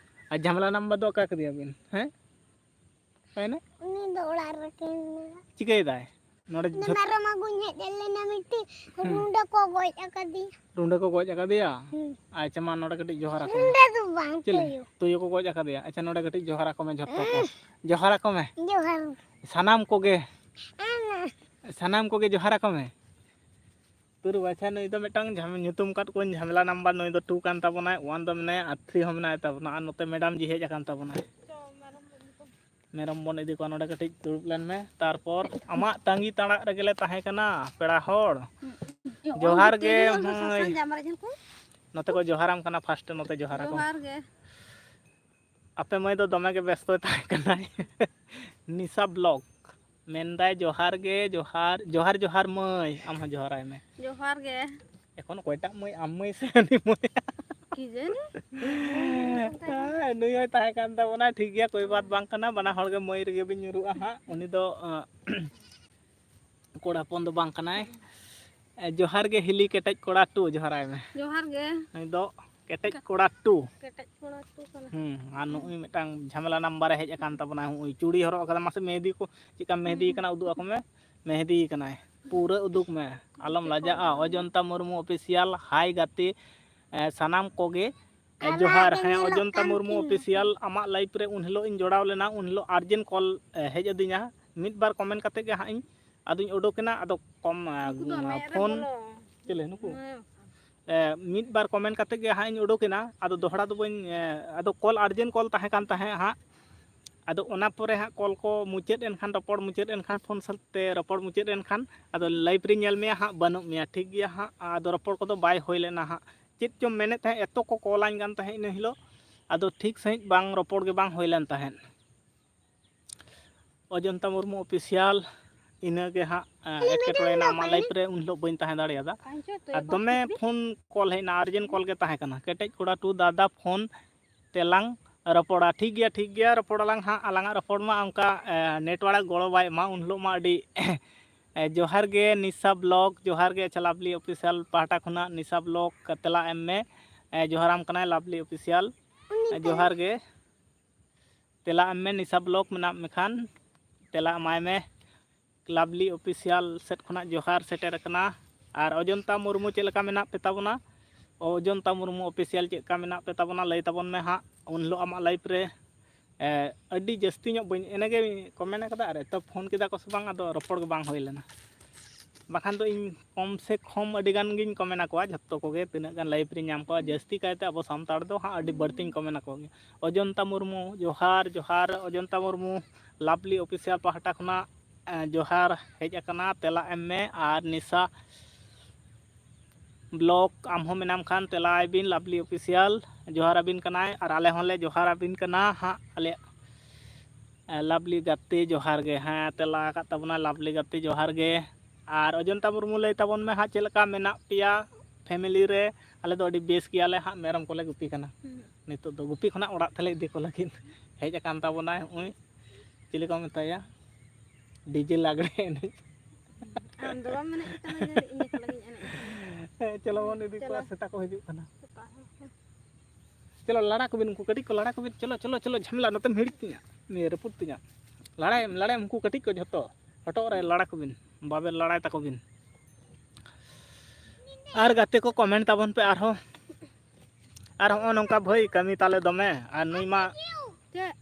ᱟᱨ ᱡᱷᱟᱢᱮᱞᱟ ᱱᱟᱢᱵᱟᱨ ᱫᱚ ᱚᱠᱟ ᱠᱮᱫᱮᱭᱟᱵᱤᱱ? ᱦᱮᱸ? ᱦᱮᱸ? ᱩᱱᱤ ᱫᱚ ᱚᱲᱟᱜ ᱨᱮ ᱠᱤᱱ ᱢᱮᱱᱟ᱾ ᱪᱤᱠᱟᱹᱭᱮᱫᱟᱭ? ᱱᱚᱰᱮ ᱩᱱᱤ ᱡᱷᱚᱛ- ᱢᱮᱨᱚᱢ ᱟᱹᱜᱩᱧ ᱦᱮᱡ ᱞᱮᱱᱟ ᱢᱤᱫᱴᱤᱡ, ᱦᱩᱸ᱾ ᱨᱩᱸᱰᱟᱹ ᱠᱚ ᱜᱚᱡ ᱟᱠᱟᱫᱮᱭᱟ᱾ ᱨᱩᱸᱰᱟᱹ ᱠᱚ ᱜᱚᱡ ᱟᱠᱟᱫᱮᱭᱟ? ᱦᱩᱸ᱾ ᱟᱪᱪᱷᱟ, ᱢᱟ ᱱᱚᱰᱮ ᱠᱟᱹᱴᱤᱡ ᱡᱚᱦᱟᱨ ᱟᱠᱚ ᱢᱮ᱾ ᱨᱩᱸᱰᱟᱹ ᱫᱚ ᱵᱟᱝ, ᱪᱤᱞᱤ? ᱛᱩᱭᱩ᱾ ᱛᱩᱭᱩ ᱠᱚ ᱜᱚᱡ ᱟᱠᱟᱫᱮᱭᱟ? ᱟᱪᱪᱷᱟ, ᱱᱚᱰᱮ ᱠᱟᱹᱴᱤᱡ ᱡᱚᱦᱟᱨ ᱟᱠᱚ ᱢᱮ ᱡᱷᱚᱛᱚ ᱠᱚ᱾ ᱦᱩᱸ᱾ ᱡᱚᱦᱟᱨ ᱟᱠᱚ ᱢᱮ᱾ ᱡᱚᱦᱟᱨ᱾ ᱥᱟᱱᱟᱢ ᱠᱚᱜᱮ᱾ ᱦᱮᱸ, ᱢᱟ᱾ ᱥᱟᱱᱟᱢ ᱠᱚᱜᱮ ᱡᱚᱦᱟᱨ ᱟᱠᱚ ᱢᱮ᱾ ᱛᱩᱨᱩ ᱵᱟᱪᱷᱟ, ᱱᱩᱭ ᱫᱚ ᱢᱤᱫᱴᱟᱝ ᱡᱷᱟᱢ-, ᱧᱩᱛᱩᱢ ᱟᱠᱟᱫ ᱠᱚᱣᱟᱧ ᱡᱷᱟᱢᱮᱞᱟ ᱱᱟᱢᱵᱟᱨ, ᱱᱩᱭ ᱫᱚ ᱴᱩ ᱠᱟᱱ ᱛᱟᱵᱚᱱᱟᱭ, ᱳᱣᱟᱱ ᱫᱚ ᱢᱮᱱᱟᱭᱟ ᱟᱨ ᱛᱷᱨᱤ ᱦᱚᱸ ᱢᱮᱱᱟᱭ ᱛᱟᱵᱚᱱᱟ᱾ ᱟᱨ ᱱᱚᱛᱮ ᱢᱮᱰᱟᱢ ᱡᱤ ᱦᱮᱡ ᱟᱠᱟᱱ ᱛᱟᱵᱚᱱᱟᱭ᱾ ᱢᱮᱨᱚᱢ ᱵᱚᱱ ᱤᱫᱤ ᱠᱚᱣᱟ, ᱱᱚᱰᱮ ᱠᱟᱹᱴᱤᱡ ᱫᱩᱲᱩᱵ ᱞᱮᱱ ᱢᱮ᱾ ᱛᱟᱨᱯᱚᱨ ᱟᱢᱟᱜ ᱛᱟᱺᱜᱤ ᱛᱟᱲᱟᱜ ᱨᱮᱜᱮ ᱞᱮ ᱛᱟᱦᱮᱸ ᱠᱟᱱᱟ, ᱯᱮᱲᱟ ᱦᱚᱲ᱾ ᱡᱚᱦᱟᱨ ᱜᱮ, ᱦᱩᱸ᱾ ᱱᱚᱛᱮ ᱠᱚ ᱡᱚᱦᱟᱨᱟᱢ ᱠᱟᱱᱟ, ᱯᱷᱟᱥᱴ ᱱᱚᱛᱮ ᱡᱚᱦᱟᱨ ᱟᱠᱚ ᱢᱮ᱾ ᱡᱚᱦᱟᱨ ᱜᱮ᱾ ᱟᱯᱮ ᱢᱟᱹᱭ ᱫᱚ ᱫᱚᱢᱮ ᱜᱮ ᱵᱮᱥᱛᱚᱭ ᱛᱟᱦᱮᱸ ᱠᱟᱱᱟᱭ᱾ ᱱᱤᱥᱟ ᱵᱞᱚᱜ ᱢᱮᱱᱫᱟᱭ, "ᱡᱚᱦᱟᱨ ᱜᱮ, ᱡᱚᱦᱟᱨ, ᱡᱚᱦᱟᱨ, ᱡᱚᱦᱟᱨ ᱢᱟᱹᱭ", ᱟᱢ ᱦᱚᱸ ᱡᱚᱦᱟᱨᱟᱭ ᱢᱮ᱾ ᱡᱚᱦᱟᱨ ᱜᱮ᱾ ᱮᱠᱷᱚᱱ ᱚᱠᱚᱭᱴᱟᱜ ᱢᱟᱹᱭ, ᱟᱢ ᱢᱟᱹᱭ ᱥᱮ ᱦᱟᱹᱱᱤ ᱢᱟᱹᱭ? ᱠᱤ ᱡᱟᱹᱱᱤ? ᱦᱮᱸ, ᱱᱩᱭ ᱦᱚᱸᱭ ᱛᱟᱦᱮᱸ ᱠᱟᱱ ᱛᱟᱵᱚᱱᱟ, ᱴᱷᱤᱠ ᱜᱮᱭᱟ, ᱠᱳᱭ ᱵᱟᱛ ᱵᱟᱝ ᱠᱟᱱᱟ, ᱵᱟᱱᱟ ᱦᱚᱲ ᱜᱮ ᱢᱟᱹᱭ ᱨᱮᱜᱮ ᱵᱤᱱ ᱧᱩᱨᱩᱜᱼᱟ ᱦᱟᱸᱜ᱾ ᱩᱱᱤ ᱫᱚ, ᱟᱸ, ᱠᱚᱲᱟ ᱦᱚᱯᱚᱱ ᱫᱚ ᱵᱟᱝ ᱠᱟᱱᱟᱭ᱾ ᱮ, ᱡᱚᱦᱟᱨ ᱜᱮ ᱦᱤᱞᱤ ᱠᱮᱴᱮᱡ ᱠᱚᱲᱟ ᱴᱩ, ᱡᱚᱦᱟᱨᱟᱭ ᱢᱮ᱾ ᱡᱚᱦᱟᱨ ᱜᱮ᱾ ᱱᱩᱭ ᱫᱚ ᱠᱮᱴᱮᱡ ᱠᱚᱲᱟ ᱴᱩ᱾ ᱠᱮᱴᱮᱡ ᱠᱚᱲᱟ ᱴᱩ ᱠᱟᱱᱟ᱾ ᱦᱩᱸ, ᱟᱨ ᱱᱩᱜᱼᱩᱭ ᱢᱤᱫᱴᱟᱝ ᱡᱷᱟᱢᱮᱞᱟ ᱱᱟᱢᱵᱟᱨ ᱮ ᱦᱮᱡ ᱟᱠᱟᱱ ᱛᱟᱵᱚᱱᱟ᱾ ᱱᱩᱜᱼᱩᱭ ᱪᱩᱲᱤ ᱦᱚᱨᱚᱜ ᱟᱠᱟᱫᱟ, ᱢᱟᱥᱮ ᱢᱮᱦᱫᱤ ᱠᱚ ᱪᱮᱫᱠᱟ ᱢᱮᱦᱫᱤ ᱠᱟᱱᱟ, ᱩᱫᱩᱜ ᱟᱠᱚ ᱢᱮ᱾ ᱢᱮᱦᱫᱤ ᱠᱟᱱᱟᱭ, ᱯᱩᱨᱟᱹ ᱩᱫᱩᱜ ᱢᱮ, ᱟᱞᱚᱢ ᱞᱟᱡᱟᱜᱼᱟ᱾ ᱚᱡᱚᱱᱛᱟ ᱢᱩᱨᱢᱩ ᱚᱯᱷᱤᱥᱤᱭᱟᱞ, ᱦᱟᱭ ᱜᱟᱛᱮ, ᱮ, ᱥᱟᱱᱟᱢ ᱠᱚᱜᱮ, ᱮ, ᱡᱚᱦᱟᱨ᱾ ᱦᱮᱸ, ᱚᱡᱚᱱᱛᱟ ᱢᱩᱨᱢᱩ ᱚᱯᱷᱤᱥᱤᱭᱟᱞ, ᱟᱢᱟᱜ ᱞᱟᱭᱤᱯ ᱨᱮ ᱩᱱ ᱦᱤᱞᱳᱜ ᱤᱧ ᱡᱚᱲᱟᱣ ᱞᱮᱱᱟ, ᱩᱱ ᱦᱤᱞᱳᱜ ᱟᱨᱡᱮᱱ ᱠᱚᱞ, ᱮ, ᱦᱮᱡ ᱟᱹᱫᱤᱧᱟ᱾ ᱢᱤᱫ ᱵᱟᱨ ᱠᱚᱢᱮᱱᱴ ᱠᱟᱛᱮ ᱜᱮ ᱦᱟᱸᱜ ᱤᱧ ᱟᱫᱚᱧ ᱩᱰᱩᱠ ᱮᱱᱟ, ᱟᱫᱚ ᱠᱚᱢ, ᱟ, ᱱᱩᱠᱩ ᱫᱚ ᱢᱮᱫ ᱨᱮ ᱯᱷᱳᱱ, ᱵᱚᱞᱚ᱾ ᱪᱮᱞᱮ ᱱᱩᱠᱩ? ᱦᱮᱸ᱾ ᱮ, ᱢᱤᱫ ᱵᱟᱨ ᱠᱚᱢᱮᱱᱴ ᱠᱟᱛᱮ ᱜᱮ ᱦᱟᱸᱜ ᱤᱧ ᱩᱰᱩᱠ ᱮᱱᱟ, ᱟᱫᱚ ᱫᱚᱦᱲᱟ ᱫᱚ ᱵᱟᱹᱧ, ᱮ, ᱟᱫᱚ ᱠᱚᱞ ᱟᱨᱡᱮᱱ ᱠᱚᱞ ᱛᱟᱦᱮᱸ ᱠᱟᱱ ᱛᱟᱦᱮᱸᱫ ᱦᱟᱸᱜ᱾ ᱟᱫᱚ ᱚᱱᱟ ᱯᱚᱨᱮ ᱦᱟᱸᱜ ᱠᱚᱞ ᱠᱚ ᱢᱩᱪᱟᱹᱫ ᱮᱱᱠᱷᱟᱱ, ᱨᱚᱯᱚᱲ ᱢᱩᱪᱟᱹᱫ ᱮᱱᱠᱷᱟᱱ, ᱯᱷᱳᱱ ᱥᱟᱶᱛᱮ ᱨᱚᱯᱚᱲ ᱢᱩᱪᱟᱹᱫ ᱮᱱᱠᱷᱟᱱ, ᱟᱫᱚ ᱞᱟᱭᱤᱯ ᱨᱮᱧ ᱧᱮᱞ ᱢᱮᱭᱟ ᱦᱟᱸᱜ, ᱵᱟᱹᱱᱩᱜ ᱢᱮᱭᱟ, ᱴᱷᱤᱠ ᱜᱮᱭᱟ ᱦᱟᱸᱜ᱾ ᱟᱫᱚ ᱨᱚᱯᱚᱲ ᱠᱚᱫᱚ ᱵᱟᱭ ᱦᱩᱭ ᱞᱮᱱᱟ ᱦᱟᱸᱜ᱾ ᱪᱮᱫ ᱪᱚᱢ ᱢᱮᱱᱮᱫ ᱛᱟᱦᱮᱸᱫ, ᱮᱛᱚ ᱠᱚ ᱠᱚᱞᱟᱹᱧ ᱠᱟᱱ ᱛᱟᱦᱮᱸᱫ ᱤᱱᱟᱹ ᱦᱤᱞᱳᱜ, ᱟᱫᱚ ᱴᱷᱤᱠ ᱥᱟᱺᱦᱤᱡ ᱵᱟᱝ ᱨᱚᱯᱚᱲ ᱜᱮ ᱵᱟᱝ ᱦᱩᱭ ᱞᱮᱱ ᱛᱟᱦᱮᱸᱫ᱾ ᱚᱡᱚᱱᱛᱟ ᱢᱩᱨᱢᱩ ᱚᱯᱷᱤᱥᱤᱭᱟᱞ, ᱤᱱᱟᱹᱜᱮ ᱦᱟᱸᱜ, ᱮ, ᱮᱴᱠᱮᱴᱚᱬᱮ ᱮᱱᱟ ᱟᱢᱟᱜ ᱞᱟᱭᱤᱯ ᱨᱮ, ᱩᱱ ᱦᱤᱞᱳᱜ ᱵᱟᱹᱧ ᱛᱟᱦᱮᱸ ᱫᱟᱲᱮᱭᱟᱫᱟ᱾ ᱟᱨ ᱫᱚᱢᱮ ᱯᱷᱳᱱ ᱠᱚᱞ ᱦᱮᱡ ᱮᱱᱟ, ᱟᱨᱡᱮᱱ ᱠᱚᱞ ᱜᱮ ᱛᱟᱦᱮᱸ ᱠᱟᱱᱟ᱾ ᱠᱮᱴᱮᱡ ᱠᱚᱲᱟ ᱴᱩ ᱫᱟᱫᱟ, ᱯᱷᱳᱱ ᱛᱮᱞᱟᱝ ᱨᱚᱯᱚᱲᱟ᱾ ᱴᱷᱤᱠ ᱜᱮᱭᱟ, ᱴᱷᱤᱠ ᱜᱮᱭᱟ, ᱨᱚᱯᱚᱲ ᱟᱞᱟᱝ ᱦᱟᱸᱜ, ᱟᱞᱟᱝᱟᱜ ᱨᱚᱯᱚᱲ ᱢᱟ ᱚᱱᱠᱟ, ᱮ, ᱱᱮᱴᱣᱟᱨᱠ ᱜᱚᱲᱚ ᱵᱟᱭ ᱮᱢᱟ᱾ ᱩᱱ ᱦᱤᱞᱳᱜ ᱢᱟ ᱟᱹᱰᱤ, ᱮ, ᱡᱚᱦᱟᱨ ᱜᱮ ᱱᱤᱥᱟ ᱵᱞᱚᱜ, ᱡᱚᱦᱟᱨ ᱜᱮ ᱟᱪᱪᱷᱟ ᱞᱟᱵᱷᱞᱤ ᱚᱯᱷᱤᱥᱤᱭᱟᱞ ᱯᱟᱦᱴᱟ ᱠᱷᱚᱱᱟᱜ ᱱᱤᱥᱟ ᱵᱞᱚᱜ ᱛᱮᱞᱟ ᱮᱢ ᱢᱮ᱾ ᱮ, ᱡᱚᱦᱟᱨᱟᱢ ᱠᱟᱱᱟᱭ ᱞᱟᱵᱷᱞᱤ ᱚᱯᱷᱤᱥᱤᱭᱟᱞ᱾ ᱮ, ᱡᱚᱦᱟᱨ ᱜᱮ᱾ ᱛᱮᱞᱟ ᱮᱢ ᱢᱮ, ᱱᱤᱥᱟ ᱵᱞᱚᱜ ᱢᱮᱱᱟᱜ ᱢᱮᱠᱷᱟᱱ ᱛᱮᱞᱟ ᱮᱢᱟᱭ ᱢᱮ᱾ ᱞᱟᱵᱷᱞᱤ ᱚᱯᱷᱤᱥᱤᱭᱟᱞ ᱥᱮᱫ ᱠᱷᱚᱱᱟᱜ ᱡᱚᱦᱟᱨ ᱥᱮᱴᱮᱨ ᱟᱠᱟᱱᱟ᱾ ᱟᱨ ᱚᱡᱚᱱᱛᱟ ᱢᱩᱨᱢᱩ ᱪᱮᱫ ᱞᱮᱠᱟ ᱢᱮᱱᱟᱜ ᱯᱮ ᱛᱟᱵᱚᱱᱟ? ᱚᱡᱚᱱᱛᱟ ᱢᱩᱨᱢᱩ ᱚᱯᱷᱤᱥᱤᱭᱟᱞ ᱪᱮᱫ ᱞᱮᱠᱟ ᱢᱮᱱᱟᱜ ᱯᱮ ᱛᱟᱵᱚᱱᱟ, ᱞᱟᱹᱭ ᱛᱟᱵᱚᱱ ᱢᱮ ᱦᱟᱸᱜ᱾ ᱩᱱ ᱦᱤᱞᱳᱜ ᱟᱢᱟᱜ ᱞᱟᱭᱤᱯ ᱨᱮ, ᱮ, ᱟᱹᱰᱤ ᱡᱟᱹᱥᱛᱤ ᱧᱚᱜ ᱵᱟᱹᱧ, ᱮᱱᱮ ᱜᱮ ᱠᱚᱢᱮᱱᱴ ᱟᱠᱟᱫᱟ ᱟᱨ ᱮᱛᱚ ᱯᱷᱳᱱ ᱠᱮᱫᱟ ᱠᱚ ᱥᱮ ᱵᱟᱝ, ᱟᱫᱚ ᱨᱚᱯᱚᱲ ᱜᱮ ᱵᱟᱝ ᱦᱩᱭ ᱞᱮᱱᱟ᱾ ᱵᱟᱠᱷᱟᱱ ᱫᱚ ᱤᱧ ᱠᱚᱢ ᱥᱮ ᱠᱚᱢ ᱟᱹᱰᱤ ᱜᱟᱱ ᱜᱤᱧ ᱠᱚᱢᱮᱱᱴ ᱟᱠᱚᱣᱟ, ᱡᱷᱚᱛᱚ ᱠᱚᱜᱮ ᱛᱤᱱᱟᱹᱜ ᱜᱟᱱ ᱞᱟᱭᱤᱯ ᱨᱤᱧ ᱧᱟᱢ ᱠᱚᱣᱟ᱾ ᱡᱟᱹᱥᱛᱤ ᱠᱟᱭᱛᱮ ᱟᱵᱚ ᱥᱟᱱᱛᱟᱲ ᱫᱚ ᱦᱟᱸᱜ ᱟᱹᱰᱤ ᱵᱟᱹᱲᱛᱤᱧ ᱠᱚᱢᱮᱱᱴ ᱟᱠᱚ ᱜᱮᱭᱟ᱾ ᱚᱡᱚᱱᱛᱟ ᱢᱩᱨᱢᱩ, ᱡᱚᱦᱟᱨ, ᱡᱚᱦᱟᱨ᱾ ᱚᱡᱚᱱᱛᱟ ᱢᱩᱨᱢᱩ, ᱞᱟᱵᱷᱞᱤ ᱚᱯᱷᱤᱥᱤᱭᱟᱞ ᱯᱟᱦᱴᱟ ᱠᱷᱚᱱᱟᱜ, ᱮ, ᱡᱚᱦᱟᱨ ᱦᱮᱡ ᱟᱠᱟᱱᱟ, ᱛᱮᱞᱟ ᱮᱢ ᱢᱮ᱾ ᱟᱨ ᱱᱤᱥᱟ, ᱵᱞᱚᱜᱽ ᱟᱢ ᱦᱚᱸ ᱢᱮᱱᱟᱢ ᱠᱷᱟᱱ ᱛᱮᱞᱟᱭ ᱵᱤᱱ ᱞᱟᱵᱷᱞᱤ ᱚᱯᱷᱤᱥᱤᱭᱟᱞ᱾ ᱡᱚᱦᱟᱨ ᱟᱹᱵᱤᱱ ᱠᱟᱱᱟᱭ ᱟᱨ ᱟᱞᱮ ᱦᱚᱸᱞᱮ ᱡᱚᱦᱟᱨ ᱟᱹᱵᱤᱱ ᱠᱟᱱᱟ ᱦᱟᱸᱜ᱾ ᱟᱞᱮᱭᱟᱜ ᱞᱟᱵᱷᱞᱤ ᱜᱟᱛᱮ ᱡᱚᱦᱟᱨ ᱜᱮ᱾ ᱦᱮᱸ, ᱛᱮᱞᱟ ᱟᱠᱟᱫ ᱛᱟᱵᱚᱱᱟ ᱞᱟᱵᱷᱞᱤ ᱜᱟᱛᱮ ᱡᱚᱦᱟᱨ ᱜᱮ᱾ ᱟᱨ ᱚᱡᱚᱱᱛᱟ ᱢᱩᱨᱢᱩ, ᱞᱟᱹᱭ ᱛᱟᱵᱚᱱ ᱢᱮ ᱦᱟᱸᱜ, ᱪᱮᱫ ᱞᱮᱠᱟ ᱢᱮᱱᱟᱜ ᱯᱮᱭᱟ ᱯᱷᱮᱢᱤᱞᱤ ᱨᱮ? ᱟᱞᱮ ᱫᱚ ᱟᱹᱰᱤ ᱵᱮᱥ ᱜᱮᱭᱟᱞᱮ ᱦᱟᱸᱜ, ᱢᱮᱨᱚᱢ ᱠᱚᱞᱮ ᱜᱩᱯᱤ ᱠᱟᱱᱟ᱾ ᱦᱩᱸ᱾ ᱱᱤᱛᱚᱜ ᱫᱚ ᱜᱩᱯᱤ ᱠᱷᱚᱱᱟᱜ ᱚᱲᱟᱜ ᱛᱮᱞᱮ ᱤᱫᱤ ᱠᱚ ᱞᱟᱹᱜᱤᱫ ᱦᱮᱡ ᱟᱠᱟᱱ ᱛᱟᱵᱚᱱᱟᱭ ᱱᱚᱜᱼᱚᱭ, ᱪᱤᱞᱤ ᱠᱚ ᱢᱮᱛᱟᱭᱟ, ᱰᱤᱡᱮ ᱞᱟᱜᱽᱲᱮ ᱮᱱᱮᱡ᱾ ᱟᱢ ᱫᱚ ᱵᱟᱢ ᱢᱮᱱᱮᱫ ᱠᱟᱱᱟ ᱡᱮ ᱤᱧ ᱮᱠᱞᱟ ᱜᱤᱧ ᱮᱱᱮᱡ ᱠᱟᱱᱟ? ᱦᱮᱸ, ᱪᱚᱞᱚ ᱵᱚᱱ ᱤᱫᱤ ᱠᱚᱣᱟ, ᱪᱚᱞᱚ᱾ ᱥᱮᱛᱟ ᱠᱚ ᱦᱤᱡᱩᱜ ᱠᱟᱱᱟ᱾ ᱥᱮᱛᱟ ᱦᱚᱸ᱾ ᱪᱚᱞᱚ, ᱞᱟᱲᱟ ᱠᱚᱵᱤᱱ, ᱩᱱᱠᱩ ᱠᱟᱹᱴᱤᱡ ᱠᱚ ᱞᱟᱲᱟ ᱠᱚᱵᱤᱱ᱾ ᱪᱚᱞᱚ, ᱪᱚᱞᱚ, ᱪᱚᱞᱚ, ᱡᱷᱟᱢᱮᱞᱟ, ᱱᱚᱛᱮᱢ ᱦᱤᱲᱤᱡ ᱛᱤᱧᱟ, ᱱᱤᱭᱟᱹ ᱨᱟᱹᱯᱩᱫ ᱛᱤᱧᱟ᱾ ᱞᱟᱲᱟᱭᱮᱢ, ᱞᱟᱲᱟᱭᱮᱢ, ᱩᱱᱠᱩ ᱠᱟᱹᱴᱤᱡ ᱠᱚ ᱡᱷᱚᱛᱚ ᱦᱚᱴᱚᱜ ᱨᱮ ᱞᱟᱲᱟ ᱠᱚᱵᱤᱱ, ᱵᱟᱵᱮᱨ ᱞᱟᱲᱟᱭ ᱛᱟᱠᱚ ᱵᱤᱱ᱾ ᱟᱨ ᱜᱟᱛᱮ ᱠᱚ, ᱠᱚᱢᱮᱱᱴ ᱛᱟᱵᱚᱱ ᱯᱮ ᱟᱨᱦᱚᱸ᱾ ᱟᱨ ᱦᱚᱸᱜᱼᱚ ᱱᱚᱝᱠᱟ ᱵᱷᱟᱹᱭ ᱠᱟᱹᱢᱤ ᱛᱟᱞᱮ ᱫᱚᱢᱮ, ᱟᱨ ᱱᱩᱭ ᱢᱟ, ᱪᱮᱫ?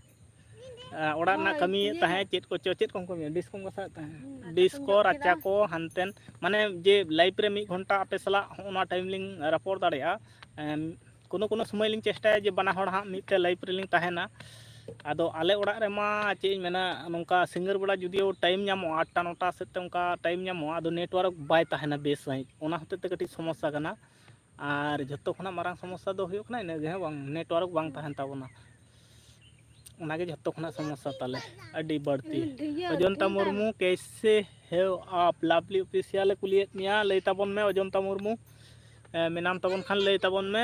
ᱟ, ᱚᱲᱟᱜ ᱨᱮᱱᱟᱜ ᱦᱳᱭ, ᱠᱟᱹᱢᱤᱭᱮᱫ ᱤᱭᱟᱹ᱾ ᱛᱟᱦᱮᱸᱫ, ᱪᱮᱫ ᱠᱚᱪᱚ, ᱪᱮᱫ ᱠᱚᱢ ᱠᱟᱹᱢᱤᱭᱟ? ᱰᱤᱥ ᱠᱚᱢ ᱜᱟᱥᱟᱣᱮᱫ ᱛᱟᱦᱮᱸᱫ? ᱦᱩᱸ, ᱟᱨ ᱰᱤᱥ ᱠᱟᱹᱴᱩᱧ ᱠᱚ, ᱡᱚᱜ ᱨᱟᱪᱟ ᱠᱮᱫᱟ᱾ ᱠᱚ, ᱦᱟᱱᱛᱮᱱ, ᱢᱟᱱᱮ ᱡᱮ ᱞᱟᱭᱤᱯᱷ ᱨᱮ ᱢᱤᱫ ᱜᱷᱚᱱᱴᱟ ᱟᱯᱮ ᱥᱟᱞᱟᱜ ᱦᱚᱸᱜᱼᱚ ᱱᱚᱣᱟ ᱴᱟᱭᱤᱢ ᱞᱤᱧ ᱨᱚᱯᱚᱲ ᱫᱟᱲᱮᱭᱟᱜᱼᱟ᱾ ᱮᱢ, ᱠᱳᱱᱳ ᱠᱳᱱᱳ ᱥᱚᱢᱚᱭ ᱞᱤᱧ ᱪᱮᱥᱴᱟᱭᱟ ᱡᱮ ᱵᱟᱱᱟ ᱦᱚᱲ ᱦᱟᱸᱜ ᱢᱤᱫᱴᱮᱡ ᱞᱟᱭᱤᱯᱷ ᱨᱮᱞᱤᱧ ᱛᱟᱦᱮᱱᱟ᱾ ᱟᱫᱚ ᱟᱞᱮ ᱚᱲᱟᱜ ᱨᱮᱢᱟ ᱪᱮᱫ ᱤᱧ ᱢᱮᱱᱟ, ᱱᱚᱝᱠᱟ ᱥᱤᱸᱜᱟᱹᱲ ᱵᱮᱲᱟ ᱡᱩᱫᱤᱭᱳ ᱴᱟᱭᱤᱢ ᱧᱟᱢᱚᱜᱼᱟ, ᱟᱴᱴᱟ ᱱᱚᱴᱟ ᱥᱮᱫ ᱛᱮ ᱚᱱᱠᱟ ᱴᱟᱭᱤᱢ ᱧᱟᱢᱚᱜᱼᱟ, ᱟᱫᱚ ᱱᱮᱴᱣᱟᱨᱠ ᱵᱟᱭ ᱛᱟᱦᱮᱱᱟ ᱵᱮᱥ ᱥᱟᱺᱦᱤᱡ, ᱚᱱᱟ ᱦᱚᱛᱮᱡ ᱛᱮ ᱠᱟᱹᱴᱤᱡ ᱥᱚᱢᱚᱥᱥᱟ ᱠᱟᱱᱟ᱾ ᱟᱨ ᱡᱷᱚᱛᱚ ᱠᱷᱚᱱᱟᱜ ᱢᱟᱨᱟᱝ ᱥᱚᱢᱚᱥᱥᱟ ᱫᱚ ᱦᱩᱭᱩᱜ ᱠᱟᱱᱟ ᱤᱱᱟᱹᱜᱮ, ᱦᱮᱸ ᱵᱟᱝ, ᱱᱮᱴᱣᱟᱨᱠ ᱵᱟᱝ ᱛᱟᱦᱮᱱ ᱛᱟᱵᱚᱱᱟ, ᱚᱱᱟᱜᱮ ᱡᱷᱚᱛᱚ ᱠᱷᱚᱱᱟᱜ ᱥᱚᱢᱚᱥᱥᱟ ᱛᱟᱞᱮ ᱟᱹᱰᱤ ᱵᱟᱹᱲᱛᱤ᱾ ᱤᱭᱟᱹ, ᱚᱡᱚᱱᱛᱟ ᱤᱭᱟᱹ ᱢᱩᱨᱢᱩ, ᱠᱮᱥᱮ ᱦᱮᱣ ᱟᱯ? ᱞᱟᱵᱷᱞᱤ ᱚᱯᱷᱤᱥᱤᱭᱟᱞᱮ ᱠᱩᱞᱤᱭᱮᱫ ᱢᱮᱭᱟ, ᱞᱟᱹᱭ ᱛᱟᱵᱚᱱ ᱢᱮ ᱚᱡᱚᱱᱛᱟ ᱢᱩᱨᱢᱩ᱾ ᱮ, ᱢᱮᱱᱟᱢ ᱛᱟᱵᱚᱱ ᱠᱷᱟᱱ ᱞᱟᱹᱭ ᱛᱟᱵᱚᱱ ᱢᱮ᱾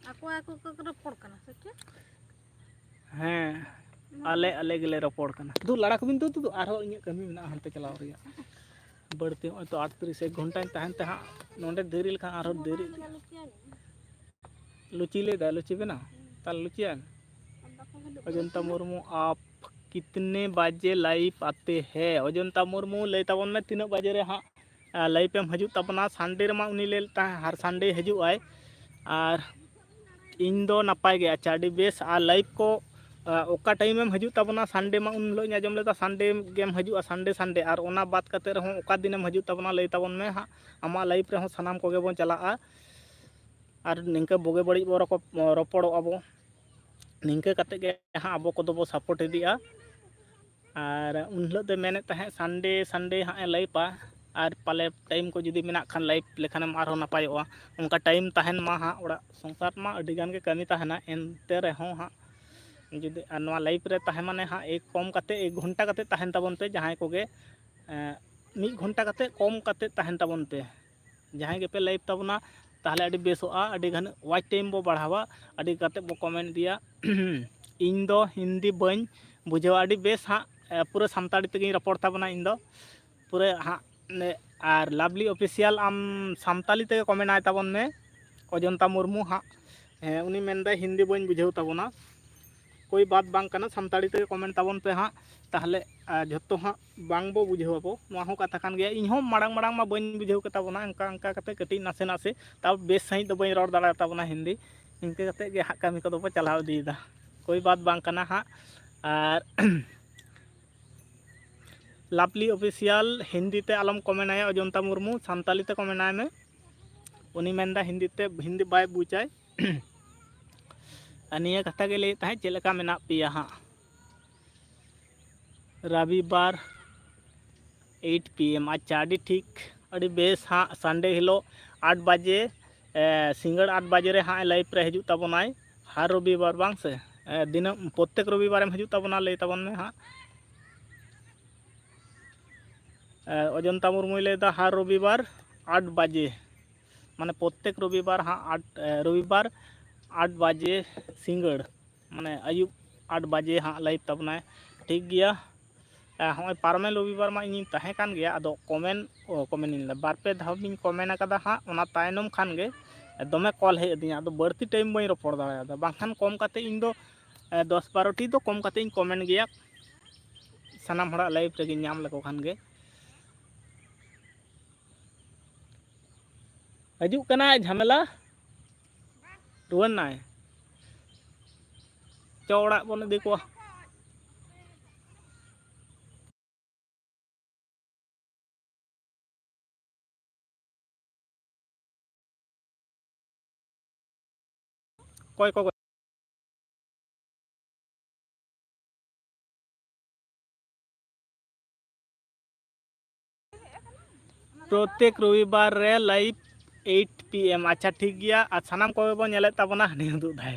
ᱟᱠᱚ ᱟᱠᱚ ᱠᱚ ᱨᱚᱯᱚᱲ ᱠᱟᱱᱟ ᱥᱮ ᱪᱮᱫ? ᱦᱮᱸ, ᱟᱞᱮ ᱟᱞᱮ ᱜᱮᱞᱮ ᱨᱚᱯᱚᱲ ᱠᱟᱱᱟ᱾ ᱫᱩ ᱞᱟᱲᱟ ᱠᱚᱵᱤᱱ ᱫᱩ, ᱫᱩ, ᱫᱩ, ᱟᱨᱦᱚᱸ ᱤᱧᱟᱹᱜ ᱠᱟᱹᱢᱤ ᱢᱮᱱᱟᱜᱼᱟ ᱦᱟᱱᱛᱮ ᱪᱟᱞᱟᱣ ᱨᱮᱭᱟᱜ᱾ ᱵᱟᱹᱲᱛᱤ ᱱᱚᱜᱼᱚᱭ ᱛᱚ ᱟᱴᱛᱨᱤᱥ, ᱮᱠ ᱜᱷᱚᱱᱴᱟᱧ ᱛᱟᱦᱮᱱ ᱛᱮ ᱦᱟᱸᱜ ᱱᱚᱸᱰᱮ ᱫᱮᱨᱤ ᱞᱮᱠᱷᱟᱱ ᱟᱨᱦᱚᱸ ᱫᱮᱨᱤ ᱤᱫᱤᱜᱼᱟ᱾ ᱞᱩᱪᱤ ᱞᱟᱹᱭᱫᱟ, ᱞᱩᱪᱤ ᱵᱮᱱᱟᱣ? ᱛᱟᱦᱞᱮ ᱞᱩᱪᱤᱭᱟᱭ ᱢᱮ᱾ ᱚᱡᱚᱱᱛᱟ ᱢᱩᱨᱢᱩ, ᱟᱯ ᱠᱤᱛᱱᱮ ᱵᱟᱡᱮ ᱞᱟᱭᱤᱵᱷ ᱟᱛᱮ ᱦᱮ? ᱚᱡᱚᱱᱛᱟ ᱢᱩᱨᱢᱩ, ᱞᱟᱹᱭ ᱛᱟᱵᱚᱱ ᱢᱮ ᱛᱤᱱᱟᱹᱜ ᱵᱟᱡᱮ ᱨᱮ ᱦᱟᱸᱜ ᱞᱟᱭᱤᱯ ᱮᱢ ᱦᱤᱡᱩᱜ ᱛᱟᱵᱚᱱᱟ᱾ ᱥᱟᱱᱰᱮ ᱨᱮᱢᱟ ᱩᱱᱤ ᱞᱟᱹᱭ ᱞᱮᱫ ᱛᱟᱦᱮᱸ ᱦᱟᱨ ᱥᱟᱱᱰᱮ ᱦᱤᱡᱩᱜ ᱟᱭ᱾ ᱟᱨ ᱤᱧ ᱫᱚ ᱱᱟᱯᱟᱭ ᱜᱮ, ᱟᱪᱪᱷᱟ, ᱟᱹᱰᱤ ᱵᱮᱥ᱾ ᱟᱨ ᱞᱟᱭᱤᱯ ᱠᱚ, ᱟ, ᱚᱠᱟ ᱴᱟᱭᱤᱢ ᱮᱢ ᱦᱤᱡᱩᱜ ᱛᱟᱵᱚᱱᱟ? ᱥᱟᱱᱰᱮ ᱢᱟ ᱩᱱ ᱦᱤᱞᱳᱜ ᱤᱧ ᱟᱸᱡᱚᱢ ᱞᱮᱫᱟ ᱥᱟᱱᱰᱮ ᱜᱮᱢ ᱦᱤᱡᱩᱜᱼᱟ, ᱥᱟᱱᱰᱮ ᱥᱟᱱᱰᱮ᱾ ᱟᱨ ᱚᱱᱟ ᱵᱟᱫ ᱠᱟᱛᱮ ᱨᱮᱦᱚᱸ ᱚᱠᱟ ᱫᱤᱱᱮᱢ ᱦᱤᱡᱩᱜ ᱛᱟᱵᱚᱱᱟ ᱞᱟᱹᱭ ᱛᱟᱵᱚᱱ ᱢᱮ ᱦᱟᱸᱜ, ᱟᱢᱟᱜ ᱞᱟᱭᱤᱯ ᱨᱮᱦᱚᱸ ᱥᱟᱱᱟᱢ ᱠᱚᱜᱮ ᱵᱚᱱ ᱪᱟᱞᱟᱜᱼᱟ᱾ ᱟᱨ ᱱᱤᱝᱠᱟᱹ ᱵᱩᱜᱤ ᱵᱟᱹᱲᱤᱡ ᱵᱚ ᱨᱚᱠᱚ-, ᱨᱚᱯᱚᱲᱚᱜᱼᱟ ᱵᱚ᱾ ᱱᱤᱝᱠᱟᱹ ᱠᱟᱛᱮ ᱜᱮ ᱦᱟᱸᱜ ᱟᱵᱚ ᱠᱚᱫᱚ ᱵᱚ ᱥᱟᱯᱳᱨᱴ ᱤᱫᱤᱜᱼᱟ᱾ ᱟᱨ ᱩᱱ ᱦᱤᱞᱳᱜ ᱫᱚ ᱢᱮᱱᱮᱫ ᱛᱟᱦᱮᱸᱫ ᱥᱟᱱᱰᱮ ᱥᱟᱱᱰᱮ ᱦᱟᱸᱜ ᱮ ᱞᱟᱭᱤᱯᱟ, ᱟᱨ ᱯᱟᱞᱮ ᱴᱟᱭᱤᱢ ᱠᱚ ᱡᱩᱫᱤ ᱢᱮᱱᱟᱜ ᱠᱷᱟᱱ ᱞᱟᱭᱤᱵᱷ ᱞᱮᱠᱷᱟᱱᱮᱢ ᱟᱨᱦᱚᱸ ᱱᱟᱯᱟᱭᱚᱜᱼᱟ᱾ ᱚᱱᱠᱟ ᱴᱟᱭᱤᱢ ᱛᱟᱦᱮᱱ ᱢᱟ ᱦᱟᱸᱜ, ᱚᱲᱟᱜ ᱥᱚᱝᱥᱟᱨ ᱢᱟ ᱟᱹᱰᱤ ᱜᱟᱱ ᱜᱮ ᱠᱟᱹᱢᱤ ᱛᱟᱦᱮᱱᱟ, ᱮᱱᱛᱮ ᱨᱮᱦᱚᱸ ᱦᱟᱸᱜ ᱡᱩᱫᱤ ᱟᱨ ᱱᱚᱣᱟ ᱞᱟᱭᱤᱵᱷ ᱨᱮ ᱛᱟᱦᱮᱸ ᱢᱟᱱᱮ ᱦᱟᱸᱜ ᱮᱠ ᱠᱚᱢ ᱠᱟᱛᱮ ᱮᱠ ᱜᱷᱚᱱᱴᱟ ᱠᱟᱛᱮ ᱛᱟᱦᱮᱱ ᱛᱟᱵᱚᱱ ᱯᱮ ᱡᱟᱦᱟᱸᱭ ᱠᱚᱜᱮ, ᱮᱸ, ᱢᱤᱫ ᱜᱷᱚᱱᱴᱟ ᱠᱟᱛᱮ ᱠᱚᱢ ᱠᱟᱛᱮ ᱛᱟᱦᱮᱱ ᱛᱟᱵᱚᱱ ᱯᱮ᱾ ᱡᱟᱦᱟᱸᱭ ᱜᱮᱯᱮ ᱞᱟᱭᱤᱵᱷ ᱛᱟᱵᱚᱱᱟ, ᱛᱟᱦᱚᱞᱮ ᱟᱹᱰᱤ ᱵᱮᱥᱚᱜᱼᱟ, ᱟᱹᱰᱤ ᱜᱟᱱ ᱣᱟᱪ ᱴᱟᱭᱤᱢ ᱵᱚ ᱵᱟᱲᱦᱟᱣᱟ, ᱟᱹᱰᱤ ᱠᱟᱛᱮ ᱵᱚ ᱠᱚᱢᱮᱱᱴ ᱤᱫᱤᱭᱟ᱾ ᱤᱧ ᱫᱚ ᱦᱤᱱᱫᱤ ᱵᱟᱹᱧ ᱵᱩᱡᱷᱟᱹᱣᱟ, ᱟᱹᱰᱤ ᱵᱮᱥ ᱦᱟᱸᱜ, ᱮ, ᱯᱩᱨᱟᱹ ᱥᱟᱱᱛᱟᱲᱤ ᱛᱮᱜᱮᱧ ᱨᱚᱯᱚᱲ ᱛᱟᱵᱚᱱᱟ ᱤᱧ ᱫᱚ ᱯᱩᱨᱟᱹ ᱦᱟᱸᱜ᱾ ᱱᱮ-, ᱟᱨ ᱞᱟᱵᱷᱞᱤ ᱚᱯᱷᱤᱥᱤᱭᱟᱞ, ᱟᱢ ᱥᱟᱱᱛᱟᱲᱤ ᱛᱮᱜᱮ ᱠᱚᱢᱮᱱᱴ ᱟᱭ ᱛᱟᱵᱚᱱ ᱢᱮ, ᱚᱡᱚᱱᱛᱟ ᱢᱩᱨᱢᱩ ᱦᱟᱸᱜ᱾ ᱦᱮᱸ, ᱩᱱᱤ ᱢᱮᱱᱫᱟᱭ ᱦᱤᱱᱫᱤ ᱵᱟᱹᱧ ᱵᱩᱡᱷᱟᱹᱣ ᱛᱟᱵᱚᱱᱟ᱾ ᱠᱳᱭ ᱵᱟᱛ ᱵᱟᱝ ᱠᱟᱱᱟ, ᱥᱟᱱᱛᱟᱲᱤ ᱛᱮᱜᱮ ᱠᱚᱢᱮᱱᱴ ᱛᱟᱵᱚᱱ ᱯᱮ ᱦᱟᱸᱜ᱾ ᱛᱟᱦᱚᱞᱮ, ᱟᱨ ᱡᱷᱚᱛᱚ ᱦᱟᱸᱜ ᱵᱟᱝ ᱵᱚ ᱵᱩᱡᱷᱟᱹᱣ ᱟᱵᱚ, ᱱᱚᱣᱟ ᱦᱚᱸ ᱠᱟᱛᱷᱟ ᱠᱟᱱ ᱜᱮᱭᱟ᱾ ᱤᱧ ᱦᱚᱸ ᱢᱟᱲᱟᱝ ᱢᱟᱲᱟᱝ ᱢᱟ ᱵᱟᱹᱧ ᱵᱩᱡᱷᱟᱹᱣ ᱠᱮᱫ ᱛᱟᱵᱚᱱᱟ, ᱚᱱᱠᱟ ᱚᱱᱠᱟ ᱠᱟᱛᱮ ᱠᱟᱹᱴᱤᱡ ᱱᱟᱥᱮ ᱱᱟᱥᱮ, ᱛᱟᱣ ᱵᱮᱥ ᱥᱟᱺᱦᱤᱡ ᱫᱚ ᱵᱟᱹᱧ ᱨᱚᱲ ᱫᱟᱲᱮᱭᱟᱜ ᱛᱟᱵᱚᱱᱟ ᱦᱤᱱᱫᱤ᱾ ᱤᱱᱠᱟᱹ ᱠᱟᱛᱮ ᱜᱮ ᱦᱟᱸᱜ ᱠᱟᱹᱢᱤ ᱠᱚᱫᱚ ᱵᱚ ᱪᱟᱞᱟᱣ ᱤᱫᱤᱭᱮᱫᱟ, ᱠᱳᱭ ᱵᱟᱛ ᱵᱟᱝ ᱠᱟᱱᱟ ᱦᱟᱸᱜ᱾ ᱟᱨ ᱞᱟᱵᱷᱞᱤ ᱚᱯᱷᱤᱥᱤᱭᱟᱞ, ᱦᱤᱱᱫᱤ ᱛᱮ ᱟᱞᱚᱢ ᱠᱚᱢᱮᱱᱴ ᱟᱭᱟ ᱚᱡᱚᱱᱛᱟ ᱢᱩᱨᱢᱩ, ᱥᱟᱱᱛᱟᱲᱤ ᱛᱮ ᱠᱚᱢᱮᱱᱴ ᱟᱭ ᱢᱮ᱾ ᱩᱱᱤ ᱢᱮᱱᱫᱟ ᱦᱤᱱᱫᱤ ᱛᱮ, ᱦᱤᱱᱫᱤ ᱵᱟᱭ ᱵᱩᱡᱟᱭ᱾ ᱟᱨ ᱱᱤᱭᱟᱹ ᱠᱟᱛᱷᱟ ᱜᱮ ᱞᱟᱹᱭᱮᱫ ᱛᱟᱦᱮᱸᱫ, ᱪᱮᱫ ᱞᱮᱠᱟ ᱢᱮᱱᱟᱜ ᱯᱮᱭᱟ ᱦᱟᱸᱜ? ᱨᱚᱵᱤᱵᱟᱨ ᱮᱭᱤᱴ ᱯᱤ ᱮᱢ᱾ ᱟᱪᱪᱷᱟ, ᱟᱹᱰᱤ ᱴᱷᱤᱠ, ᱟᱹᱰᱤ ᱵᱮᱥ ᱦᱟᱸᱜ᱾ ᱥᱟᱱᱰᱮ ᱦᱤᱞᱳᱜ ᱟᱴ ᱵᱟᱡᱮ, ᱮ, ᱥᱤᱸᱜᱟᱹᱲ ᱟᱴ ᱵᱟᱡᱮ ᱨᱮ ᱦᱟᱸᱜ ᱞᱟᱭᱤᱵᱷ ᱨᱮ ᱦᱤᱡᱩᱜ ᱛᱟᱵᱚᱱᱟᱭ᱾ ᱦᱟᱨ ᱨᱚᱵᱤᱵᱟᱨ ᱵᱟᱝ ᱥᱮ? ᱮ, ᱫᱤᱱᱟᱹᱢ ᱯᱨᱚᱛᱛᱮᱠ ᱨᱚᱵᱤᱵᱟᱨᱮᱢ ᱦᱤᱡᱩᱜ ᱛᱟᱵᱚᱱᱟ, ᱞᱟᱹᱭ ᱛᱟᱵᱚᱱ ᱢᱮ ᱦᱟᱸᱜ᱾ ᱮ, ᱚᱡᱚᱱᱛᱟ ᱢᱩᱨᱢᱩᱭ ᱞᱟᱹᱭᱫᱟ ᱦᱟᱨ ᱨᱚᱵᱤᱵᱟᱨ ᱟᱴ ᱵᱟᱡᱮ, ᱢᱟᱱᱮ ᱯᱨᱚᱛᱛᱮᱠ ᱨᱚᱵᱤᱵᱟᱨ ᱦᱟᱸᱜ ᱟᱴ, ᱮ, ᱨᱚᱵᱤᱵᱟᱨ ᱟᱴ ᱵᱟᱡᱮ ᱥᱤᱸᱜᱟᱹᱲ, ᱢᱟᱱᱮ ᱟᱹᱭᱩᱵ ᱟᱴ ᱵᱟᱡᱮ ᱦᱟᱸᱜ ᱞᱟᱭᱤᱵᱷ ᱛᱟᱵᱚᱱᱟᱭ᱾ ᱴᱷᱤᱠ ᱜᱮᱭᱟ᱾ ᱮ, ᱦᱚᱸᱜᱼᱚᱭ ᱯᱟᱨᱚᱢᱮᱱ ᱨᱚᱵᱤᱵᱟᱨ ᱢᱟ ᱤᱧᱤᱧ ᱛᱟᱦᱮᱸ ᱠᱟᱱ ᱜᱮᱭᱟ, ᱟᱫᱚ ᱠᱚᱢᱮᱱ, ᱚ, ᱠᱚᱢᱮᱱ ᱤᱧ ᱞᱟᱹᱭᱫᱟ, ᱵᱟᱨ ᱯᱮ ᱫᱷᱟᱣ ᱜᱤᱧ ᱠᱚᱢᱮᱱ ᱟᱠᱟᱫᱟ ᱦᱟᱸᱜ, ᱚᱱᱟ ᱛᱟᱭᱱᱚᱢ ᱠᱷᱟᱱ ᱜᱮ ᱫᱚᱢᱮ ᱠᱚᱞ ᱦᱮᱡ ᱟᱹᱫᱤᱧᱟ, ᱟᱫᱚ ᱵᱟᱹᱲᱛᱤ ᱴᱟᱭᱤᱢ ᱵᱟᱹᱧ ᱨᱚᱯᱚᱲ ᱫᱟᱲᱮᱭᱟᱫᱟ, ᱵᱟᱝᱠᱷᱟᱱ ᱠᱚᱢ ᱠᱟᱛᱮ ᱤᱧ ᱫᱚ, ᱮ, ᱫᱚᱥ ᱵᱟᱨᱚ ᱴᱤ ᱫᱚ ᱠᱚᱢ ᱠᱟᱛᱮ ᱤᱧ ᱠᱚᱢᱮᱱ ᱜᱮᱭᱟ, ᱥᱟᱱᱟᱢ ᱦᱚᱲᱟᱜ ᱞᱟᱭᱤᱵᱷ ᱨᱮᱜᱮᱧ ᱧᱟᱢ ᱞᱮᱠᱚ ᱠᱷᱟᱱ ᱜᱮ᱾ ᱦᱤᱡᱩᱜ ᱠᱟᱱᱟᱭ ᱡᱷᱟᱢᱮᱞᱟ, ᱨᱩᱣᱟᱹᱲ ᱱᱟᱭ᱾ ᱪᱚ ᱚᱲᱟᱜ ᱵᱚᱱ ᱤᱫᱤ ᱠᱚᱣᱟ᱾ ᱚᱠᱚᱭ ᱠᱚ ᱯᱨᱚᱛᱮᱠ ᱨᱚᱵᱤᱵᱟᱨ ᱨᱮ live eight P M᱾ ᱟᱪᱪᱷᱟ, ᱴᱷᱤᱠ ᱜᱮᱭᱟ᱾ ᱟᱨ ᱥᱟᱱᱟᱢ ᱠᱚᱜᱮ ᱵᱚᱱ ᱧᱮᱞᱮᱫ ᱛᱟᱵᱚᱱᱟ, ᱦᱟᱹᱱᱤ ᱩᱫᱩᱜ ᱫᱟᱭ᱾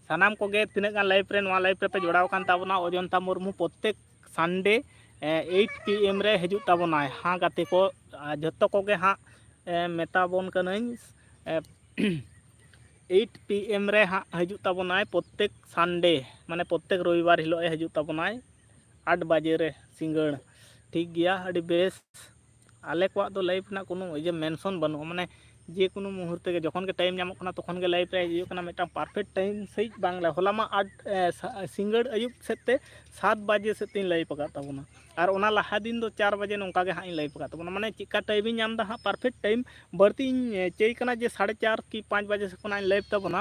ᱥᱟᱱᱟᱢ ᱠᱚᱜᱮ ᱛᱤᱱᱟᱹᱜ ᱜᱟᱱ live ᱨᱮ, ᱱᱚᱣᱟ live ᱨᱮᱯᱮ ᱡᱚᱲᱟᱣ ᱟᱠᱟᱱ ᱛᱟᱵᱚᱱᱟ, ᱚᱡᱚᱱᱛᱟ ᱢᱩᱨᱢᱩ ᱯᱨᱚᱛᱮᱠ Sunday, ᱮ, eight P M ᱨᱮ ᱦᱤᱡᱩᱜ ᱛᱟᱵᱚᱱᱟᱭ᱾ ᱦᱟᱸ, ᱜᱟᱛᱮ ᱠᱚ, ᱟᱨ ᱡᱷᱚᱛᱚ ᱠᱚᱜᱮ ᱦᱟᱸᱜ, ᱮ, ᱢᱮᱛᱟ ᱵᱚᱱ ᱠᱟᱹᱱᱟᱹᱧ, ᱮ, eight P M ᱨᱮ ᱦᱟᱸᱜ ᱦᱤᱡᱩᱜ ᱛᱟᱵᱚᱱᱟᱭ ᱯᱨᱚᱛᱮᱠ Sunday, ᱢᱟᱱᱮ ᱯᱨᱚᱛᱮᱠ ᱨᱚᱵᱤᱵᱟᱨ ᱦᱤᱞᱳᱜ ᱮ ᱦᱤᱡᱩᱜ ᱛᱟᱵᱚᱱᱟᱭ ᱟᱴ ᱵᱟᱡᱮ ᱨᱮ ᱥᱤᱸᱜᱟᱹᱲ᱾ ᱴᱷᱤᱠ ᱜᱮᱭᱟ, ᱟᱹᱰᱤ ᱵᱮᱥ᱾ ᱟᱞᱮ ᱠᱚᱣᱟᱜ ᱫᱚ live ᱨᱮᱱᱟᱜ ᱠᱳᱱᱳ ᱤᱭᱟᱹ mention ᱵᱟᱹᱱᱩᱜᱼᱟ, ᱢᱟᱱᱮ ᱡᱮ ᱠᱳᱱᱳ ᱢᱩᱦᱩᱨᱛᱮ ᱜᱮ, ᱡᱚᱠᱷᱚᱱ ᱜᱮ time ᱧᱟᱢᱚᱜ ᱠᱟᱱᱟ, ᱛᱚᱠᱷᱚᱱ ᱜᱮ live ᱨᱮ ᱦᱤᱡᱩᱜ ᱠᱟᱱᱟ᱾ ᱢᱤᱫᱴᱟᱝ perfect time ᱥᱟᱺᱦᱤᱡ ᱵᱟᱝ ᱞᱮ, ᱦᱚᱞᱟ ᱢᱟ ᱟᱴ, ᱮ, ᱥᱟ-, ᱥᱤᱸᱜᱟᱹᱲ ᱟᱹᱭᱩᱵ ᱥᱮᱫ ᱛᱮ ᱥᱟᱛ ᱵᱟᱡᱮ ᱥᱮᱫ ᱛᱤᱧ live ᱟᱠᱟᱫ ᱛᱟᱵᱚᱱᱟ᱾ ᱟᱨ ᱚᱱᱟ ᱞᱟᱦᱟ ᱫᱤᱱ ᱫᱚ ᱪᱟᱨ ᱵᱟᱡᱮ ᱱᱚᱝᱠᱟ ᱜᱮ ᱦᱟᱸᱜ ᱤᱧ live ᱟᱠᱟᱫ ᱛᱟᱵᱚᱱᱟ᱾ ᱢᱟᱱᱮ ᱪᱮᱫᱠᱟ time ᱤᱧ ᱧᱟᱢ ᱮᱫᱟ ᱦᱟᱸᱜ, perfect time᱾ ᱵᱟᱹᱲᱛᱤᱧ, ᱮ, ᱪᱟᱹᱭ ᱠᱟᱱᱟ ᱡᱮ ᱥᱟᱲᱮ ᱪᱟᱨ ᱠᱤ ᱯᱟᱸᱪ ᱵᱟᱡᱮ ᱥᱮᱫ ᱠᱷᱚᱱᱟᱜ ᱤᱧ live ᱛᱟᱵᱚᱱᱟ᱾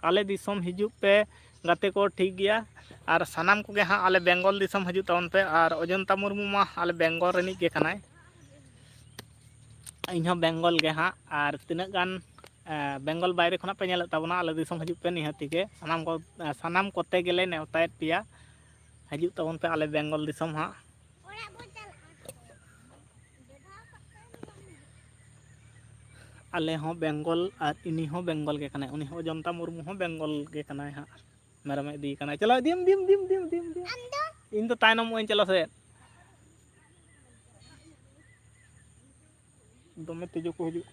ᱟᱞᱮ ᱫᱤᱥᱚᱢ ᱦᱤᱡᱩᱜ ᱯᱮ ᱜᱟᱛᱮ ᱠᱚ, ᱴᱷᱤᱠ ᱜᱮᱭᱟ᱾ ᱟᱨ ᱥᱟᱱᱟᱢ ᱠᱚᱜᱮ ᱦᱟᱸᱜ ᱟᱞᱮ ᱵᱮᱝᱜᱚᱞ ᱫᱤᱥᱚᱢ ᱦᱤᱡᱩᱜ ᱛᱟᱵᱚᱱ ᱯᱮ᱾ ᱟᱨ ᱚᱡᱚᱱᱛᱟ ᱢᱩᱨᱢᱩ ᱢᱟ ᱟᱞᱮ ᱵᱮᱝᱜᱚᱞ ᱨᱤᱱᱤᱡ ᱜᱮ ᱠᱟᱱᱟᱭ᱾ ᱤᱧᱦᱚᱸ ᱵᱮᱝᱜᱚᱞ ᱜᱮ ᱦᱟᱸᱜ᱾ ᱟᱨ ᱛᱤᱱᱟᱹᱜ ᱜᱟᱱ, ᱮ, ᱵᱮᱝᱜᱚᱞ ᱵᱟᱭᱨᱮ ᱠᱷᱚᱱᱟᱜ ᱯᱮ ᱧᱮᱞᱮᱫ ᱛᱟᱵᱚᱱᱟ, ᱟᱞᱮ ᱫᱤᱥᱚᱢ ᱦᱤᱡᱩᱜ ᱯᱮ ᱱᱤᱦᱟᱹᱛᱤ ᱜᱮ᱾ ᱥᱟᱱᱟᱢ ᱠᱚ, ᱮ, ᱥᱟᱱᱟᱢ ᱠᱚᱛᱮ ᱜᱮᱞᱮ ᱱᱮᱣᱛᱟᱭᱮᱫ ᱯᱮᱭᱟ, ᱦᱤᱡᱩᱜ ᱛᱟᱵᱚᱱ ᱯᱮ ᱟᱞᱮ ᱵᱮᱝᱜᱚᱞ ᱫᱤᱥᱚᱢ ᱦᱟᱸᱜ᱾ ᱟᱞᱮ ᱦᱚᱸ ᱵᱮᱝᱜᱚᱞ ᱟᱨ ᱤᱱᱤ ᱦᱚᱸ ᱵᱮᱝᱜᱚᱞ ᱜᱮ ᱠᱟᱱᱟᱭ, ᱩᱱᱤ ᱦᱚᱸ ᱚᱡᱚᱱᱛᱟ ᱢᱩᱨᱢᱩ ᱦᱚᱸ ᱵᱮᱝᱜᱚᱞ ᱜᱮ ᱠᱟᱱᱟᱭ ᱦᱟᱸᱜ᱾ ᱢᱮᱨᱚᱢᱮ ᱤᱫᱤᱭᱮ ᱠᱟᱱᱟᱭ, ᱪᱟᱞᱟᱣ ᱤᱫᱤᱭᱮᱢ, ᱤᱫᱤᱭᱮᱢ, ᱤᱫᱤᱭᱮᱢ, ᱤᱫᱤᱭᱮᱢ, ᱤᱫᱤᱭᱮᱢ᱾ ᱤᱧ ᱫᱚ ᱛᱟᱭᱱᱚᱢᱚᱜ ᱟᱹᱧ, ᱪᱟᱞᱟᱣ ᱥᱮ᱾ ᱫᱚᱢᱮ ᱛᱤᱡᱩ ᱠᱚ ᱦᱤᱡᱩᱜ᱾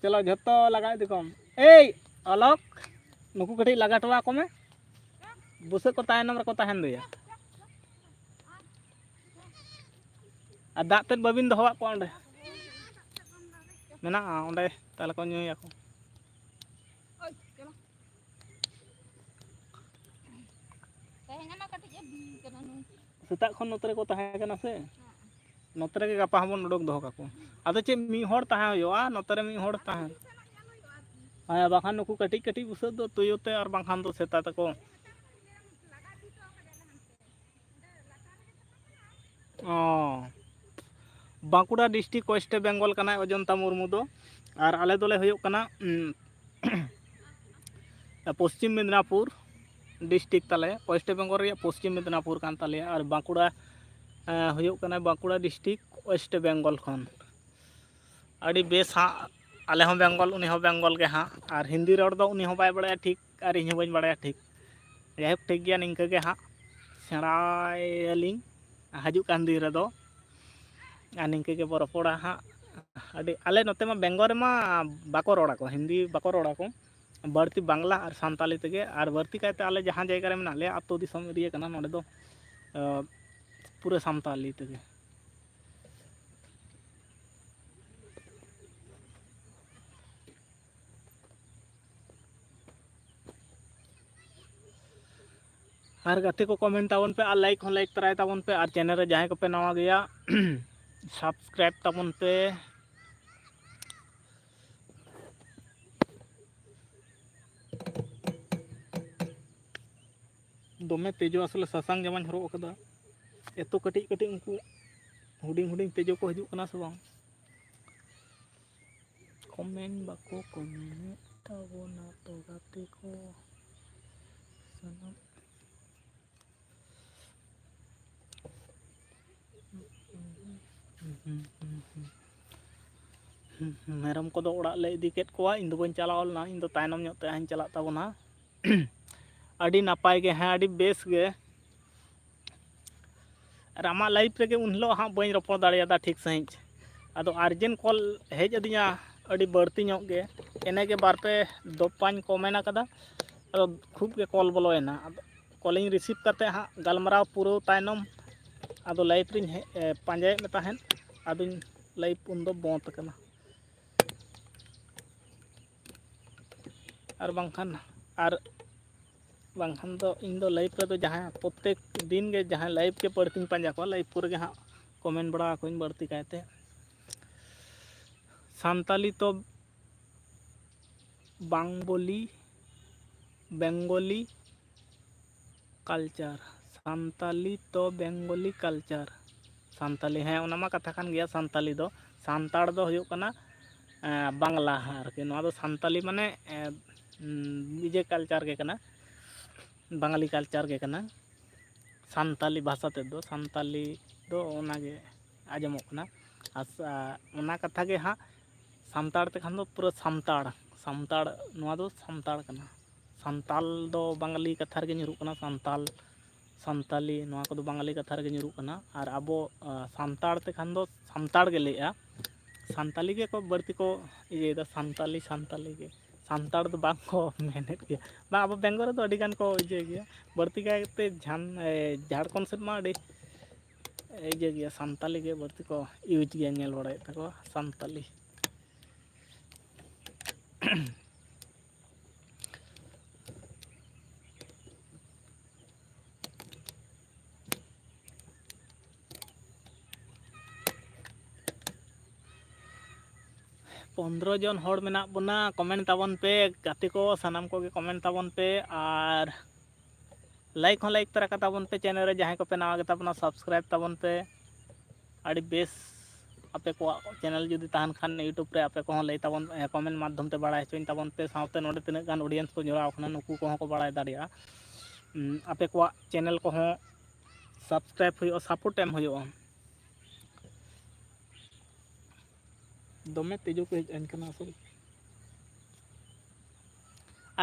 ᱪᱚᱞᱚ, ᱡᱷᱚᱛᱚ ᱞᱟᱜᱟ ᱤᱫᱤ ᱠᱚᱢ᱾ ᱮᱭ ᱚᱞᱚᱠ, ᱱᱩᱠᱩ ᱠᱟᱹᱴᱤᱡ ᱞᱟᱜᱟ ᱦᱚᱴᱚ ᱟᱠᱚ ᱢᱮ᱾ ᱵᱩᱥᱟᱹᱜ ᱠᱚ ᱛᱟᱭᱱᱚᱢ ᱨᱮᱠᱚ ᱛᱟᱦᱮᱱ ᱫᱚᱭᱟ᱾ ᱟᱨ ᱫᱟᱜ ᱛᱮᱫ ᱵᱟᱹᱵᱤᱱ ᱫᱚᱦᱚᱣᱟᱜ ᱠᱚᱣᱟ ᱚᱸᱰᱮ? ᱢᱮᱱᱟᱜᱼᱟ ᱚᱸᱰᱮ, ᱛᱟᱦᱞᱮ ᱠᱚ ᱧᱩᱭᱟᱠᱚ᱾ ᱛᱮᱦᱮᱧ ᱚᱱᱟ ᱠᱟᱹᱴᱤᱡ ᱮ ᱵᱤ ᱠᱟᱱᱟ ᱱᱩᱭ᱾ ᱥᱮᱛᱟᱜ ᱠᱷᱚᱱ ᱱᱚᱛᱮ ᱨᱮᱠᱚ ᱛᱟᱦᱮᱸ ᱠᱟᱱᱟ ᱥᱮ? ᱱᱚᱛᱮ ᱨᱮᱜᱮ ᱜᱟᱯᱟ ᱦᱚᱸᱵᱚᱱ ᱩᱰᱩᱠ ᱫᱚᱦᱚ ᱠᱟᱠᱚᱣᱟ᱾ ᱟᱫᱚ ᱪᱮᱫ, ᱢᱤᱫ ᱦᱚᱲ ᱛᱟᱦᱮᱸ ᱦᱩᱭᱩᱜᱼᱟ, ᱱᱚᱛᱮ ᱨᱮ ᱢᱤᱫ ᱦᱚᱲ ᱛᱟᱦᱮᱸ᱾ ᱦᱮᱸ, ᱵᱟᱠᱷᱟᱱ ᱱᱩᱠᱩ ᱠᱟᱹᱴᱤᱡ ᱠᱟᱹᱴᱤᱡ ᱵᱩᱥᱟᱹᱜ ᱫᱚ ᱛᱩᱭᱩ ᱛᱮ ᱟᱨ ᱵᱟᱝᱠᱷᱟᱱ ᱫᱚ ᱥᱮᱛᱟ ᱛᱮᱠᱚ᱾ ᱚ, ᱵᱟᱸᱠᱩᱲᱟ ᱰᱤᱥᱴᱨᱤᱠᱴ ᱳᱭᱮᱥᱴ ᱵᱮᱝᱜᱚᱞ ᱠᱟᱱᱟᱭ ᱚᱡᱚᱱᱛᱟ ᱢᱩᱨᱢᱩ ᱫᱚ᱾ ᱟᱨ ᱟᱞᱮ ᱫᱚᱞᱮ ᱦᱩᱭᱩᱜ ᱠᱟᱱᱟ, ᱩᱢ, ᱯᱚᱥᱪᱤᱢ ᱢᱮᱫᱽᱱᱟᱯᱩᱨ ᱰᱤᱥᱴᱨᱤᱠᱴ ᱛᱟᱞᱮ, ᱳᱭᱮᱥᱴ ᱵᱮᱝᱜᱚᱞ ᱨᱮᱭᱟᱜ ᱯᱚᱥᱪᱤᱢ ᱢᱮᱫᱽᱱᱟᱯᱩᱨ ᱠᱟᱱ ᱛᱟᱞᱮᱭᱟ᱾ ᱟᱨ ᱵᱟᱸᱠᱩᱲᱟ, ᱮᱸ, ᱦᱩᱭᱩᱜ ᱠᱟᱱᱟ ᱵᱟᱸᱠᱩᱲᱟ ᱰᱤᱥᱴᱨᱤᱠᱴ ᱳᱭᱮᱥᱴ ᱵᱮᱝᱜᱚᱞ ᱠᱷᱚᱱ᱾ ᱟᱹᱰᱤ ᱵᱮᱥ ᱦᱟᱸᱜ, ᱟᱞᱮ ᱦᱚᱸ ᱵᱮᱝᱜᱚᱞ, ᱩᱱᱤ ᱦᱚᱸ ᱵᱮᱝᱜᱚᱞ ᱜᱮ ᱦᱟᱸᱜ᱾ ᱟᱨ ᱦᱤᱱᱫᱤ ᱨᱚᱲ ᱫᱚ ᱩᱱᱤ ᱦᱚᱸ ᱵᱟᱭ ᱵᱟᱲᱟᱭᱟ ᱴᱷᱤᱠ, ᱟᱨ ᱤᱧ ᱦᱚᱸ ᱵᱟᱹᱧ ᱵᱟᱲᱟᱭᱟ ᱴᱷᱤᱠ᱾ ᱡᱟᱭᱦᱳᱠ, ᱴᱷᱤᱠ ᱜᱮᱭᱟ, ᱱᱤᱝᱠᱟᱹ ᱜᱮ ᱦᱟᱸᱜ ᱥᱮᱬᱟᱭᱟᱞᱤᱧ ᱦᱤᱡᱩᱜ ᱠᱟᱱ ᱫᱤᱱ ᱨᱮᱫᱚ᱾ ᱟᱨ ᱱᱤᱝᱠᱟᱹ ᱜᱮᱵᱚ ᱨᱚᱯᱚᱲᱟ ᱦᱟᱸᱜ᱾ ᱟᱹᱰᱤ, ᱟᱞᱮ ᱱᱚᱛᱮ ᱢᱟ ᱵᱮᱝᱜᱚᱞ ᱨᱮᱢᱟ ᱵᱟᱠᱚ ᱨᱚᱲᱟ ᱠᱚ, ᱦᱤᱱᱫᱤ ᱵᱟᱠᱚ ᱨᱚᱲᱟ ᱠᱚ, ᱵᱟᱹᱲᱛᱤ ᱵᱟᱝᱞᱟ ᱟᱨ ᱥᱟᱱᱛᱟᱞᱤ ᱛᱮᱜᱮ᱾ ᱟᱨ ᱵᱟᱹᱲᱛᱤ ᱠᱟᱭᱛᱮ ᱟᱞᱮ ᱡᱟᱦᱟᱸ ᱡᱟᱭᱜᱟ ᱨᱮ ᱢᱮᱱᱟᱜ ᱞᱮᱭᱟ, ᱟᱹᱛᱩ ᱫᱤᱥᱚᱢ ᱮᱨᱤᱭᱟ ᱠᱟᱱᱟ, ᱱᱚᱰᱮ ᱫᱚ, ᱟᱸ, ᱯᱩᱨᱟᱹ ᱥᱟᱱᱛᱟᱞᱤ ᱛᱮᱜᱮ᱾ ᱟᱨ ᱜᱟᱛᱮ ᱠᱚ, ᱠᱚᱢᱮᱱᱴ ᱛᱟᱵᱚᱱ ᱯᱮ, ᱟᱨ ᱞᱟᱭᱤᱠ ᱦᱚᱸ ᱞᱟᱭᱤᱠ ᱛᱚᱨᱟᱭ ᱛᱟᱵᱚᱱ ᱯᱮ, ᱟᱨ ᱪᱮᱱᱮᱞ ᱨᱮ ᱡᱟᱦᱟᱸᱭ ᱠᱚᱯᱮ ᱱᱟᱣᱟ ᱜᱮᱭᱟ, ᱥᱟᱵᱥᱠᱨᱟᱭᱤᱵ ᱛᱟᱵᱚᱱ ᱯᱮ᱾ ᱫᱚᱢᱮ ᱛᱮᱡᱚ ᱟᱥᱚᱞᱮ ᱥᱟᱥᱟᱝ ᱡᱟᱢᱟᱧ ᱦᱚᱨᱚᱜ ᱟᱠᱟᱫᱟ᱾ ᱮᱛᱚ ᱠᱟᱹᱴᱤᱡ ᱠᱟᱹᱴᱤᱡ ᱩᱱᱠᱩ ᱦᱩᱰᱤᱧ ᱦᱩᱰᱤᱧ ᱛᱮᱡᱚ ᱠᱚ ᱦᱤᱡᱩᱜ ᱠᱟᱱᱟ ᱥᱮ ᱵᱟᱝ? ᱠᱚᱢᱮᱱᱴ ᱵᱟᱠᱚ ᱠᱚᱢᱮᱱᱴ ᱛᱟᱵᱚᱱᱟ ᱛᱚ ᱜᱟᱛᱮ ᱠᱚ ᱥᱟᱱᱟᱢ᱾ ᱢᱮᱨᱚᱢ ᱠᱚᱫᱚ ᱚᱲᱟᱜ ᱞᱮ ᱤᱫᱤ ᱠᱮᱫ ᱠᱚᱣᱟ, ᱤᱧ ᱫᱚ ᱵᱟᱹᱧ ᱪᱟᱞᱟᱣ ᱞᱮᱱᱟ, ᱤᱧ ᱫᱚ ᱛᱟᱭᱱᱚᱢ ᱧᱚᱜ ᱛᱮ ᱦᱟᱸᱜ ᱤᱧ ᱪᱟᱞᱟᱜ ᱛᱟᱵᱚᱱᱟ᱾ ᱟᱹᱰᱤ ᱱᱟᱯᱟᱭ ᱜᱮ, ᱦᱮᱸ, ᱟᱹᱰᱤ ᱵᱮᱥ ᱜᱮ᱾ ᱟᱨ ᱟᱢᱟᱜ ᱞᱟᱭᱤᱵᱷ ᱨᱮᱜᱮ ᱩᱱ ᱦᱤᱞᱳᱜ ᱦᱟᱸᱜ ᱵᱟᱹᱧ ᱨᱚᱯᱚᱲ ᱫᱟᱲᱮᱭᱟᱫᱟ ᱴᱷᱤᱠ ᱥᱟᱺᱦᱤᱡ᱾ ᱟᱫᱚ ᱟᱨᱡᱮᱱᱴ ᱠᱚᱞ ᱦᱮᱡ ᱟᱹᱫᱤᱧᱟ ᱟᱹᱰᱤ ᱵᱟᱹᱲᱛᱤ ᱧᱚᱜ ᱜᱮ, ᱤᱱᱟᱹᱜᱮ ᱵᱟᱨ ᱯᱮ ᱫᱚᱯᱟᱧ ᱠᱚ ᱢᱮᱱ ᱟᱠᱟᱫᱟ᱾ ᱟᱫᱚ ᱠᱷᱩᱵ ᱜᱮ ᱠᱚᱞ ᱵᱚᱞᱚᱭᱮᱱᱟ᱾ ᱟᱫᱚ ᱠᱚᱞᱤᱧ ᱨᱤᱥᱤᱵᱷ ᱠᱟᱛᱮᱫ ᱦᱟᱸᱜ ᱜᱟᱞᱢᱟᱨᱟᱣ ᱯᱩᱨᱟᱹᱣ ᱛᱟᱭᱱᱚᱢ ᱟᱫᱚ ᱞᱟᱭᱤᱵᱷ ᱨᱤᱧ ᱦᱮᱡ, ᱮ, ᱯᱟᱸᱡᱟᱭᱮᱫ ᱢᱮ ᱛᱟᱦᱮᱸᱫ, ᱟᱫᱚᱧ ᱞᱟᱭᱤᱵᱷ ᱩᱱᱫᱚ ᱵᱚᱱᱫᱽ ᱟᱠᱟᱱᱟ᱾ ᱟᱨ ᱵᱟᱝᱠᱷᱟᱱ, ᱟᱨ ᱵᱟᱝᱠᱷᱟᱱ ᱫᱚ ᱤᱧ ᱫᱚ ᱞᱟᱭᱤᱵᱷ ᱨᱮᱫᱚ ᱡᱟᱦᱟᱸ ᱯᱨᱚᱛᱮᱠ ᱫᱤᱱ ᱜᱮ ᱡᱟᱦᱟᱸ ᱞᱟᱭᱤᱵᱷ ᱜᱮ ᱵᱟᱹᱲᱛᱤᱧ ᱯᱟᱸᱡᱟ ᱠᱚᱣᱟ, ᱞᱟᱭᱤᱵᱷ ᱠᱚᱨᱮ ᱜᱮ ᱦᱟᱸᱜ ᱠᱚᱢᱮᱱᱴ ᱵᱟᱲᱟ ᱟᱠᱚᱣᱟᱧ ᱵᱟᱹᱲᱛᱤ ᱠᱟᱭᱛᱮ᱾ ᱥᱟᱱᱛᱟᱞᱤ ᱛᱚ ᱵᱟᱝ ᱵᱚᱞᱤ, ᱵᱮᱝᱜᱚᱞᱤ ᱠᱟᱞᱪᱟᱨ, ᱥᱟᱱᱛᱟᱞᱤ ᱛᱚ ᱵᱮᱝᱜᱚᱞᱤ ᱠᱟᱞᱪᱟᱨ᱾ ᱥᱟᱱᱛᱟᱞᱤ, ᱦᱮᱸ, ᱚᱱᱟ ᱢᱟ ᱠᱟᱛᱷᱟ ᱠᱟᱱ ᱜᱮᱭᱟ᱾ ᱥᱟᱱᱛᱟᱞᱤ ᱫᱚ, ᱥᱟᱱᱛᱟᱲ ᱫᱚ ᱦᱩᱭᱩᱜ ᱠᱟᱱᱟ, ᱮᱸ, ᱵᱟᱝᱞᱟ ᱟᱨᱠᱤ᱾ ᱱᱚᱣᱟ ᱫᱚ ᱥᱟᱱᱛᱟᱞᱤ ᱢᱟᱱᱮ, ᱮᱸ, ᱩᱢ, ᱤᱭᱟᱹ culture ᱜᱮ ᱠᱟᱱᱟ, ᱵᱟᱝᱟᱞᱤ culture ᱜᱮ ᱠᱟᱱᱟ᱾ ᱥᱟᱱᱛᱟᱞᱤ ᱵᱷᱟᱥᱟ ᱛᱮᱫᱚ, ᱥᱟᱱᱛᱟᱞᱤ ᱫᱚ ᱚᱱᱟᱜᱮ ᱟᱸᱡᱚᱢᱚᱜ ᱠᱟᱱᱟ᱾ ᱟᱥ-, ᱟ, ᱚᱱᱟ ᱠᱟᱛᱷᱟ ᱜᱮ ᱦᱟᱸᱜ, ᱥᱟᱱᱛᱟᱲ ᱛᱮᱠᱷᱟᱱ ᱫᱚ ᱯᱩᱨᱟᱹ ᱥᱟᱱᱛᱟᱲ, ᱥᱟᱱᱛᱟᱲ, ᱱᱚᱣᱟ ᱫᱚ ᱥᱟᱱᱛᱟᱲ ᱠᱟᱱᱟ᱾ ᱥᱟᱱᱛᱟᱞ ᱫᱚ ᱵᱟᱝᱟᱞᱤ ᱠᱟᱛᱷᱟ ᱨᱮᱜᱮ ᱧᱩᱨᱩᱜ ᱠᱟᱱᱟ, ᱥᱟᱱᱛᱟᱞ, ᱥᱟᱱᱛᱟᱞᱤ, ᱱᱚᱣᱟ ᱠᱚᱫᱚ ᱵᱟᱝᱟᱞᱤ ᱠᱟᱛᱷᱟ ᱨᱮᱜᱮ ᱧᱩᱨᱩᱜ ᱠᱟᱱᱟ᱾ ᱟᱨ ᱟᱵᱚ, ᱟ, ᱥᱟᱱᱛᱟᱲ ᱛᱮᱠᱷᱟᱱ ᱫᱚ ᱥᱟᱱᱛᱟᱲ ᱜᱮ ᱞᱟᱹᱭᱼᱟ, ᱥᱟᱱᱛᱟᱞᱤ ᱜᱮᱠᱚ ᱵᱟᱹᱲᱛᱤ ᱠᱚ ᱤᱭᱟᱹᱭᱮᱫᱟ, ᱥᱟᱱᱛᱟᱞᱤ, ᱥᱟᱱᱛᱟᱞᱤ ᱜᱮ᱾ ᱥᱟᱱᱛᱟᱲ ᱫᱚ ᱵᱟᱝ ᱠᱚ ᱢᱮᱱᱮᱫ ᱜᱮᱭᱟ᱾ ᱵᱟᱝ, ᱟᱵᱚ ᱵᱮᱝᱜᱚᱞ ᱨᱮᱫᱚ ᱟᱹᱰᱤ ᱜᱟᱱ ᱠᱚ ᱤᱭᱟᱹᱭ ᱜᱮᱭᱟ, ᱵᱟᱹᱲᱛᱤ ᱠᱟᱭᱛᱮ ᱡᱷᱟᱱ-, ᱮ, ᱡᱷᱟᱲᱠᱷᱚᱸᱰ ᱥᱮᱫ ᱢᱟ ᱟᱹᱰᱤ ᱤᱭᱟᱹ ᱜᱮᱭᱟ, ᱥᱟᱱᱛᱟᱞᱤ ᱜᱮ ᱵᱟᱹᱲᱛᱤ ᱠᱚ use ᱜᱮᱭᱟ, ᱧᱮᱞ ᱵᱟᱲᱟᱭᱮᱫ ᱛᱟᱠᱚᱣᱟ ᱥᱟᱱᱛᱟᱞᱤ᱾ ᱯᱚᱱᱫᱽᱨᱚ ᱡᱚᱱ ᱦᱚᱲ ᱢᱮᱱᱟᱜ ᱵᱚᱱᱟ, comment ᱛᱟᱵᱚᱱ ᱯᱮ ᱜᱟᱛᱮ ᱠᱚ, ᱥᱟᱱᱟᱢ ᱠᱚᱜᱮ comment ᱛᱟᱵᱚᱱ ᱯᱮ᱾ ᱟᱨ like ᱦᱚᱸ like ᱛᱚᱨᱟ ᱠᱟᱛᱟ ᱵᱚᱱ ᱯᱮ, channel ᱨᱮ ᱡᱟᱦᱟᱸᱭ ᱠᱚᱯᱮ ᱱᱟᱣᱟ ᱜᱮᱛᱟ ᱵᱚᱱᱟ subscribe ᱛᱟᱵᱚᱱ ᱯᱮ᱾ ᱟᱹᱰᱤ ᱵᱮᱥ, ᱟᱯᱮ ᱠᱚᱣᱟᱜ channel ᱡᱩᱫᱤ ᱛᱟᱦᱮᱱ ᱠᱷᱟᱱ YouTube ᱨᱮ ᱟᱯᱮ ᱠᱚᱦᱚᱸ ᱞᱟᱹᱭ ᱛᱟᱵᱚᱱ, comment ᱢᱟᱫᱽᱫᱷᱚᱢ ᱛᱮ ᱵᱟᱲᱟᱭ ᱦᱚᱪᱚᱧ ᱛᱟᱵᱚᱱ ᱯᱮ, ᱥᱟᱶᱛᱮ ᱱᱚᱰᱮ ᱛᱤᱱᱟᱹᱜ ᱜᱟᱱ audience ᱠᱚ ᱡᱚᱲᱟᱣ ᱠᱟᱱᱟ ᱱᱩᱠᱩ ᱠᱚᱦᱚᱸ ᱠᱚ ᱵᱟᱲᱟᱭ ᱫᱟᱲᱮᱭᱟᱜᱼᱟ᱾ ᱩᱢ, ᱟᱯᱮ ᱠᱚᱣᱟᱜ channel ᱠᱚᱦᱚᱸ subscribe ᱦᱩᱭᱩᱜᱼᱟ, support ᱮᱢ ᱦᱩᱭᱩᱜᱼᱟ᱾ ᱫᱚᱢᱮ ᱛᱤᱡᱩ ᱠᱚ ᱦᱮᱡ ᱟᱹᱧ ᱠᱟᱱᱟ ᱟᱥᱚᱞ᱾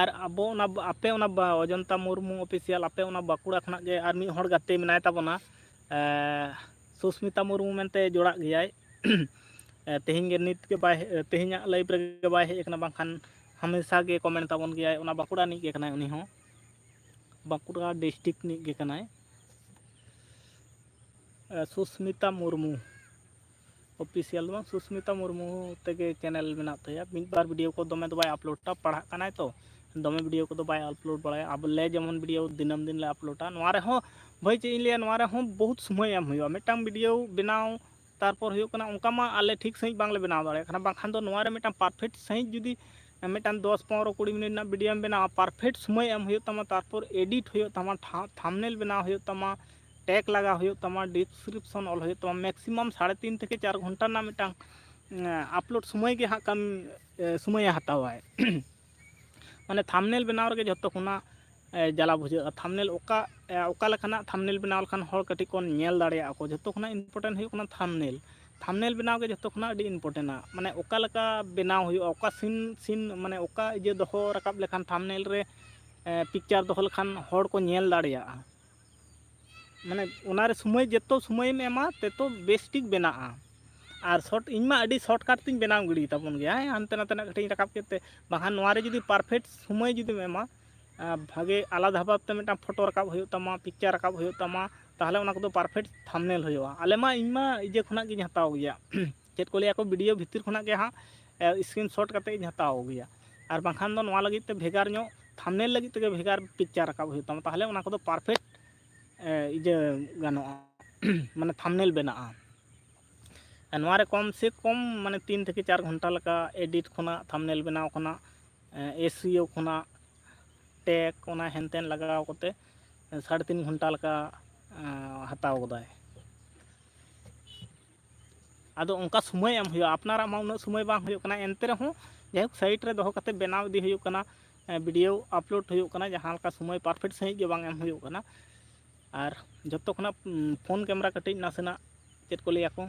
ᱟᱨ ᱟᱵᱚ ᱚᱱᱟ, ᱟᱯᱮ ᱚᱱᱟ ᱵᱟ-, ᱚᱡᱚᱱᱛᱟ ᱢᱩᱨᱢᱩ official, ᱟᱯᱮ ᱚᱱᱟ ᱵᱟᱸᱠᱩᱲᱟ ᱠᱷᱚᱱᱟᱜ ᱜᱮ ᱟᱨ ᱢᱤᱫ ᱦᱚᱲ ᱜᱟᱛᱮ ᱢᱮᱱᱟᱭ ᱛᱟᱵᱚᱱᱟ, ᱮᱸ, ᱥᱩᱥᱢᱤᱛᱟ ᱢᱩᱨᱢᱩ ᱢᱮᱱᱛᱮ ᱡᱚᱲᱟᱜ ᱜᱮᱭᱟᱭ᱾ ᱮᱸ, ᱛᱮᱦᱮᱧ ᱜᱮ ᱱᱤᱛ ᱜᱮ ᱵᱟᱭ, ᱛᱮᱦᱮᱧᱟᱜ live ᱨᱮᱜᱮ ᱵᱟᱭ ᱦᱮᱡ ᱟᱠᱟᱱᱟ, ᱵᱟᱝᱠᱷᱟᱱ ᱦᱟᱢᱮᱥᱟ ᱜᱮ comment ᱛᱟᱵᱚᱱ ᱜᱮᱭᱟᱭ᱾ ᱚᱱᱟ ᱵᱟᱸᱠᱩᱲᱟ ᱨᱤᱱᱤᱡ ᱜᱮ ᱠᱟᱱᱟᱭ ᱩᱱᱤ ᱦᱚᱸ, ᱵᱟᱸᱠᱩᱲᱟ district ᱨᱤᱱᱤᱡ ᱜᱮ ᱠᱟᱱᱟᱭ᱾ ᱮ, ᱥᱩᱥᱢᱤᱛᱟ ᱢᱩᱨᱢᱩ official ᱫᱚ ᱵᱟᱝ, ᱥᱩᱥᱢᱤᱛᱟ ᱢᱩᱨᱢᱩ ᱛᱮᱜᱮ channel ᱢᱮᱱᱟᱜ ᱛᱟᱭᱟ᱾ ᱢᱤᱫ ᱵᱟᱨ video ᱠᱚ ᱫᱚᱢᱮ ᱫᱚ ᱵᱟᱭ uploadᱟ, ᱯᱟᱲᱦᱟᱜ ᱠᱟᱱᱟᱭ ᱛᱚ, ᱫᱚᱢᱮ video ᱠᱚᱫᱚ ᱵᱟᱭ upload ᱵᱟᱲᱟᱭᱟ᱾ ᱟᱵᱚ ᱞᱮ ᱡᱮᱢᱚᱱ video ᱫᱤᱱᱟᱹᱢ ᱫᱤᱱ ᱞᱮ uploadᱟ, ᱱᱚᱣᱟ ᱨᱮᱦᱚᱸ ᱵᱷᱟᱹᱭ ᱪᱮᱫ ᱤᱧ ᱞᱟᱹᱭᱟ, ᱱᱚᱣᱟ ᱨᱮᱦᱚᱸ ᱵᱚᱦᱩᱛ ᱥᱚᱢᱚᱭ ᱮᱢ ᱦᱩᱭᱩᱜᱼᱟ᱾ ᱢᱤᱫᱴᱟᱝ video ᱵᱮᱱᱟᱣ, ᱛᱟᱨᱯᱚᱨ ᱦᱩᱭᱩᱜ ᱠᱟᱱᱟ ᱚᱱᱠᱟ ᱢᱟ ᱟᱞᱮ ᱴᱷᱤᱠ ᱥᱟᱺᱦᱤᱡ ᱵᱟᱝᱞᱮ ᱵᱮᱱᱟᱣ ᱫᱟᱲᱮᱭᱟᱜ ᱠᱟᱱᱟ, ᱵᱟᱝᱠᱷᱟᱱ ᱫᱚ ᱱᱚᱣᱟ ᱨᱮ ᱢᱤᱫᱴᱟᱝ perfect ᱥᱟᱺᱦᱤᱡ ᱡᱩᱫᱤ ᱢᱤᱫᱴᱟᱝ ᱫᱚᱥ ᱯᱚᱱᱨᱚ ᱠᱩᱲᱤ ᱢᱤᱱᱤᱴ ᱨᱮᱱᱟᱜ videoᱢ ᱵᱮᱱᱟᱣᱟ, perfect ᱥᱚᱢᱚᱭ ᱮᱢ ᱦᱩᱭᱩᱜ ᱛᱟᱢᱟ, ᱛᱟᱨᱯᱚᱨ edit ᱦᱩᱭᱩᱜ ᱛᱟᱢᱟ, ᱛᱷᱟ-, thumbnail ᱵᱮᱱᱟᱣ ᱦᱩᱭᱩᱜ ᱛᱟᱢᱟ, ᱴᱮᱜᱽ ᱞᱟᱜᱟᱣ ᱦᱩᱭᱩᱜ ᱛᱟᱢᱟ, ᱰᱤᱥᱠᱨᱤᱯᱥᱚᱱ ᱚᱞ ᱦᱩᱭᱩᱜ ᱛᱟᱢᱟ, ᱢᱮᱠᱥᱤᱢᱟᱢ ᱥᱟᱲᱮ ᱛᱤᱱ ᱛᱷᱮᱠᱮ ᱪᱟᱨ ᱜᱷᱚᱱᱴᱟ ᱨᱮᱱᱟᱜ ᱢᱤᱫᱴᱟᱝ ᱟᱯᱞᱳᱰ ᱥᱚᱢᱚᱭ ᱜᱮ ᱦᱟᱸᱜ ᱠᱟᱹᱢᱤ ᱥᱚᱢᱚᱭᱮ ᱦᱟᱛᱟᱣᱟᱭ᱾ ᱢᱟᱱᱮ ᱛᱷᱟᱢᱱᱮᱞ ᱵᱮᱱᱟᱣ ᱨᱮᱜᱮ ᱡᱷᱚᱛᱚ ᱠᱷᱚᱱᱟᱜ ᱡᱟᱞᱟ ᱵᱩᱡᱷᱟᱹᱜᱼᱟ᱾ ᱛᱷᱟᱢᱱᱮᱞ ᱚᱠᱟ ᱚᱠᱟ ᱞᱮᱠᱟᱱᱟᱜ ᱛᱷᱟᱢᱱᱮᱞ ᱵᱮᱱᱟᱣ ᱞᱮᱠᱷᱟᱱ ᱦᱚᱲ ᱠᱟᱹᱴᱤᱡ ᱠᱚ ᱧᱮᱞ ᱫᱟᱲᱮᱭᱟᱜᱼᱟ ᱠᱚ, ᱡᱷᱚᱛᱚ ᱠᱷᱚᱱᱟᱜ ᱤᱢᱯᱚᱨᱴᱮᱱᱴ ᱦᱩᱭᱩᱜ ᱠᱟᱱᱟ ᱛᱷᱟᱢᱱᱮᱞ᱾ ᱛᱷᱟᱢᱱᱮᱞ ᱵᱮᱱᱟᱣ ᱜᱮ ᱡᱷᱚᱛᱚ ᱠᱷᱚᱱᱟᱜ ᱟᱹᱰᱤ ᱤᱢᱯᱚᱨᱴᱮᱱᱴᱟ᱾ ᱢᱟᱱᱮ ᱚᱠᱟ ᱞᱮᱠᱟ ᱵᱮᱱᱟᱣ ᱦᱩᱭᱩᱜᱼᱟ, ᱚᱠᱟ ᱥᱤᱱ ᱥᱤᱱ ᱢᱟᱱᱮ ᱚᱠᱟ ᱤᱭᱟᱹ ᱫᱚᱦᱚ ᱨᱟᱠᱟᱵ ᱞᱮᱠᱷᱟᱱ ᱛᱷᱟᱢᱱᱮᱞ ᱨᱮ ᱯᱤᱠᱪᱟᱨ ᱫᱚᱦᱚ ᱞᱮᱠᱷᱟᱱ ᱦᱚᱲ ᱠᱚ ᱧᱮᱞ ᱫᱟᱲᱮᱭᱟᱜᱼᱟ᱾ ᱢᱟᱱᱮ ᱚᱱᱟᱨᱮ ᱥᱚᱢᱚᱭ ᱡᱚᱛᱚ ᱥᱚᱢᱚᱭᱮᱢ ᱮᱢᱟ ᱛᱚᱛᱚ ᱵᱮᱥ ᱴᱷᱤᱠ ᱵᱮᱱᱟᱜᱼᱟ᱾ ᱟᱨ ᱥᱚᱨᱴ ᱤᱧ ᱢᱟ ᱟᱹᱰᱤ ᱥᱚᱨᱴᱠᱟᱴ ᱛᱤᱧ ᱵᱮᱱᱟᱣ ᱜᱤᱰᱤ ᱛᱟᱵᱚᱱ ᱜᱮᱭᱟ, ᱦᱮᱸ, ᱦᱟᱱᱛᱮ ᱱᱟᱛᱮᱱᱟᱜ ᱠᱟᱹᱴᱤᱡ ᱤᱧ ᱨᱟᱠᱟᱵ ᱠᱮᱫ ᱛᱮ᱾ ᱵᱟᱝᱠᱷᱟᱱ ᱱᱚᱣᱟ ᱨᱮ ᱡᱩᱫᱤ ᱯᱟᱨᱯᱷᱮᱠᱴ ᱥᱚᱢᱚᱭ ᱡᱩᱫᱤᱢ ᱮᱢᱟ, ᱵᱷᱟᱜᱮ ᱟᱞᱟᱫᱟ ᱵᱷᱟᱵᱛᱮ ᱢᱤᱫᱴᱟᱝ ᱯᱷᱳᱴᱳ ᱨᱟᱠᱟᱵ ᱦᱩᱭᱩᱜ ᱛᱟᱢᱟ, ᱯᱤᱠᱪᱟᱨ ᱨᱟᱠᱟᱵ ᱦᱩᱭᱩᱜ ᱛᱟᱢᱟ, ᱛᱟᱦᱚᱞᱮ ᱚᱱᱟ ᱠᱚᱫᱚ ᱯᱟᱨᱯᱷᱮᱠᱴ ᱛᱷᱟᱢᱱᱮᱞ ᱦᱩᱭᱩᱜᱼᱟ᱾ ᱟᱞᱮ ᱢᱟ, ᱤᱧ ᱢᱟ ᱤᱭᱟᱹ ᱠᱷᱚᱱᱟᱜ ᱜᱤᱧ ᱦᱟᱛᱟᱣ ᱜᱮᱭᱟ, ᱪᱮᱫ ᱠᱚ ᱞᱟᱹᱭᱟ ᱠᱚ, ᱵᱷᱤᱰᱤᱭᱳ ᱵᱷᱤᱛᱤᱨ ᱠᱷᱚᱱᱟᱜ ᱜᱮ ᱦᱟᱸᱜ ᱥᱠᱨᱤᱱᱥᱚᱴ ᱠᱟᱛᱮ ᱤᱧ ᱦᱟᱛᱟᱣ ᱜᱮᱭᱟ᱾ ᱟᱨ ᱵᱟᱝᱠᱷᱟᱱ ᱫᱚ ᱱᱚᱣᱟ ᱞᱟᱹᱜᱤᱫ ᱛᱮ ᱵᱷᱮᱜᱟᱨ ᱧᱚᱜ ᱛᱷᱟᱢᱱᱮᱞ ᱞᱟᱹᱜᱤᱫ ᱛᱮᱜᱮ ᱵᱷᱮᱜᱟᱨ ᱯᱤᱠᱪᱟᱨ ᱨᱟᱠᱟᱵ ᱦᱩᱭᱩᱜ ᱛᱟᱢᱟ, ᱛᱟᱦᱚᱞᱮ ᱚᱱᱟ ᱠᱚᱫᱚ ᱯᱟᱨᱯᱷᱮᱠᱴ ᱤᱭᱟᱹ ᱜᱟᱱᱚᱜᱼᱟ, ᱢᱟᱱᱮ ᱛᱷᱟᱢᱱᱮᱞ ᱵᱮᱱᱟᱜᱼᱟ᱾ ᱱᱚᱣᱟ ᱨᱮ ᱠᱚᱢ ᱥᱮ ᱠᱚᱢ ᱢᱟᱱᱮ ᱛᱤᱱ ᱛᱷᱮᱠᱮ ᱪᱟᱨ ᱜᱷᱚᱱᱴᱟ ᱞᱮᱠᱟ ᱮᱰᱤᱴ ᱠᱷᱚᱱᱟᱜ, ᱛᱷᱟᱢᱱᱮᱞ ᱵᱮᱱᱟᱣ ᱠᱷᱚᱱᱟᱜ, ᱮᱥᱤᱭᱳ ᱠᱷᱚᱱᱟᱜ, ᱴᱮᱜᱽ, ᱚᱱᱟ ᱦᱮᱱᱛᱮᱱ ᱞᱟᱜᱟᱣ ᱠᱟᱛᱮ ᱥᱟᱲᱮ ᱛᱤᱱ ᱜᱷᱚᱱᱴᱟ ᱞᱮᱠᱟ ᱦᱟᱛᱟᱣ ᱜᱚᱫᱟᱭ᱾ ᱟᱫᱚ ᱚᱱᱠᱟ ᱥᱚᱢᱚᱭ ᱮᱢ ᱦᱩᱭᱩᱜᱼᱟ, ᱟᱯᱱᱟᱨᱟᱜ ᱢᱟ ᱩᱱᱟᱹᱜ ᱥᱚᱢᱚᱭ ᱵᱟᱝ ᱦᱩᱭᱩᱜ ᱠᱟᱱᱟ, ᱮᱱᱛᱮ ᱨᱮᱦᱚᱸ ᱡᱟᱭᱦᱳᱠ ᱥᱟᱭᱤᱰ ᱨᱮ ᱫᱚᱦᱚ ᱠᱟᱛᱮ ᱵᱮᱱᱟᱣ ᱤᱫᱤ ᱦᱩᱭᱩᱜ ᱠᱟᱱᱟ, ᱵᱷᱤᱰᱤᱭᱳ ᱟᱯᱞᱳᱰ ᱦᱩᱭᱩᱜ ᱠᱟᱱᱟ, ᱡᱟᱦᱟᱸ ᱞᱮᱠᱟ ᱥᱚᱢᱚᱭ ᱯᱟᱨᱯᱷᱮᱠᱴ ᱥᱟᱺᱦᱤᱡ ᱜᱮ ᱵᱟᱝ ᱮᱢ ᱦᱩᱭᱩᱜ ᱠᱟᱱᱟ᱾ ᱟᱨ ᱡᱚᱛᱚ ᱠᱷᱚᱱᱟᱜ ᱯᱷᱳᱱ ᱠᱮᱢᱮᱨᱟ ᱠᱟᱹᱴᱤᱡ ᱱᱟᱥᱮᱱᱟᱜ ᱪᱮᱫ ᱠᱚ ᱞᱟᱹᱭᱟ ᱠᱚ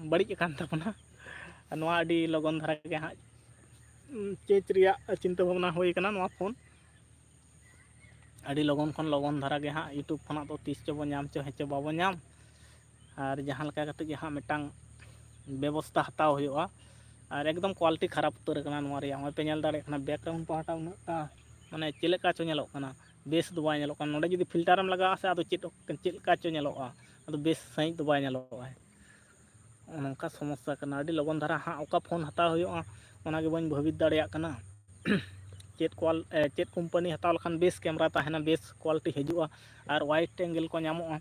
ᱵᱟᱹᱲᱤᱡ ᱟᱠᱟᱱ ᱛᱟᱵᱚᱱᱟ᱾ ᱱᱚᱣᱟ ᱟᱹᱰᱤ ᱞᱚᱜᱚᱱ ᱫᱷᱟᱨᱟ ᱜᱮ ᱦᱟᱸᱜ ᱪᱮᱧᱡᱽ ᱨᱮᱭᱟᱜ ᱪᱤᱱᱛᱟᱹ ᱵᱷᱟᱵᱽᱱᱟ ᱦᱩᱭ ᱠᱟᱱᱟ ᱱᱚᱣᱟ ᱯᱷᱳᱱ᱾ ᱟᱹᱰᱤ ᱞᱚᱜᱚᱱ ᱠᱷᱚᱱ ᱞᱚᱜᱚᱱ ᱫᱷᱟᱨᱟ ᱜᱮ ᱦᱟᱸᱜ YouTube ᱠᱷᱚᱱᱟᱜ ᱫᱚ ᱛᱤᱥ ᱪᱚ ᱵᱚ ᱧᱟᱢ ᱪᱚ ᱦᱮᱸ ᱪᱚ ᱵᱟᱵᱚ ᱧᱟᱢ᱾ ᱟᱨ ᱡᱟᱦᱟᱸ ᱞᱮᱠᱟ ᱠᱟᱛᱮ ᱜᱮ ᱦᱟᱸᱜ ᱢᱤᱫᱴᱟᱝ ᱵᱮᱵᱚᱥᱛᱟ ᱦᱟᱛᱟᱣ ᱦᱩᱭᱩᱜᱼᱟ᱾ ᱟᱨ ᱮᱠᱫᱚᱢ ᱠᱳᱣᱟᱞᱤᱴᱤ ᱠᱷᱟᱨᱟᱯ ᱩᱛᱟᱹᱨ ᱟᱠᱟᱱᱟ ᱱᱚᱣᱟ ᱨᱮᱭᱟᱜ᱾ ᱱᱚᱜᱼᱚᱭ ᱯᱮ ᱧᱮᱞ ᱫᱟᱲᱮᱭᱟᱜ ᱠᱟᱱᱟ ᱵᱮᱠᱜᱨᱟᱣᱩᱱᱰ ᱯᱟᱦᱴᱟ ᱩᱱᱟᱹᱜᱴᱟ ᱢᱟᱱᱮ ᱪᱮᱫ ᱞᱮᱠᱟ ᱪᱚ ᱧᱮᱞᱚᱜ ᱠᱟᱱᱟ, ᱵᱮᱥ ᱫᱚ ᱵᱟᱭ ᱧᱮᱞᱚᱜ ᱠᱟᱱᱟ᱾ ᱱᱚᱰᱮ ᱡᱩᱫᱤ ᱯᱷᱤᱞᱴᱟᱨᱮᱢ ᱞᱟᱜᱟᱣᱟ ᱥᱮ ᱟᱫᱚ ᱪᱮᱫ ᱪᱮᱫ ᱞᱮᱠᱟ ᱪᱚ ᱧᱮᱞᱚᱜᱼᱟ, ᱟᱫᱚ ᱵᱮᱥ ᱥᱟᱺᱦᱤᱡ ᱫᱚ ᱵᱟᱭ ᱧᱮᱞᱚᱜᱼᱟ᱾ ᱱᱚᱝᱠᱟ ᱥᱚᱢᱚᱥᱥᱟ ᱠᱟᱱᱟ᱾ ᱟᱹᱰᱤ ᱞᱚᱜᱚᱱ ᱫᱷᱟᱨᱟ ᱦᱟᱸᱜ ᱚᱠᱟ ᱯᱷᱳᱱ ᱦᱟᱛᱟᱣ ᱦᱩᱭᱩᱜᱼᱟ ᱚᱱᱟᱜᱮ ᱵᱟᱹᱧ ᱵᱷᱟᱹᱵᱤᱛ ᱫᱟᱲᱮᱭᱟᱜ ᱠᱟᱱᱟ᱾ ᱪᱮᱫ ᱠᱳᱣᱟᱞ ᱮ, ᱪᱮᱫ ᱠᱳᱢᱯᱟᱱᱤ ᱦᱟᱛᱟᱣ ᱞᱮᱠᱷᱟᱱ ᱵᱮᱥ ᱠᱮᱢᱮᱨᱟ ᱛᱟᱦᱮᱱᱟ, ᱵᱮᱥ ᱠᱳᱣᱟᱞᱤᱴᱤ ᱦᱤᱡᱩᱜᱼᱟ ᱟᱨ ᱣᱟᱭᱤᱰ ᱮᱝᱜᱮᱞ ᱠᱚ ᱧᱟᱢᱚᱜᱼᱟ᱾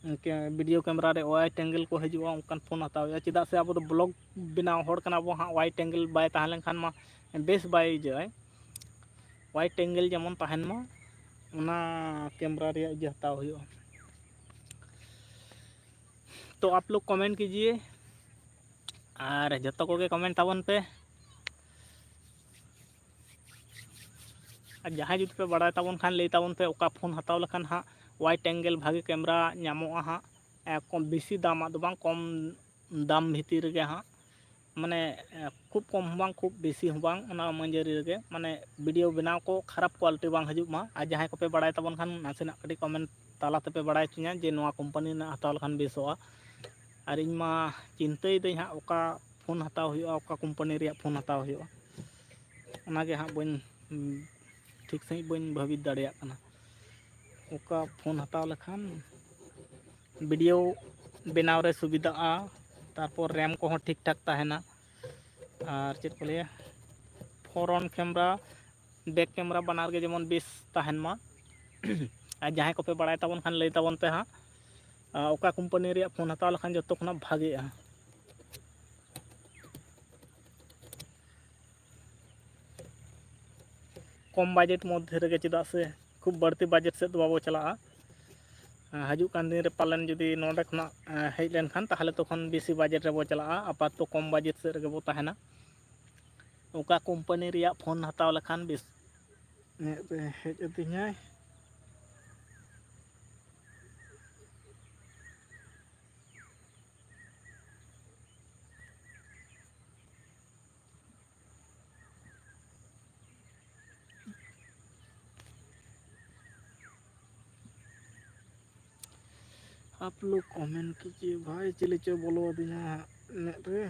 ᱤᱱᱠᱟᱹ ᱵᱷᱤᱰᱤᱭᱳ ᱠᱮᱢᱮᱨᱟ ᱨᱮ ᱣᱟᱭᱤᱰ ᱮᱝᱜᱮᱞ ᱠᱚ ᱦᱤᱡᱩᱜᱼᱟ, ᱚᱱᱠᱟᱱ ᱯᱷᱳᱱ ᱦᱟᱛᱟᱣ ᱦᱩᱭᱩᱜᱼᱟ᱾ ᱪᱮᱫᱟᱜ ᱥᱮ ᱟᱵᱚ ᱫᱚ ᱵᱞᱚᱜ ᱵᱮᱱᱟᱣ ᱦᱚᱲ ᱠᱟᱱᱟ ᱵᱚ ᱦᱟᱸᱜ, ᱣᱟᱭᱤᱰ ᱮᱝᱜᱮᱞ ᱵᱟᱭ ᱛᱟᱦᱮᱸ ᱞᱮᱱᱠᱷᱟᱱ ᱢᱟ ᱵᱮᱥ ᱵᱟᱭ ᱤᱭᱟᱹᱜᱼᱟᱭ᱾ ᱣᱟᱭᱤᱰ ᱮᱝᱜᱮᱞ ᱡᱮᱢᱚᱱ ᱛᱟᱦᱮᱱ ᱢᱟ, ᱚᱱᱟ ᱠᱮᱢᱮᱨᱟ ᱨᱮᱭᱟᱜ ᱤᱭᱟᱹ ᱦᱟᱛᱟᱣ ᱦᱩᱭᱩᱜᱼᱟ᱾ ᱛᱚ ᱟᱯ ᱞᱳᱜ ᱠᱚᱢᱮᱱᱴ ᱠᱤᱡᱤᱭᱮ, ᱟᱨ ᱡᱚᱛᱚ ᱠᱚᱜᱮ ᱠᱚᱢᱮᱱᱴ ᱛᱟᱵᱚᱱ ᱯᱮ᱾ ᱟᱨ ᱡᱟᱦᱟᱸᱭ ᱡᱩᱫᱤ ᱯᱮ ᱵᱟᱲᱟᱭ ᱛᱟᱵᱚᱱ ᱠᱷᱟᱱ, ᱞᱟᱹᱭ ᱛᱟᱵᱚᱱ ᱯᱮ, ᱚᱠᱟ ᱯᱷᱳᱱ ᱦᱟᱛᱟᱣ ᱞᱮᱠᱷᱟᱱ ᱦᱟᱸᱜ ᱣᱟᱭᱤᱰ ᱮᱝᱜᱮᱞ ᱵᱷᱟᱜᱮ ᱠᱮᱢᱮᱨᱟ ᱧᱟᱢᱚᱜᱼᱟ ᱦᱟᱸᱜ, ᱮ, ᱠᱚᱢ, ᱵᱮᱥᱤ ᱫᱟᱢᱟᱜ ᱫᱚ ᱵᱟᱝ, ᱠᱚᱢ ᱫᱟᱢ ᱵᱷᱤᱛᱤᱨ ᱨᱮᱜᱮ ᱦᱟᱸᱜ, ᱢᱟᱱᱮ, ᱮ, ᱠᱷᱩᱵ ᱠᱚᱢ ᱦᱚᱸ ᱵᱟᱝ, ᱠᱷᱩᱵ ᱵᱮᱥᱤ ᱦᱚᱸ ᱵᱟᱝ, ᱚᱱᱟ ᱢᱟᱹᱡᱷᱟᱹᱨᱤ ᱨᱮᱜᱮ, ᱢᱟᱱᱮ, ᱵᱷᱤᱰᱤᱭᱳ ᱵᱮᱱᱟᱣ ᱠᱚ ᱠᱷᱟᱨᱟᱯ ᱠᱳᱣᱟᱞᱤᱴᱤ ᱵᱟᱝ ᱦᱤᱡᱩᱜ ᱢᱟ᱾ ᱟᱨ ᱡᱟᱦᱟᱸᱭ ᱠᱚᱯᱮ ᱵᱟᱲᱟᱭ ᱛᱟᱵᱚᱱ ᱠᱷᱟᱱ, ᱱᱟᱥᱮᱱᱟᱜ ᱠᱟᱹᱴᱤᱡ ᱠᱚᱢᱮᱱᱴ ᱛᱟᱞᱟ ᱛᱮᱯᱮ ᱵᱟᱲᱟᱭ ᱦᱚᱪᱚᱧᱟ ᱡᱮ ᱱᱚᱣᱟ ᱠᱳᱢᱯᱟᱱᱤ ᱨᱮᱱᱟᱜ ᱦᱟᱛᱟᱣ ᱞᱮᱠᱷᱟᱱ ᱵᱮᱥᱚᱜᱼᱟ᱾ ᱟᱨ ᱤᱧ ᱢᱟ ᱪᱤᱱᱛᱟᱹᱭᱮᱫᱟᱹᱧ ᱦᱟᱸᱜ, ᱚᱠᱟ ᱯᱷᱳᱱ ᱦᱟᱛᱟᱣ ᱦᱩᱭᱩᱜᱼᱟ, ᱚᱠᱟ ᱠᱳᱢᱯᱟᱱᱤ ᱨᱮᱭᱟᱜ ᱯᱷᱳᱱ ᱦᱟᱛᱟᱣ ᱦᱩᱭᱩᱜᱼᱟ, ᱚᱱᱟᱜᱮ ᱦᱟᱸᱜ ᱵᱟᱹᱧ, ᱴᱷᱤᱠ ᱥᱟᱺᱦᱤᱡ ᱵᱟᱹᱧ ᱵᱷᱟᱹᱵᱤᱛ ᱫᱟᱲᱮᱭᱟᱜ ᱠᱟᱱᱟ᱾ ᱚᱠᱟ ᱯᱷᱳᱱ ᱦᱟᱛᱟᱣ ᱞᱮᱠᱷᱟᱱ ᱵᱷᱤᱰᱤᱭᱳ ᱵᱮᱱᱟᱣ ᱨᱮ ᱥᱩᱵᱤᱫᱷᱟᱜᱼᱟ, ᱛᱟᱨᱯᱚᱨ ᱨᱮᱢ ᱠᱚᱦᱚᱸ ᱴᱷᱤᱠ ᱴᱷᱟᱠ ᱛᱟᱦᱮᱱᱟ, ᱟᱨ ᱪᱮᱫ ᱠᱚ ᱞᱟᱹᱭᱟ, ᱯᱷᱨᱚᱱᱴ ᱠᱮᱢᱮᱨᱟ, ᱵᱮᱠ ᱠᱮᱢᱮᱨᱟ ᱵᱟᱱᱟᱨ ᱜᱮ ᱡᱮᱢᱚᱱ ᱵᱮᱥ ᱛᱟᱦᱮᱱ ᱢᱟ᱾ ᱟᱨ ᱡᱟᱦᱟᱸᱭ ᱠᱚᱯᱮ ᱵᱟᱲᱟᱭ ᱛᱟᱵᱚᱱ ᱠᱷᱟᱱ, ᱞᱟᱹᱭ ᱛᱟᱵᱚᱱ ᱯᱮ ᱦᱟᱸᱜ, ᱟᱨ ᱚᱠᱟ ᱠᱳᱢᱯᱟᱱᱤ ᱨᱮᱭᱟᱜ ᱯᱷᱳᱱ ᱦᱟᱛᱟᱣ ᱞᱮᱠᱷᱟᱱ ᱡᱚᱛᱚ ᱠᱷᱚᱱᱟᱜ ᱵᱷᱟᱜᱮᱜᱼᱟ᱾ ᱠᱚᱢ ᱵᱟᱡᱮᱴ ᱢᱚᱫᱽᱫᱷᱮ ᱨᱮᱜᱮ, ᱪᱮᱫᱟᱜ ᱥᱮ ᱠᱷᱩᱵ ᱵᱟᱹᱲᱛᱤ ᱵᱟᱡᱮᱴ ᱥᱮᱫ ᱫᱚ ᱵᱟᱵᱚ ᱪᱟᱞᱟᱜᱼᱟ᱾ ᱦᱤᱡᱩᱜ ᱠᱟᱱ ᱫᱤᱱ ᱨᱮ ᱯᱟᱞᱮᱱ ᱡᱩᱫᱤ ᱱᱚᱰᱮ ᱠᱷᱚᱱᱟᱜ ᱦᱮᱡ ᱞᱮᱱᱠᱷᱟᱱ, ᱛᱟᱦᱚᱞᱮ ᱛᱚᱠᱷᱚᱱ ᱵᱮᱥᱤ ᱵᱟᱡᱮᱴ ᱨᱮᱵᱚ ᱪᱟᱞᱟᱜᱼᱟ᱾ ᱟᱯᱟᱛᱚᱛᱚ ᱠᱚᱢ ᱵᱟᱡᱮᱴ ᱥᱮᱫ ᱨᱮᱜᱮ ᱵᱚ ᱛᱟᱦᱮᱱᱟ᱾ ᱚᱠᱟ ᱠᱳᱢᱯᱟᱱᱤ ᱨᱮᱭᱟᱜ ᱯᱷᱳᱱ ᱦᱟᱛᱟᱣ ᱞᱮᱠᱷᱟᱱ ᱵᱮᱥ? ᱢᱮᱫ ᱨᱮ ᱦᱮᱡ ᱟᱹᱫᱤᱧᱟᱭ᱾ आप लोग कमेंट कीजिए भाई, ᱪᱤᱞᱤ ᱪᱚ ᱵᱚᱞᱚ ᱟᱹᱫᱤᱧᱟ ᱢᱮᱫ ᱨᱮ᱾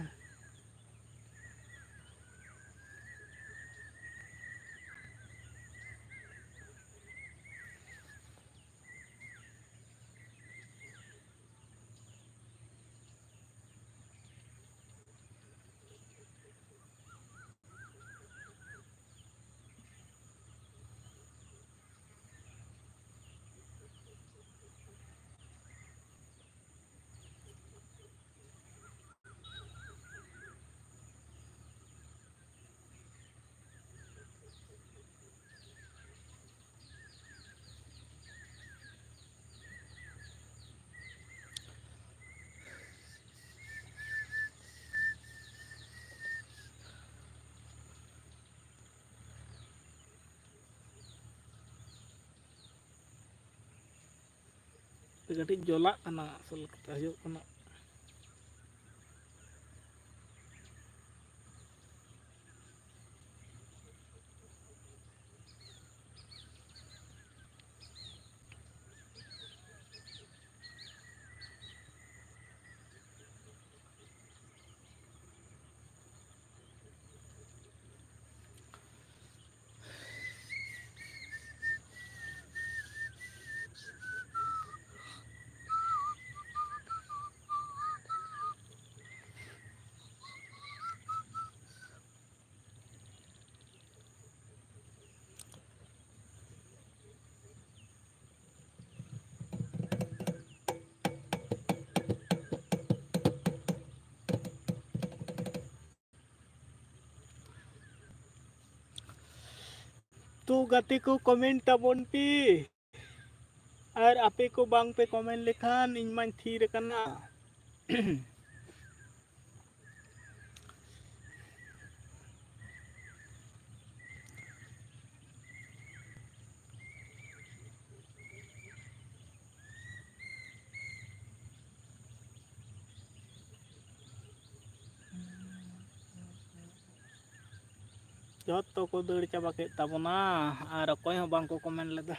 ᱠᱟᱹᱴᱤᱡ ᱡᱚᱞᱟᱜ ᱠᱟᱱᱟ, ᱟᱥᱚᱞ ᱠᱟᱛᱷᱟ ᱦᱩᱭᱩᱜ ᱠᱟᱱᱟ᱾ ᱛᱚ ᱜᱟᱛᱮ ᱠᱚ, comment ᱛᱟᱵᱚᱱ ᱯᱮ᱾ ᱟᱨ ᱟᱯᱮ ᱠᱚ ᱵᱟᱝ ᱯᱮ comment ᱞᱮᱠᱷᱟᱱ ᱤᱧ ᱢᱟᱧ ᱛᱷᱤᱨ ᱟᱠᱟᱱᱟ᱾ ᱡᱚᱛᱚ ᱠᱚ ᱫᱟᱹᱲ ᱪᱟᱵᱟ ᱠᱮᱫ ᱛᱟᱵᱚᱱᱟ, ᱟᱨ ᱚᱠᱚᱭ ᱦᱚᱸ ᱵᱟᱝ ᱠᱚ comment ᱞᱮᱫᱟ᱾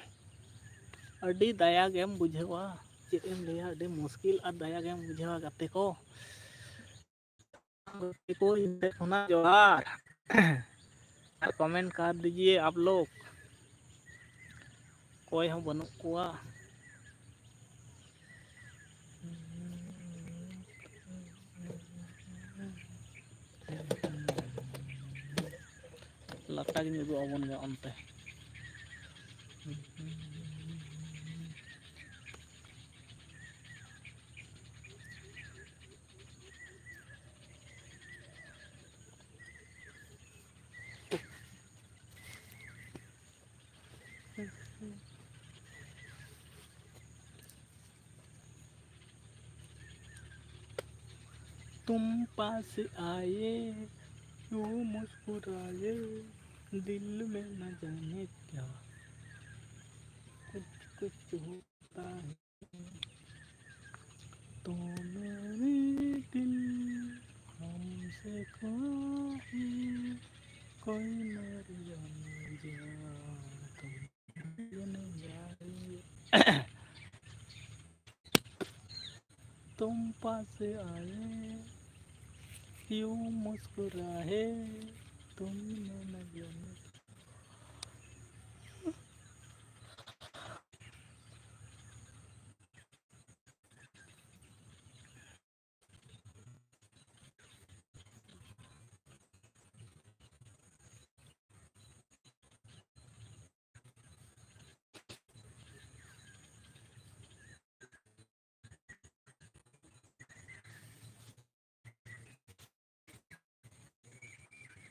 ᱟᱹᱰᱤ ᱫᱟᱭᱟ ᱜᱮᱢ ᱵᱩᱡᱷᱟᱹᱣᱟ, ᱪᱮᱫ ᱮᱢ ᱞᱟᱹᱭᱟ, ᱟᱹᱰᱤ ᱢᱩᱥᱠᱤᱞ ᱟᱨ ᱫᱟᱭᱟ ᱜᱮᱢ ᱵᱩᱡᱷᱟᱹᱣᱟ ᱜᱟᱛᱮ ᱠᱚ᱾ ᱜᱟᱛᱮ ᱠᱚ, ᱤᱧ ᱴᱷᱮᱱ ᱠᱷᱚᱱᱟᱜ ᱡᱚᱦᱟᱨ᱾ ᱟᱨ comment ᱠᱟᱨ ᱫᱤᱡᱤᱭᱮ ᱟᱯ ᱞᱳᱜ᱾ ᱚᱠᱚᱭ ᱦᱚᱸ ᱵᱟᱹᱱᱩᱜ ᱠᱚᱣᱟ᱾ ᱞᱟᱴᱟ ᱜᱤᱧ ᱩᱫᱩᱜ ᱟᱵᱚᱱ ᱜᱮ ᱚᱱᱛᱮ᱾ तुम पास आए, यूं मुस्कुराए, दिल में न जाने क्या, कुछ कुछ होता है। तुम पास आए, यूं मुस्कुराए,